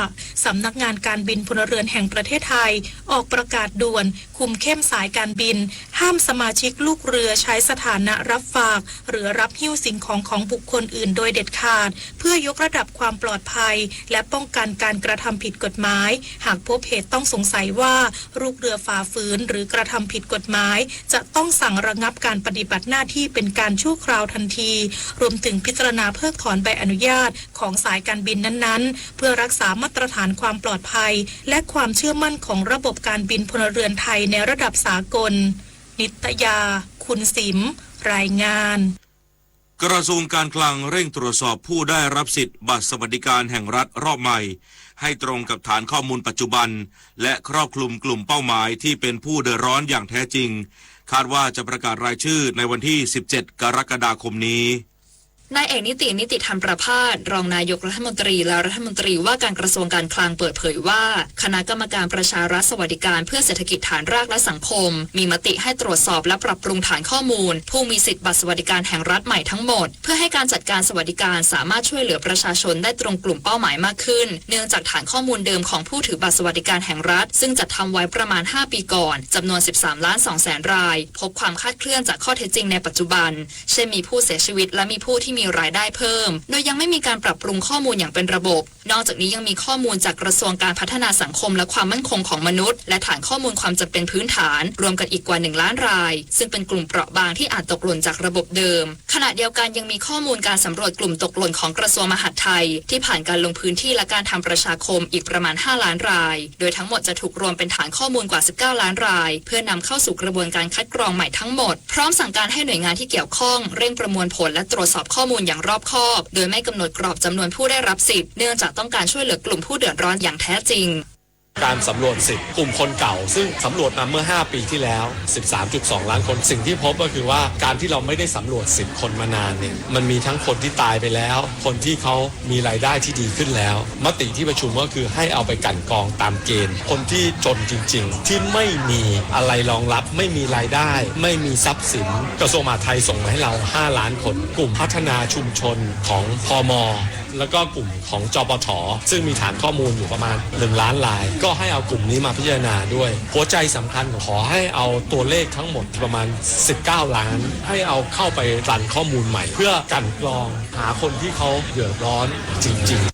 สำนักงานการบินพลเรือนแห่งประเทศไทย ออกประกาศด่วน คุมเข้มสายการบิน ห้ามสมาชิกลูกเรือใช้สถานะรับฝาก หรือรับหิ้วสิ่งของของบุคคลอื่นโดยเด็ดขาด เพื่อยกระดับความปลอดภัย และป้องกันการกระทำผิดกฎหมาย หากพบเหตุต้องสงสัยว่า ลูกเรือฝ่าฝืนหรือกระทำผิดกฎหมาย จะต้องสั่งระงับการปฏิบัติหน้าที่เป็นการชั่วคราวทันที รวมถึงพิจารณาเพิกถอนใบอนุญาตของสายการบินนั้นๆ เพื่อรักษามาตรฐานความปลอดภัย และความเชื่อมั่นของระบบการบินพลเรือนไทยในระดับสากล นิตยา คุณสิมห์ รายงาน กระทรวงการคลังเร่งตรวจสอบผู้ได้รับสิทธิ์บัตรสวัสดิการแห่งรัฐรอบใหม่ ให้ตรงกับฐานข้อมูลปัจจุบัน และครอบคลุมกลุ่มเป้าหมายที่เป็นผู้เดือดร้อนอย่างแท้จริง คาดว่าจะประกาศรายชื่อในวันที่ สิบเจ็ด กรกฎาคมนี้ นายเอก นิติ นิติธรรมประภาส รองนายกรัฐมนตรีและรัฐมนตรีว่าการกระทรวงการคลังเปิดเผยว่า คณะกรรมการประชารัฐสวัสดิการเพื่อเศรษฐกิจฐานรากและสังคม มีมติให้ตรวจสอบและปรับปรุงฐานข้อมูล ผู้มีสิทธิ์บัตรสวัสดิการแห่งรัฐใหม่ทั้งหมด เพื่อให้การจัดการสวัสดิการสามารถช่วยเหลือประชาชนได้ตรงกลุ่มเป้าหมายมากขึ้น เนื่องจากฐานข้อมูลเดิมของผู้ถือบัตรสวัสดิการแห่งรัฐ ซึ่งจัดทำไว้ประมาณ ห้า ปีก่อน จำนวน สิบสามล้านสองแสน ราย พบความคลาดเคลื่อนจากข้อเท็จจริงในปัจจุบัน เช่นมีผู้เสียชีวิตและมีผู้ที่ มีรายได้เพิ่ม โดยยังไม่มีการปรับปรุงข้อมูลอย่างเป็นระบบ นอกจากนี้ยังมีข้อมูลจากกระทรวงการพัฒนาสังคมและความมั่นคงของมนุษย์ และฐานข้อมูลความจำเป็นพื้นฐาน รวมกันอีกกว่าหนึ่งล้านราย ซึ่งเป็นกลุ่มเปราะบางที่อาจตกหล่นจากระบบเดิม ขณะเดียวกันยังมีข้อมูลการสำรวจกลุ่มตกหล่นของกระทรวงมหาดไทย ที่ผ่านการลงพื้นที่และการทำประชาคมอีกประมาณห้าล้านราย โดยทั้งหมดจะถูกรวมเป็นฐานข้อมูลกว่าสิบเก้าล้านราย เพื่อนำเข้าสู่กระบวนการคัดกรองใหม่ทั้งหมด พร้อมสั่งการให้หน่วยงานที่เกี่ยวข้องเร่งประมวลผลและตรวจสอบข้อมูลอย่างรอบคอบ โดยไม่กำหนดกรอบจำนวนผู้ได้รับสิทธิ์ เนื่องจากต้องการช่วยเหลือกลุ่มผู้เดือดร้อนอย่างแท้จริง การสำรวจสิทธิ์กลุ่มคนเก่า ซึ่งสำรวจมาเมื่อห้าปีที่แล้ว สิบสามจุดสองล้านคน สิ่งที่พบก็คือว่าการที่เราไม่ได้สำรวจสิทธิ์คนมานานเนี่ย มันมีทั้งคนที่ตายไปแล้ว คนที่เขามีรายได้ที่ดีขึ้นแล้ว มติที่ประชุมก็คือให้เอาไปกลั่นกรองตามเกณฑ์ คนที่จนจริงๆ ที่ไม่มีอะไรรองรับ ไม่มีรายได้ ไม่มีทรัพย์สิน กระทรวงมหาดไทยส่งมาให้เราห้าล้านคน กลุ่มพัฒนาชุมชนของ พม แล้วก็กลุ่มของ จปท ซึ่งมีฐานข้อมูลอยู่ประมาณหนึ่งล้านราย ก็ให้เอากลุ่มนี้มาพิจารณาด้วย หัวใจสำคัญขอให้เอาตัวเลขทั้งหมดประมาณสิบเก้าล้าน ให้เอาเข้าไปรันข้อมูลใหม่ เพื่อกลั่นกรองหาคนที่เขาเดือดร้อนจริงๆ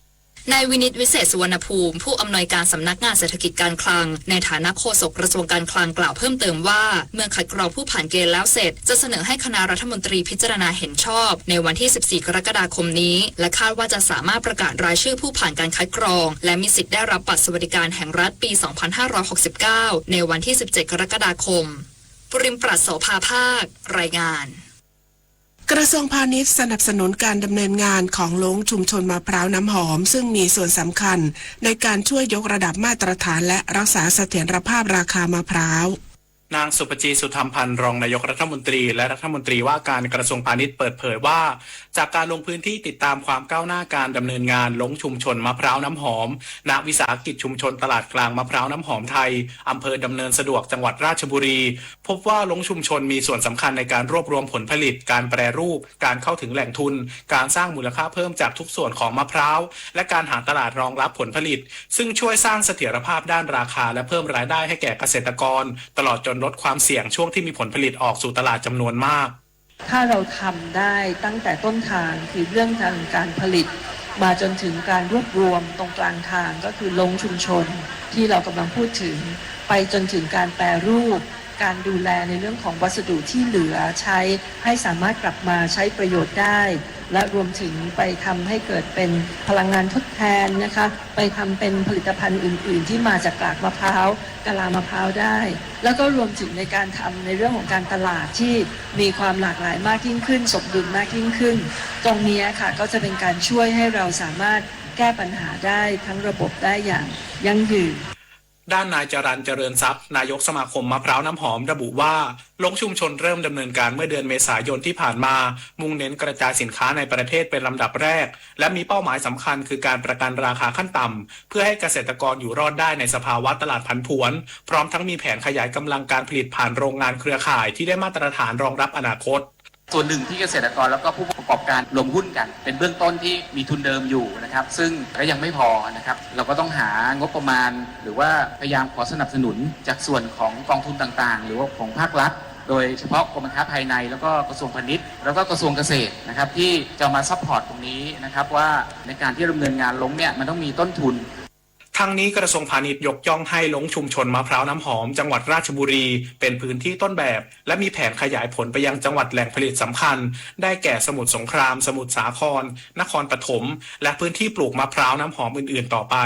นายวินิต วิเศษสุวรรณภูมิ ผู้อำนวยการสำนักงานเศรษฐกิจการคลัง ในฐานะโฆษกกระทรวงการคลังกล่าวเพิ่มเติมว่า เมื่อคัดกรองผู้ผ่านเกณฑ์แล้วเสร็จ จะเสนอให้คณะรัฐมนตรีพิจารณาเห็นชอบ ในวันที่สิบสี่กรกฎาคมนี้ และคาดว่าจะสามารถประกาศรายชื่อผู้ผ่านการคัดกรอง และมีสิทธิ์ได้รับบัตรสวัสดิการแห่งรัฐปีสองพันห้าร้อยหกสิบเก้า ในวันที่สิบเจ็ดกรกฎาคม ปุริมปราด โสภาภาค รายงาน กระทรวงพาณิชย์สนับสนุนการดำเนินงานของโรงชุมชนมะพร้าวน้ำหอม ซึ่งมีส่วนสำคัญในการช่วยยกระดับมาตรฐานและรักษาเสถียรภาพราคามะพร้าว นางสุปจี สุธรรมพันธ์ รองนายกรัฐมนตรี และรัฐมนตรีว่าการกระทรวงพาณิชย์เปิดเผยว่า จากการลงพื้นที่ติดตามความก้าวหน้าการดำเนินงานโรงชุมชนมะพร้าวน้ำหอม ณ วิสาหกิจชุมชนตลาดกลางมะพร้าวน้ำหอมไทย อำเภอดำเนินสะดวก จังหวัดราชบุรี พบว่าโรงชุมชนมีส่วนสำคัญในการรวบรวมผลผลิต การแปรรูป การเข้าถึงแหล่งทุน การสร้างมูลค่าเพิ่มจากทุกส่วนของมะพร้าว และการหาตลาดรองรับผลผลิต ซึ่งช่วยสร้างเสถียรภาพด้านราคา และเพิ่มรายได้ให้แก่เกษตรกร ตลอดจนลดความเสี่ยงช่วงที่มีผลผลิตออกสู่ตลาดจำนวนมาก ถ้าเราทำได้ตั้งแต่ต้นทาง คือเรื่องทางการผลิต มาจนถึงการรวบรวมตรงกลางทาง ก็คือโรงชุมชนที่เรากำลังพูดถึง ไปจนถึงการแปรรูป การดูแลในเรื่องของวัสดุที่เหลือใช้ ให้สามารถกลับมาใช้ประโยชน์ได้ และรวมถึงไปทำให้เกิดเป็นพลังงานทดแทนนะคะ ไปทำเป็นผลิตภัณฑ์อื่นๆ ที่มาจากกากมะพร้าว กะลามะพร้าวได้ แล้วก็รวมถึงในการทำในเรื่องของการตลาดที่มีความหลากหลายมากยิ่งขึ้น สมดุลมากยิ่งขึ้น ตรงเนี้ยค่ะ ก็จะเป็นการช่วยให้เราสามารถแก้ปัญหาได้ทั้งระบบได้อย่างยั่งยืน ด้านนายจรัญ เจริญทรัพย์ นายกสมาคมมะพร้าวน้ำหอม ระบุว่า โรงชุมชนเริ่มดำเนินการเมื่อเดือนเมษายนที่ผ่านมา มุ่งเน้นกระจายสินค้าในประเทศเป็นลำดับแรก และมีเป้าหมายสำคัญคือการประกันราคาขั้นต่ำ เพื่อให้เกษตรกรอยู่รอดได้ในสภาวะตลาดผันผวน พร้อมทั้งมีแผนขยายกำลังการผลิตผ่านโรงงานเครือข่ายที่ได้มาตรฐานรองรับอนาคต ส่วนหนึ่งที่เกษตรกรแล้วก็ผู้ประกอบการลงหุ้นกัน เป็นเบื้องต้นที่มีทุนเดิมอยู่นะครับ ซึ่งก็ยังไม่พอนะครับ เราก็ต้องหางบประมาณ หรือว่าพยายามขอสนับสนุนจากส่วนของกองทุนต่างๆ หรือว่าของภาครัฐ โดยเฉพาะกรมการค้าภายใน แล้วก็กระทรวงพาณิชย์ แล้วก็กระทรวงเกษตรนะครับ ที่จะมาซัพพอร์ตตรงนี้นะครับ ว่าในการที่ดำเนินงานโรงเนี่ย มันต้องมีต้นทุน ทั้งนี้กระทรวงพาณิชย์ยกย่องให้โรงชุมชนมะพร้าวน้ำหอมจังหวัดราชบุรี เป็นพื้นที่ต้นแบบ และมีแผนขยายผลไปยังจังหวัดแหล่งผลิตสำคัญ ได้แก่สมุทรสงคราม สมุทรสาคร นครปฐม และพื้นที่ปลูกมะพร้าวน้ำหอมอื่นๆ ต่อไป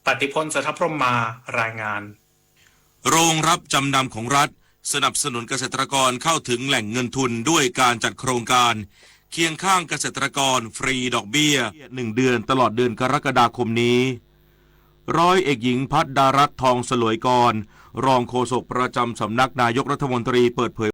ปฏิพล เสถพรหมมา รายงาน โรงรับจำนำของรัฐ สนับสนุนเกษตรกรเข้าถึงแหล่งเงินทุนด้วยการจัดโครงการเคียงข้างเกษตรกรฟรีดอกเบี้ยหนึ่งเดือนตลอดเดือนกรกฎาคมนี้ ร้อยเอกหญิงพัฒดารัตน์ ทองสลวยกร รองโฆษกประจำสำนักนายกรัฐมนตรีเปิดเผย